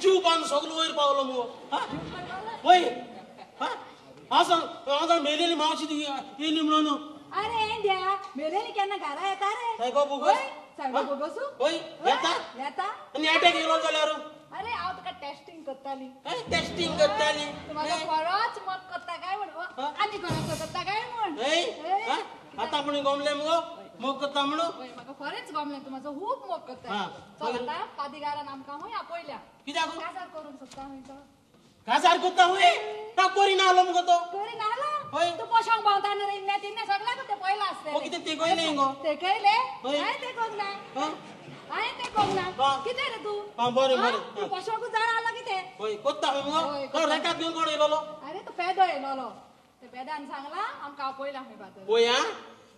[SPEAKER 6] जीव बांद सगलो वयर पावलो मुगो. वय, हांव सांग, हांव सांग मेलेली मावशी येयली म्हणून.
[SPEAKER 7] अरे इंडिया मेलेली केन्ना घरा येता रे?
[SPEAKER 6] सायबा बोगस,
[SPEAKER 7] सायबा बोगसू
[SPEAKER 6] वय येता
[SPEAKER 7] येता.
[SPEAKER 6] आनी अटॅक येयलो जाल्यार?
[SPEAKER 7] अरे हांव तुका टेस्टिंग करताली.
[SPEAKER 6] टेस्टिंग करताली?
[SPEAKER 7] म्हाका बरोच मोग करता काय म्हण, आनी कोणाचो करता काय म्हण.
[SPEAKER 6] आतां पूण गमलें मुगो मोग करता म्हणून?
[SPEAKER 7] म्हाका खरेंच गमलें, तूं म्हाजो खूब मोग करता. चल आतां पादिगारान आमकां हूंय आपयल्या.
[SPEAKER 6] कित्याक?
[SPEAKER 7] काजार करूंक सोदता हूंय तो.
[SPEAKER 6] काजार करता हूंय? तो करिना आलो मुगो तो.
[SPEAKER 7] करिना आलो? तूं पोशांक भोंवता न्हू रे, इन्ने तिन्ने सगळ्याक तें पयलां आसतलें.
[SPEAKER 6] कितें तेकयलें गो?
[SPEAKER 7] तेकयलें? हांवें तेकोंक ना, हांवें तेकोंक ना. कितें रे तूं?
[SPEAKER 6] बरें बरें.
[SPEAKER 7] तूं पोशांकूच जाणा आलो कितें?
[SPEAKER 6] हय कोत्ता हूंय मुगो. तो रेकाद घेवन कोण येयलोलो?
[SPEAKER 7] अरे तो पेदो येयलोलो. ते पेदान सांगलां आमकां आपयला हूंय पादर.
[SPEAKER 6] पळय आं,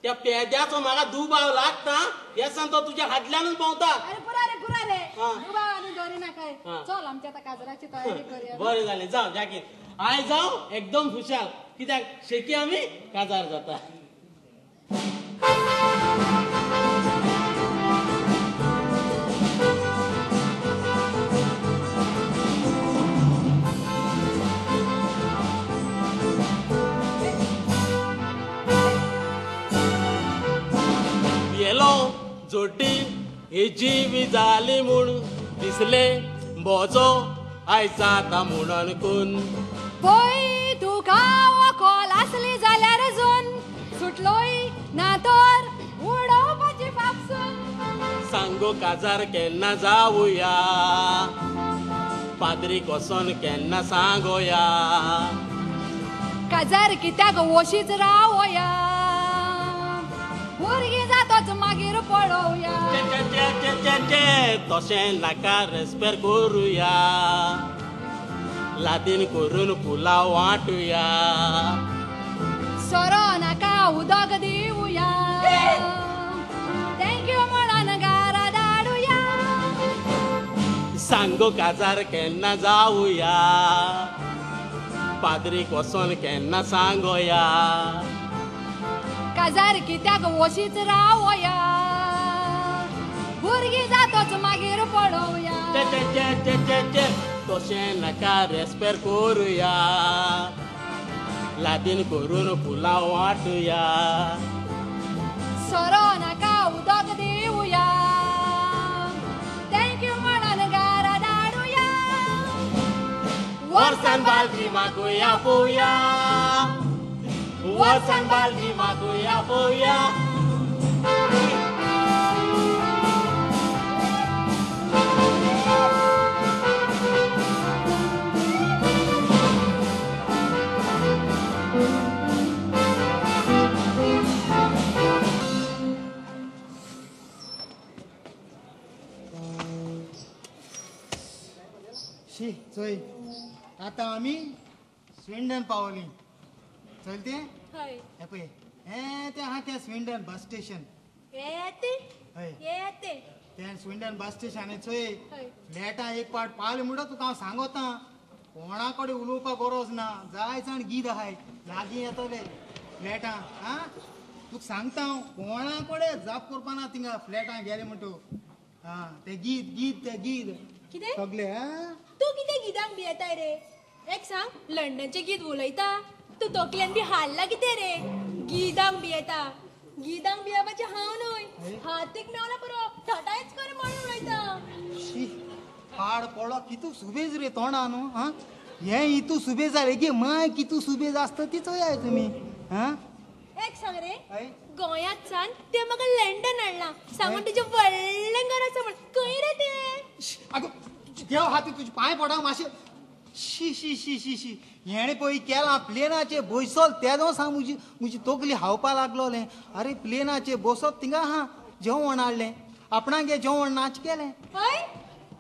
[SPEAKER 6] त्या पेद्याचो म्हाका दुबाव लागता. येसान तो तुज्या फाटल्यानूच भोंवता.
[SPEAKER 7] अरे पुरा रे, पुरा रे, दुबाव आनी दवरी नाका. चल आमच्या आतां काजराची तयारी करूया.
[SPEAKER 6] बरें जालें, जावं जाकीर. आयज जावं एकदम खुशाल, कित्याक शेकी आमी काजार जाता. गेलो जोटी ही जीवी जाली म्हूण दिसले बोजो आयज जाता म्हणून कोण
[SPEAKER 7] पळय तुका पडलोय ना तर उडोवपाची फापसून.
[SPEAKER 6] सांगो काजार केन्ना जावया, पाद्रीक वचोन केन्ना सांगोया.
[SPEAKER 7] काजार कित्याक वशीच रावया, भुरगीं जातच मागीर पळोवया.
[SPEAKER 6] तशें नाका रेस्पेर करुया, लादीन करून पुलाव वांटुया.
[SPEAKER 7] सोरो नाका उदक दिवया, thank you म्हणून घरा धाडुया.
[SPEAKER 6] सांगो काजार केन्ना जावया, पाद्रीक वचोन केन्ना सांगोया.
[SPEAKER 7] काजार कित्याक वशीच रावया, भुरगीं जातच मागीर पळोवया.
[SPEAKER 6] तशें नाका रेस्पेर करुया, लादीन करून पुलाव वांटुया.
[SPEAKER 7] सोरो नाका उदक दिवया, thank you म्हणून घरा धाडुया.
[SPEAKER 6] वर्सान बालदी मागुया पोवया, वर्सान बालदी मागुया पोवया.
[SPEAKER 8] शी चोय आतां आमी स्विंडन पावली. चलते हे पळय हें तें आहा तें स्विंडन बस स्टेशन. हय तें स्विंडन बस स्टेशन. चोय फ्लॅटां एक पाट पावले म्हणटा तुका हांव सांगोता, कोणा कडेन उलोवपाक गरज ना, जाय जाण गीद आहाय लागीं येतले फ्लॅटां. आं तुका सांगता हांव, कोणा कडेन जाप करपा ना थिंगा फ्लॅटां गेले म्हणटू. आं तें गीत गीत तें गीत
[SPEAKER 5] कितें
[SPEAKER 8] सगळे. आं
[SPEAKER 5] तूं कितें गिदांक भियेताय रे? एक सांग, लंडनचें गीत उलयता तूं तकल्यान बी हाडला कितें रे? गिदांक भियेता, गिदांक भियेवपाचें हांव न्हय, हातीक मेवला पुरो थटायच कर म्हणून उलयता.
[SPEAKER 8] शी पाड पडलो कितू सुबेज रे तोंडा न्हू. आं हें इतू सुबेज जालें गे माय कितू सुबेज आसता ती चोयाय तुमी. आं
[SPEAKER 5] एक सांग रे, गोंयांत सान तें म्हाका लंडन हाडलां सांगून तुजें व्हडलें घर आसा म्हण, खंय रे तें?
[SPEAKER 8] आगो देव हाती तुजे पांय पडा मातशें. शी शी शी शी शी हेणें पळय केलां प्लेनाचेर बसोल तेदो सांग म्हजी म्हजी तकली हावपा लागलोलें. अरे प्लेनाचेर बसप थिंगा आहा जेवण हाडलें, आपणागे जेवण नाच केलें,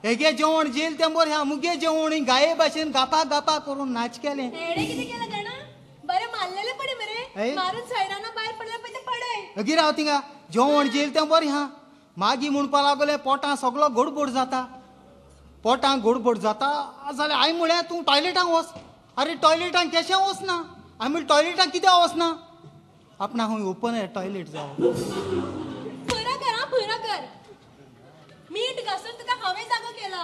[SPEAKER 8] हेगे जेवण जेल तें बरें आहा, मुगे जेवण गाये भाशेन गापा गापा करून नाच केलें.
[SPEAKER 5] हेणें कितें केलां जाणा? बरें मारलेलें पळय मरे, मारून सैराना भायर पडलें पळय तें पडय.
[SPEAKER 8] अगी राव थिंगा जेवण जेल तें बरें आहा, मागीर म्हणपा लागलें पोटां सगलो गडबड जाता, पोटांक गडबड जाता जाल्यार हांवें म्हळें तूं टॉयलेटांक वच. अरे टॉयलेटांक केशें वचना, आमी टॉयलेटांक कित्याक वचना, आपणाक खंय ओपन एर टॉयलेट जावं.
[SPEAKER 5] पुरा कर आं, पुरा कर, मीठ घासून तुका हांवें जागो केला.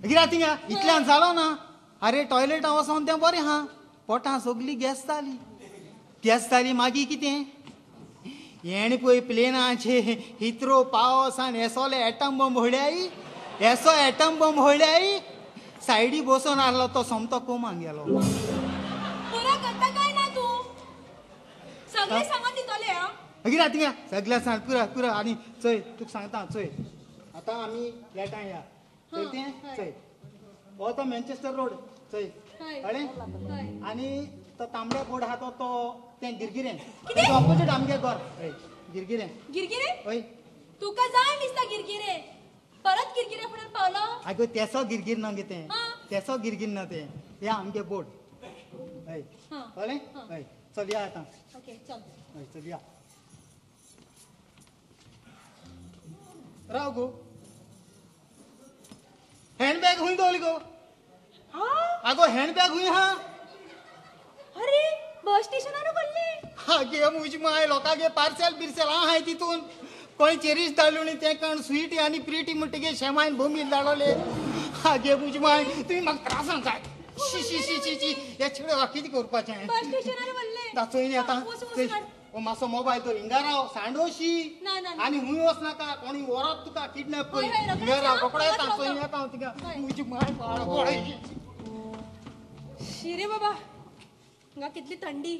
[SPEAKER 8] कित्याक थिंगा इतल्यान जालो ना. अरे टॉयलेटां वचोन तें बरें आहा, पोटां सगली गॅस जाली, गॅस जाली मागीर कितें हेणें पळय प्लेनाचे हित्रो पावस आनी येसोले एटम बॉम्ब होळ्याय, येसो एटम बॉम्ब होळ्याय सायडी बसून आहलो तो सोमतो कोमांक गेलो.
[SPEAKER 5] पुरा करता काय ना तूं? सगळें सांगून दितलें हांव.
[SPEAKER 8] कित्याक थिंगा सगळें सांग पुरा पुरा. आनी चोय तुका सांगता चोय आतां आमी फ्लॅटां या चोय तें चोय हो तो मँचेस्टर रोड चोय कळ्ळें. आनी तो तांबडे बोर्ड आहा तो तो तें गिरगिरें ऑपोजीट आमगे घर. हय गिरगिरें.
[SPEAKER 5] गिरगिरें?
[SPEAKER 8] हय
[SPEAKER 5] तुका जाय दिसता गिरगिरें, परत गिरगिरे फुडें पावलो.
[SPEAKER 8] आगो तेसो गिरगीर ना गे तें, तेसो गिरगीर ना तें, हें आमगे बोर्ड. हय कळ्ळें. हय चल या आतां.
[SPEAKER 5] ओके चल.
[SPEAKER 8] हय चल या. राव गो, हँडबॅग हुंय दवरली गो? आगो हँडबॅग हुंय आहा?
[SPEAKER 5] अरे बस स्टेशनार पडली.
[SPEAKER 8] आगे म्हजी माय लोकांगे पार्सल बिर्सल आहाय तितून, कोणी चेरीश धाडली तें कोण स्वीट आनी प्रिटी म्हणटकीर शेमायन बोमील धाडवले. आगे म्हजी माय तुमी म्हाका त्रासान जाय. शी शी शी शी शी हे चेडो कितें करपाचें?
[SPEAKER 5] बस स्टेशनार पडले.
[SPEAKER 8] चोयनी आतां ओ मातसो मोबायल तर हिंगा राव सांडोशी आनी हुंय वचनाका, कोणी व्हरत तुका किडनॅप कर. हिंगा राव रोकडो येता, चोयनी येता हांव थिंगा. म्हजी माय पाड.
[SPEAKER 5] शी रे बाबा, हांगा कितली थंडी.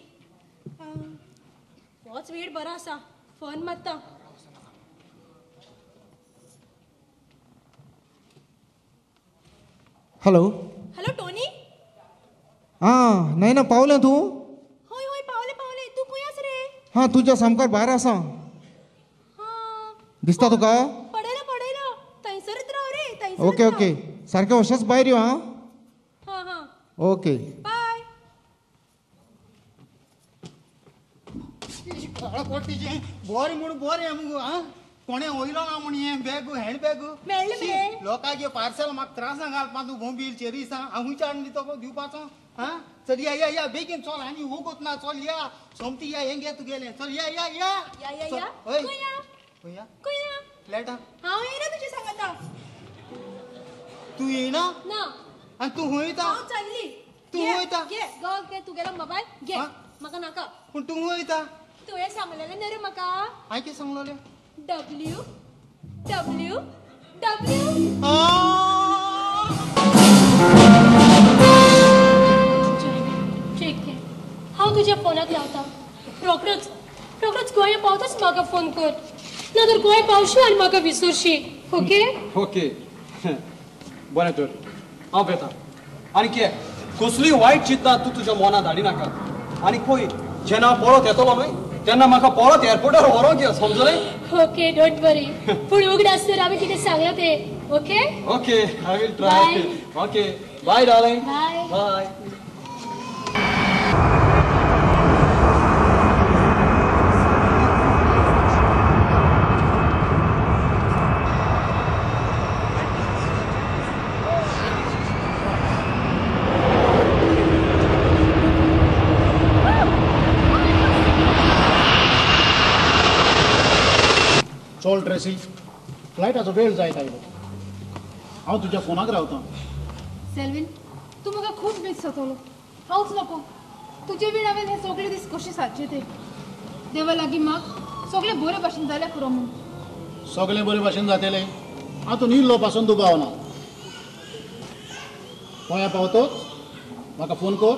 [SPEAKER 5] होच वेळ बरो आसा, फोन मारता.
[SPEAKER 13] Hello
[SPEAKER 5] hello Tony.
[SPEAKER 13] आं नयना पावलें तूं?
[SPEAKER 5] हय हय पावलें पावलें. तूं खंय आसा रे?
[SPEAKER 13] हां तुज्या सामकार भायर आसा. दिसता तुका?
[SPEAKER 5] पडयलो पडयलो, थंयसरच राव रे, थंयसरच.
[SPEAKER 13] ओके ओके, सारकें अशेंच भायर यो. आं
[SPEAKER 5] हां हां
[SPEAKER 13] ओके
[SPEAKER 5] बाय.
[SPEAKER 8] बरें म्हूण बरें मुगो. आं कोणें वयलो ना म्हूण हें बॅग हँड बॅग
[SPEAKER 5] मेळ्ळें
[SPEAKER 8] लोकांचे पार्सल म्हाका त्रासां घालपा तूं बोंबील चेरीसां हांव खंयच्या हाडून दिता दिवपाचो. आं चल या या या बेगीन चल, आनी वगत ना. चल या सोमती या, हें घे तुगेलें. चल या या या
[SPEAKER 5] या
[SPEAKER 8] हय
[SPEAKER 5] या
[SPEAKER 8] फ्लॅटा.
[SPEAKER 5] हांव येयना तुजे सांगता.
[SPEAKER 8] तूं येयना?
[SPEAKER 5] ना.
[SPEAKER 8] आनी तूं खंय वयता?
[SPEAKER 5] हांव चल्ली.
[SPEAKER 8] तूं खंय वयता?
[SPEAKER 5] घे गो, घे तुगेलो मोबायल घे, म्हाका नाका.
[SPEAKER 8] पूण तूं खंय वयता?
[SPEAKER 5] तुवें सांगलेलें न्ही रे म्हाका.
[SPEAKER 8] हांवें कितें सांगलेलें?
[SPEAKER 5] W W W. ठीक आहे, हांव तुज्या फोनाक लावता. रोखडोच रोखडोच गोंया पावताच म्हाका फोन कर, ना तर गोंय पावशी आनी म्हाका विसरशी. ओके
[SPEAKER 1] ओके बरें तर हांव येता. आनी कितें कसली वायट चिंतना तूं तुज्या मनांत हाडिनाका. आनी पळय जेन्ना हांव परत येतलो न्हय तेन्ना म्हाका परत एअरपोर्टार व्हरोंक यो, समजलें?
[SPEAKER 5] ओके don't वरी. पूण उगडास तर हांवें कितें सांगलां तें. Okay
[SPEAKER 1] okay I will try. Okay bye darling.
[SPEAKER 5] Bye
[SPEAKER 1] bye.
[SPEAKER 9] चल ट्रेसी, फ्लायटाचो वेळ जायत आयलो. हांव तुज्या फोनाक रावतां.
[SPEAKER 3] सेल्वीन तूं म्हाका खूब मीस जातलो. हांवच नको तुजे बीन हांवें हे सगळे दीस कशे सारचे ते. देवा लागीं माग सगळें बरे भाशेन जाल्यार पुरो म्हूण.
[SPEAKER 9] सगळें बरे भाशेन जातलें, हातून इल्लो पासून दुबाव ना. गोंया पावतोच म्हाका फोन कर.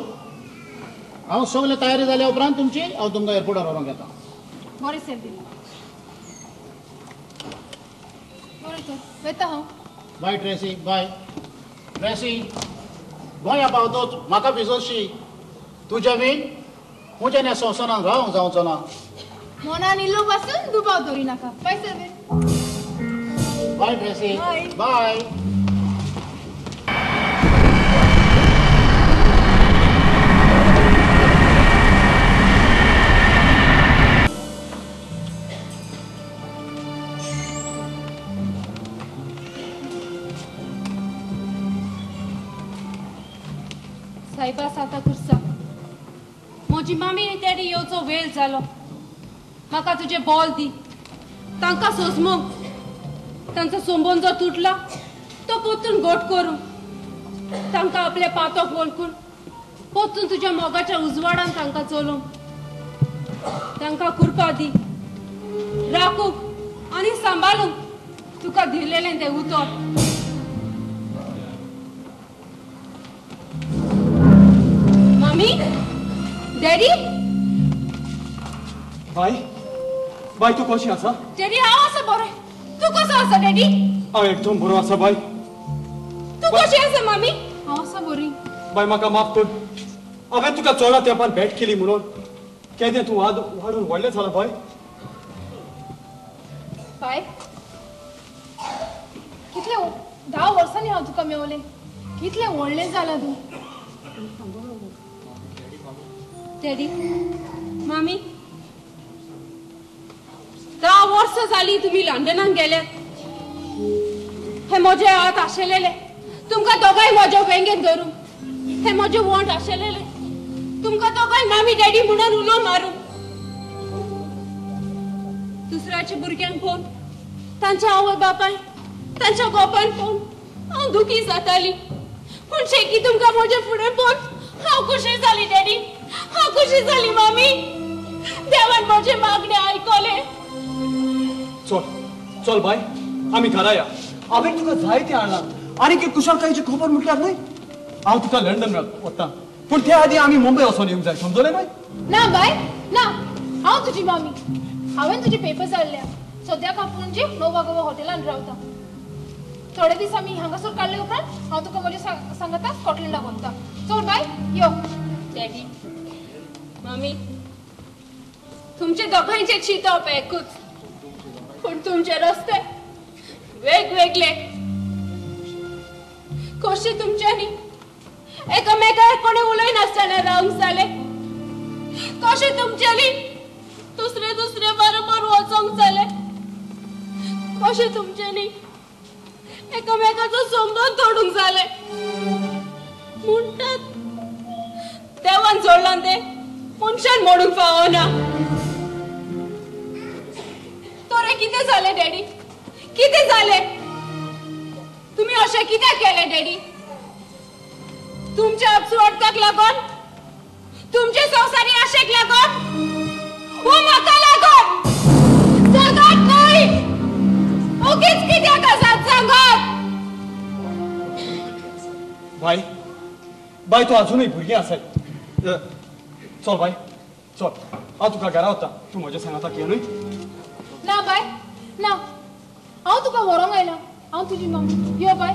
[SPEAKER 9] हांव सगळें तयारी जाल्या उपरांत तुमची हांव तुमकां एअरपोर्टार व्हरोंक येता.
[SPEAKER 3] बरें सेल्वीन, बरें तर वेता हांव.
[SPEAKER 9] बाय ट्रेसी. बाय ट्रेसी, गोंया पावतोच म्हाका विसरशी. तुज्या बीन म्हज्या ह्या संवसारांत रावंक जावचो ना.
[SPEAKER 3] मनान इल्लो पासून दुबाव दवरी नाका. Bye Selvin.
[SPEAKER 9] Bye Tracy. Bye.
[SPEAKER 4] सायबा साता कुर्सा, म्हजी मामी आनी डॅडी येवचो वेळ जालो. म्हाका तुजें बॉल दी, तांकां सोजमूंक. तांचो संबंद जो तुटला तो परतून घट करूं. तांकां आपल्या पातोक वळखून परतून तुज्या मोगाच्या उजवाडान तांकां चलोवंक. तांकां कृपा दी, राखूंक आनी सांबाळूंक तुका दिलेलें तें उतर. मामी, डॅडी.
[SPEAKER 1] बाय बाय, तूं कशी आसा?
[SPEAKER 4] डॅडी हांव आसा बरें. तूं कसो आसा डॅडी?
[SPEAKER 1] हांव एकदम बरो आसा बाय.
[SPEAKER 4] तूं कशी आसा मामी?
[SPEAKER 3] हांव आसा बरी.
[SPEAKER 1] बाय म्हाका माफ कर, हांवें तुका चोडा तेंपान भेट केली म्हणून. केदें तूं वाद वाडून व्हडलें जालां बाय.
[SPEAKER 3] बाय कितले 10 वर्सांनी हांव तुका मेवलें. कितलें व्हडलें जालां तूं.
[SPEAKER 4] डॅडी, मामी, 10 वर्सां जालीं तुमी लंडनाक गेल्यात. हे म्हजे हात आशिल्ले तुमकां दोगांय म्हज्या वेंगेंत धरूं. हे म्हजे वोंठ आशिल्ले तुमकां दोगांय मामी डॅडी म्हणून उलो मारूं. दुसऱ्याच्या भुरग्यांक पळोवन, तांच्या आवय बापाय, तांच्या गोपान पळोवन हांव दुखी जाताली. पूण शेकी तुमकां म्हजे फुडें पळोवन हांव खुशी जाली डॅडी, हांव खुशी जाली मामी. देवान म्हजे मागणे आयकले.
[SPEAKER 1] चल चल बाय, आमी घरा या. हांवें तुका जायतें हाडलां. आनी एक कुशालकायेची खबर म्हटल्यार न्हय, हांव तुका लंडन वता, पूण त्या आदीं आमी मुंबय वचोन येवंक जाय, समजलें बाय?
[SPEAKER 3] ना बाय ना, हांव तुजी मामी. हांवें तुजे पेपर्स हाडल्या. सद्याक हांव पणजे नोवा गोवा हॉटेलान रावता. थोडे दीस आमी हांगासर काडले उपरांत हांव तुका म्हज्या सांगता स्कॉटलंडाक वता. चल बाय, यो.
[SPEAKER 4] डॅडी, मामी, तुमचे दोगांयचे चिंतप एकूच, पूण तुमचे रस्ते वेगवेगळे. कशें तुमच्यांनी एकामेकार कोणी उलयनासतना रावंक जालें? कशें तुमच्यांनी दुसरे दुसरे बरोबर वचोंक जालें? कशें तुमच्यांनी एकामेकाचो संबंद तोडूंक जालें? म्हणटात देवान जोडलां तें मनशान मोडूंक फावना. तोरे कितें जालें डॅडी? कितें जालें? तुमी अशें कित्याक केलें डॅडी? तुमच्या अपसुवार्थाक लागून, तुमचे संवसारी आशेक लागून, वो म्हाका लागून जगात न्हय ओगीच कित्याक आसात सांगात?
[SPEAKER 1] बाय, बाय, तूं अजुनूय भुरगें आसाय. चल बाय, चल, हांव तुका घरा वता. तूं म्हज्या सांगाताक ये न्हय?
[SPEAKER 3] ना बाय, ना, हांव तुका व्हरोंक आयला. हांव तुजी मामी. यो बाय,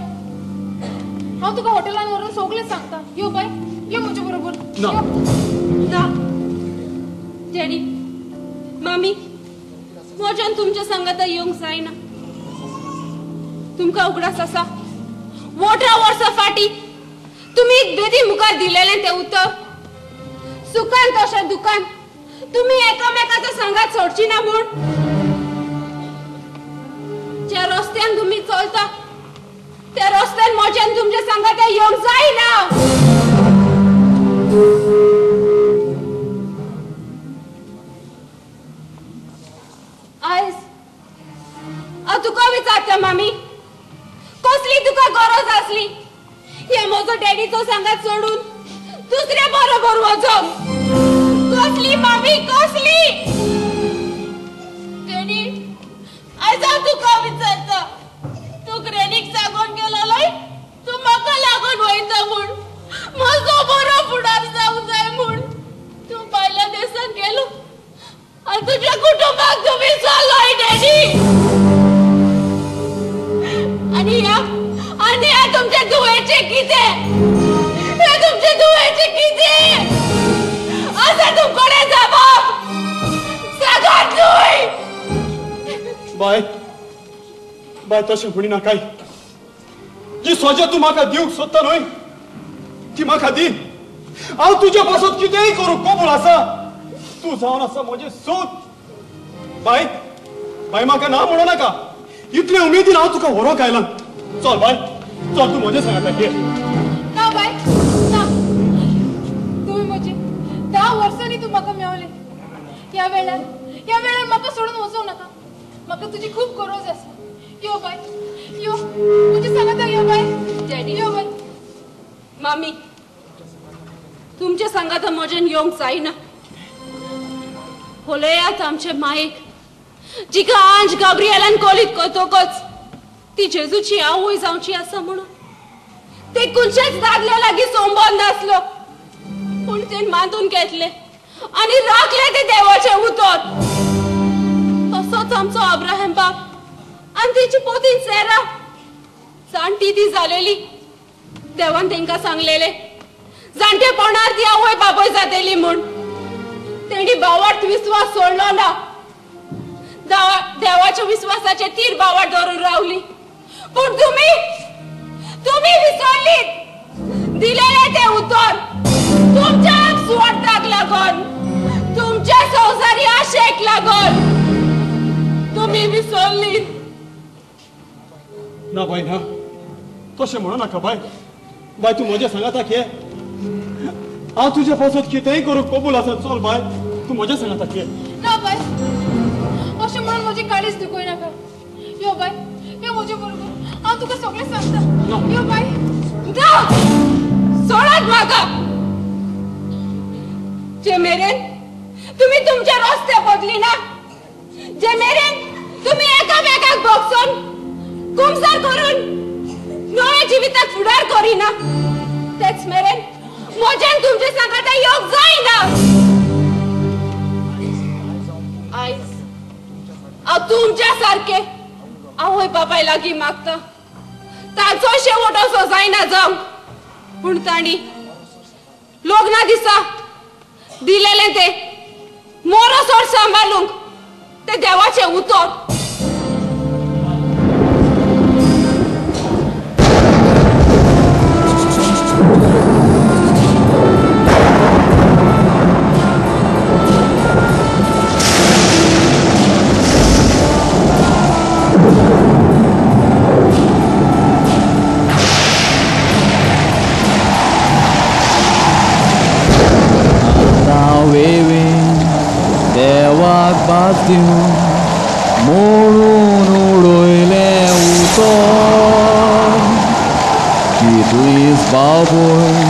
[SPEAKER 3] हांव तुका हॉटेलान व्हरून सगळें सांगता. यो बाय, यो म्हजे बरोबर.
[SPEAKER 1] ना
[SPEAKER 4] ना डॅडी, मामी, म्हज्यान तुमच्या सांगाता येवंक जायना. तुमकां उगडास आसा 18 वर्सां फाटीं तुमी एक बेदी मुखार दिलेलें तें उतर? सुखान तशें दुखान तुमी एकामेकाचो सांगात सोडची ना म्हूण. ज्या रस्त्यान तुमी चलता त्या रस्त्यान म्हज्यान तुमच्या सांगाता येवंक जायना. आयज हांव तुका विचारता मामी, कसली तुका गरज आसली हे म्हजो डॅडीचो सांगात सोडून दुसऱ्या बरोबर वचोंक? कसली मामी, कसली? डॅडी, आयज हांव तुका विचारता, तूं ग्रेनीक सांगून गेलोय तूं म्हाका लागून वयता म्हूण, म्हजो बरो फुडार जावंक जाय म्हूण. तूं भायल्या देशांत गेलो आनी तुज्या कुटुंबाक तूं विसरलोय डॅडी. आनी ह्या, आनी ह्या तुमच्या धुवेचें कितें? ह्या तुमच्या धुवेचें कितें? आसा तुमकडे जबाब? सांगात न्हय.
[SPEAKER 1] बाय, बाय, तशें म्हणी नाकाय. जी सजा तूं म्हाका दिवंक सोदता न्हय ती म्हाका दी. हांव तुज्या पासत कितेंय करूंक कबूल आसा. तूं जावन आसा म्हजें सोद. बाय, बाय, म्हाका ना म्हणू नाका. इतले उमेदीन हांव तुका व्हरोंक आयलां. चल बाय, चल, तूं म्हजें सांगाता ये.
[SPEAKER 3] ना बाय, ना, तुवें म्हजे 10 वर्सांनी तूं म्हाका मेवलें. ह्या वेळार, ह्या वेळार म्हाका सोडून वचूंक नाका. म्हाका तुजी खूब गरज आसा. यो बाय, यो, म्हजें सांगाता यो बाय.
[SPEAKER 4] डॅडी,
[SPEAKER 3] यो बाय.
[SPEAKER 4] मामी, तुमच्या सांगाता म्हज्यान येवंक जायना. पळयात आमचे मायेक, जिका आंज गाब्रिएलान कोलीत करतकच ती जेजूची आवय जावची आसा म्हणून. ते खंयच्याच दादल्या लागीं संबंद नासलो, पूण तें मानून घेतलें आनी राखलें तें देवाचें उतर. तसोच आमचो अब्राहम बाब आनी तेची पोतीन सेरा जाणटी ती जालेली. देवान तेंकां सांगलेलें जाणटेपणार ती आवय बाबय जातली म्हूण. तेणी भावार्थ विस्वास सोडलो ना. देवाच्या विस्वासाचे तीर भावार धरून रावली. पूण तुमी, तुमी विसरलीत दिलेलें तें उतर. तुमच्या सुवार्थाक लागून, तुमच्या संवसारी आशेक लागून तुमी विसरलीत.
[SPEAKER 1] ना बाय, ना, तशें म्हणू नाका बाय. बाय, तूं म्हजें सांगाताक ये. हांव तुज्या पासत कितेंय करूंक कबूल आसा. चल बाय, तूं म्हजें सांगाताक ये.
[SPEAKER 3] ना बाय, अशें म्हणून म्हजी काळीज दुखय नाका. यो बाय, यो म्हजे बरोबर. हांव तुका सगळें सांगता. यो बाय.
[SPEAKER 4] ना, सोडात म्हाका. जे मेरेन तुमी तुमचे रस्ते बदली ना, जे मेरेन तुमी एकामेकाक भोगसून कुमसार करून नव्या जिविताक फुडार करिना, तेच मेरेन म्हज्यान तुमचे सांगाता येवंक जायना. हांव तुमच्या सारके आवय बापाय लागीं मागता. तांचो शेवट असो जायना जावंक, पूण तांणी लग्ना दिसा दिलेलें तें मोरोसोर सांबाळूंक तें देवाचें उतर.
[SPEAKER 14] म्हणून उडयलें उतर कितलीच बाबय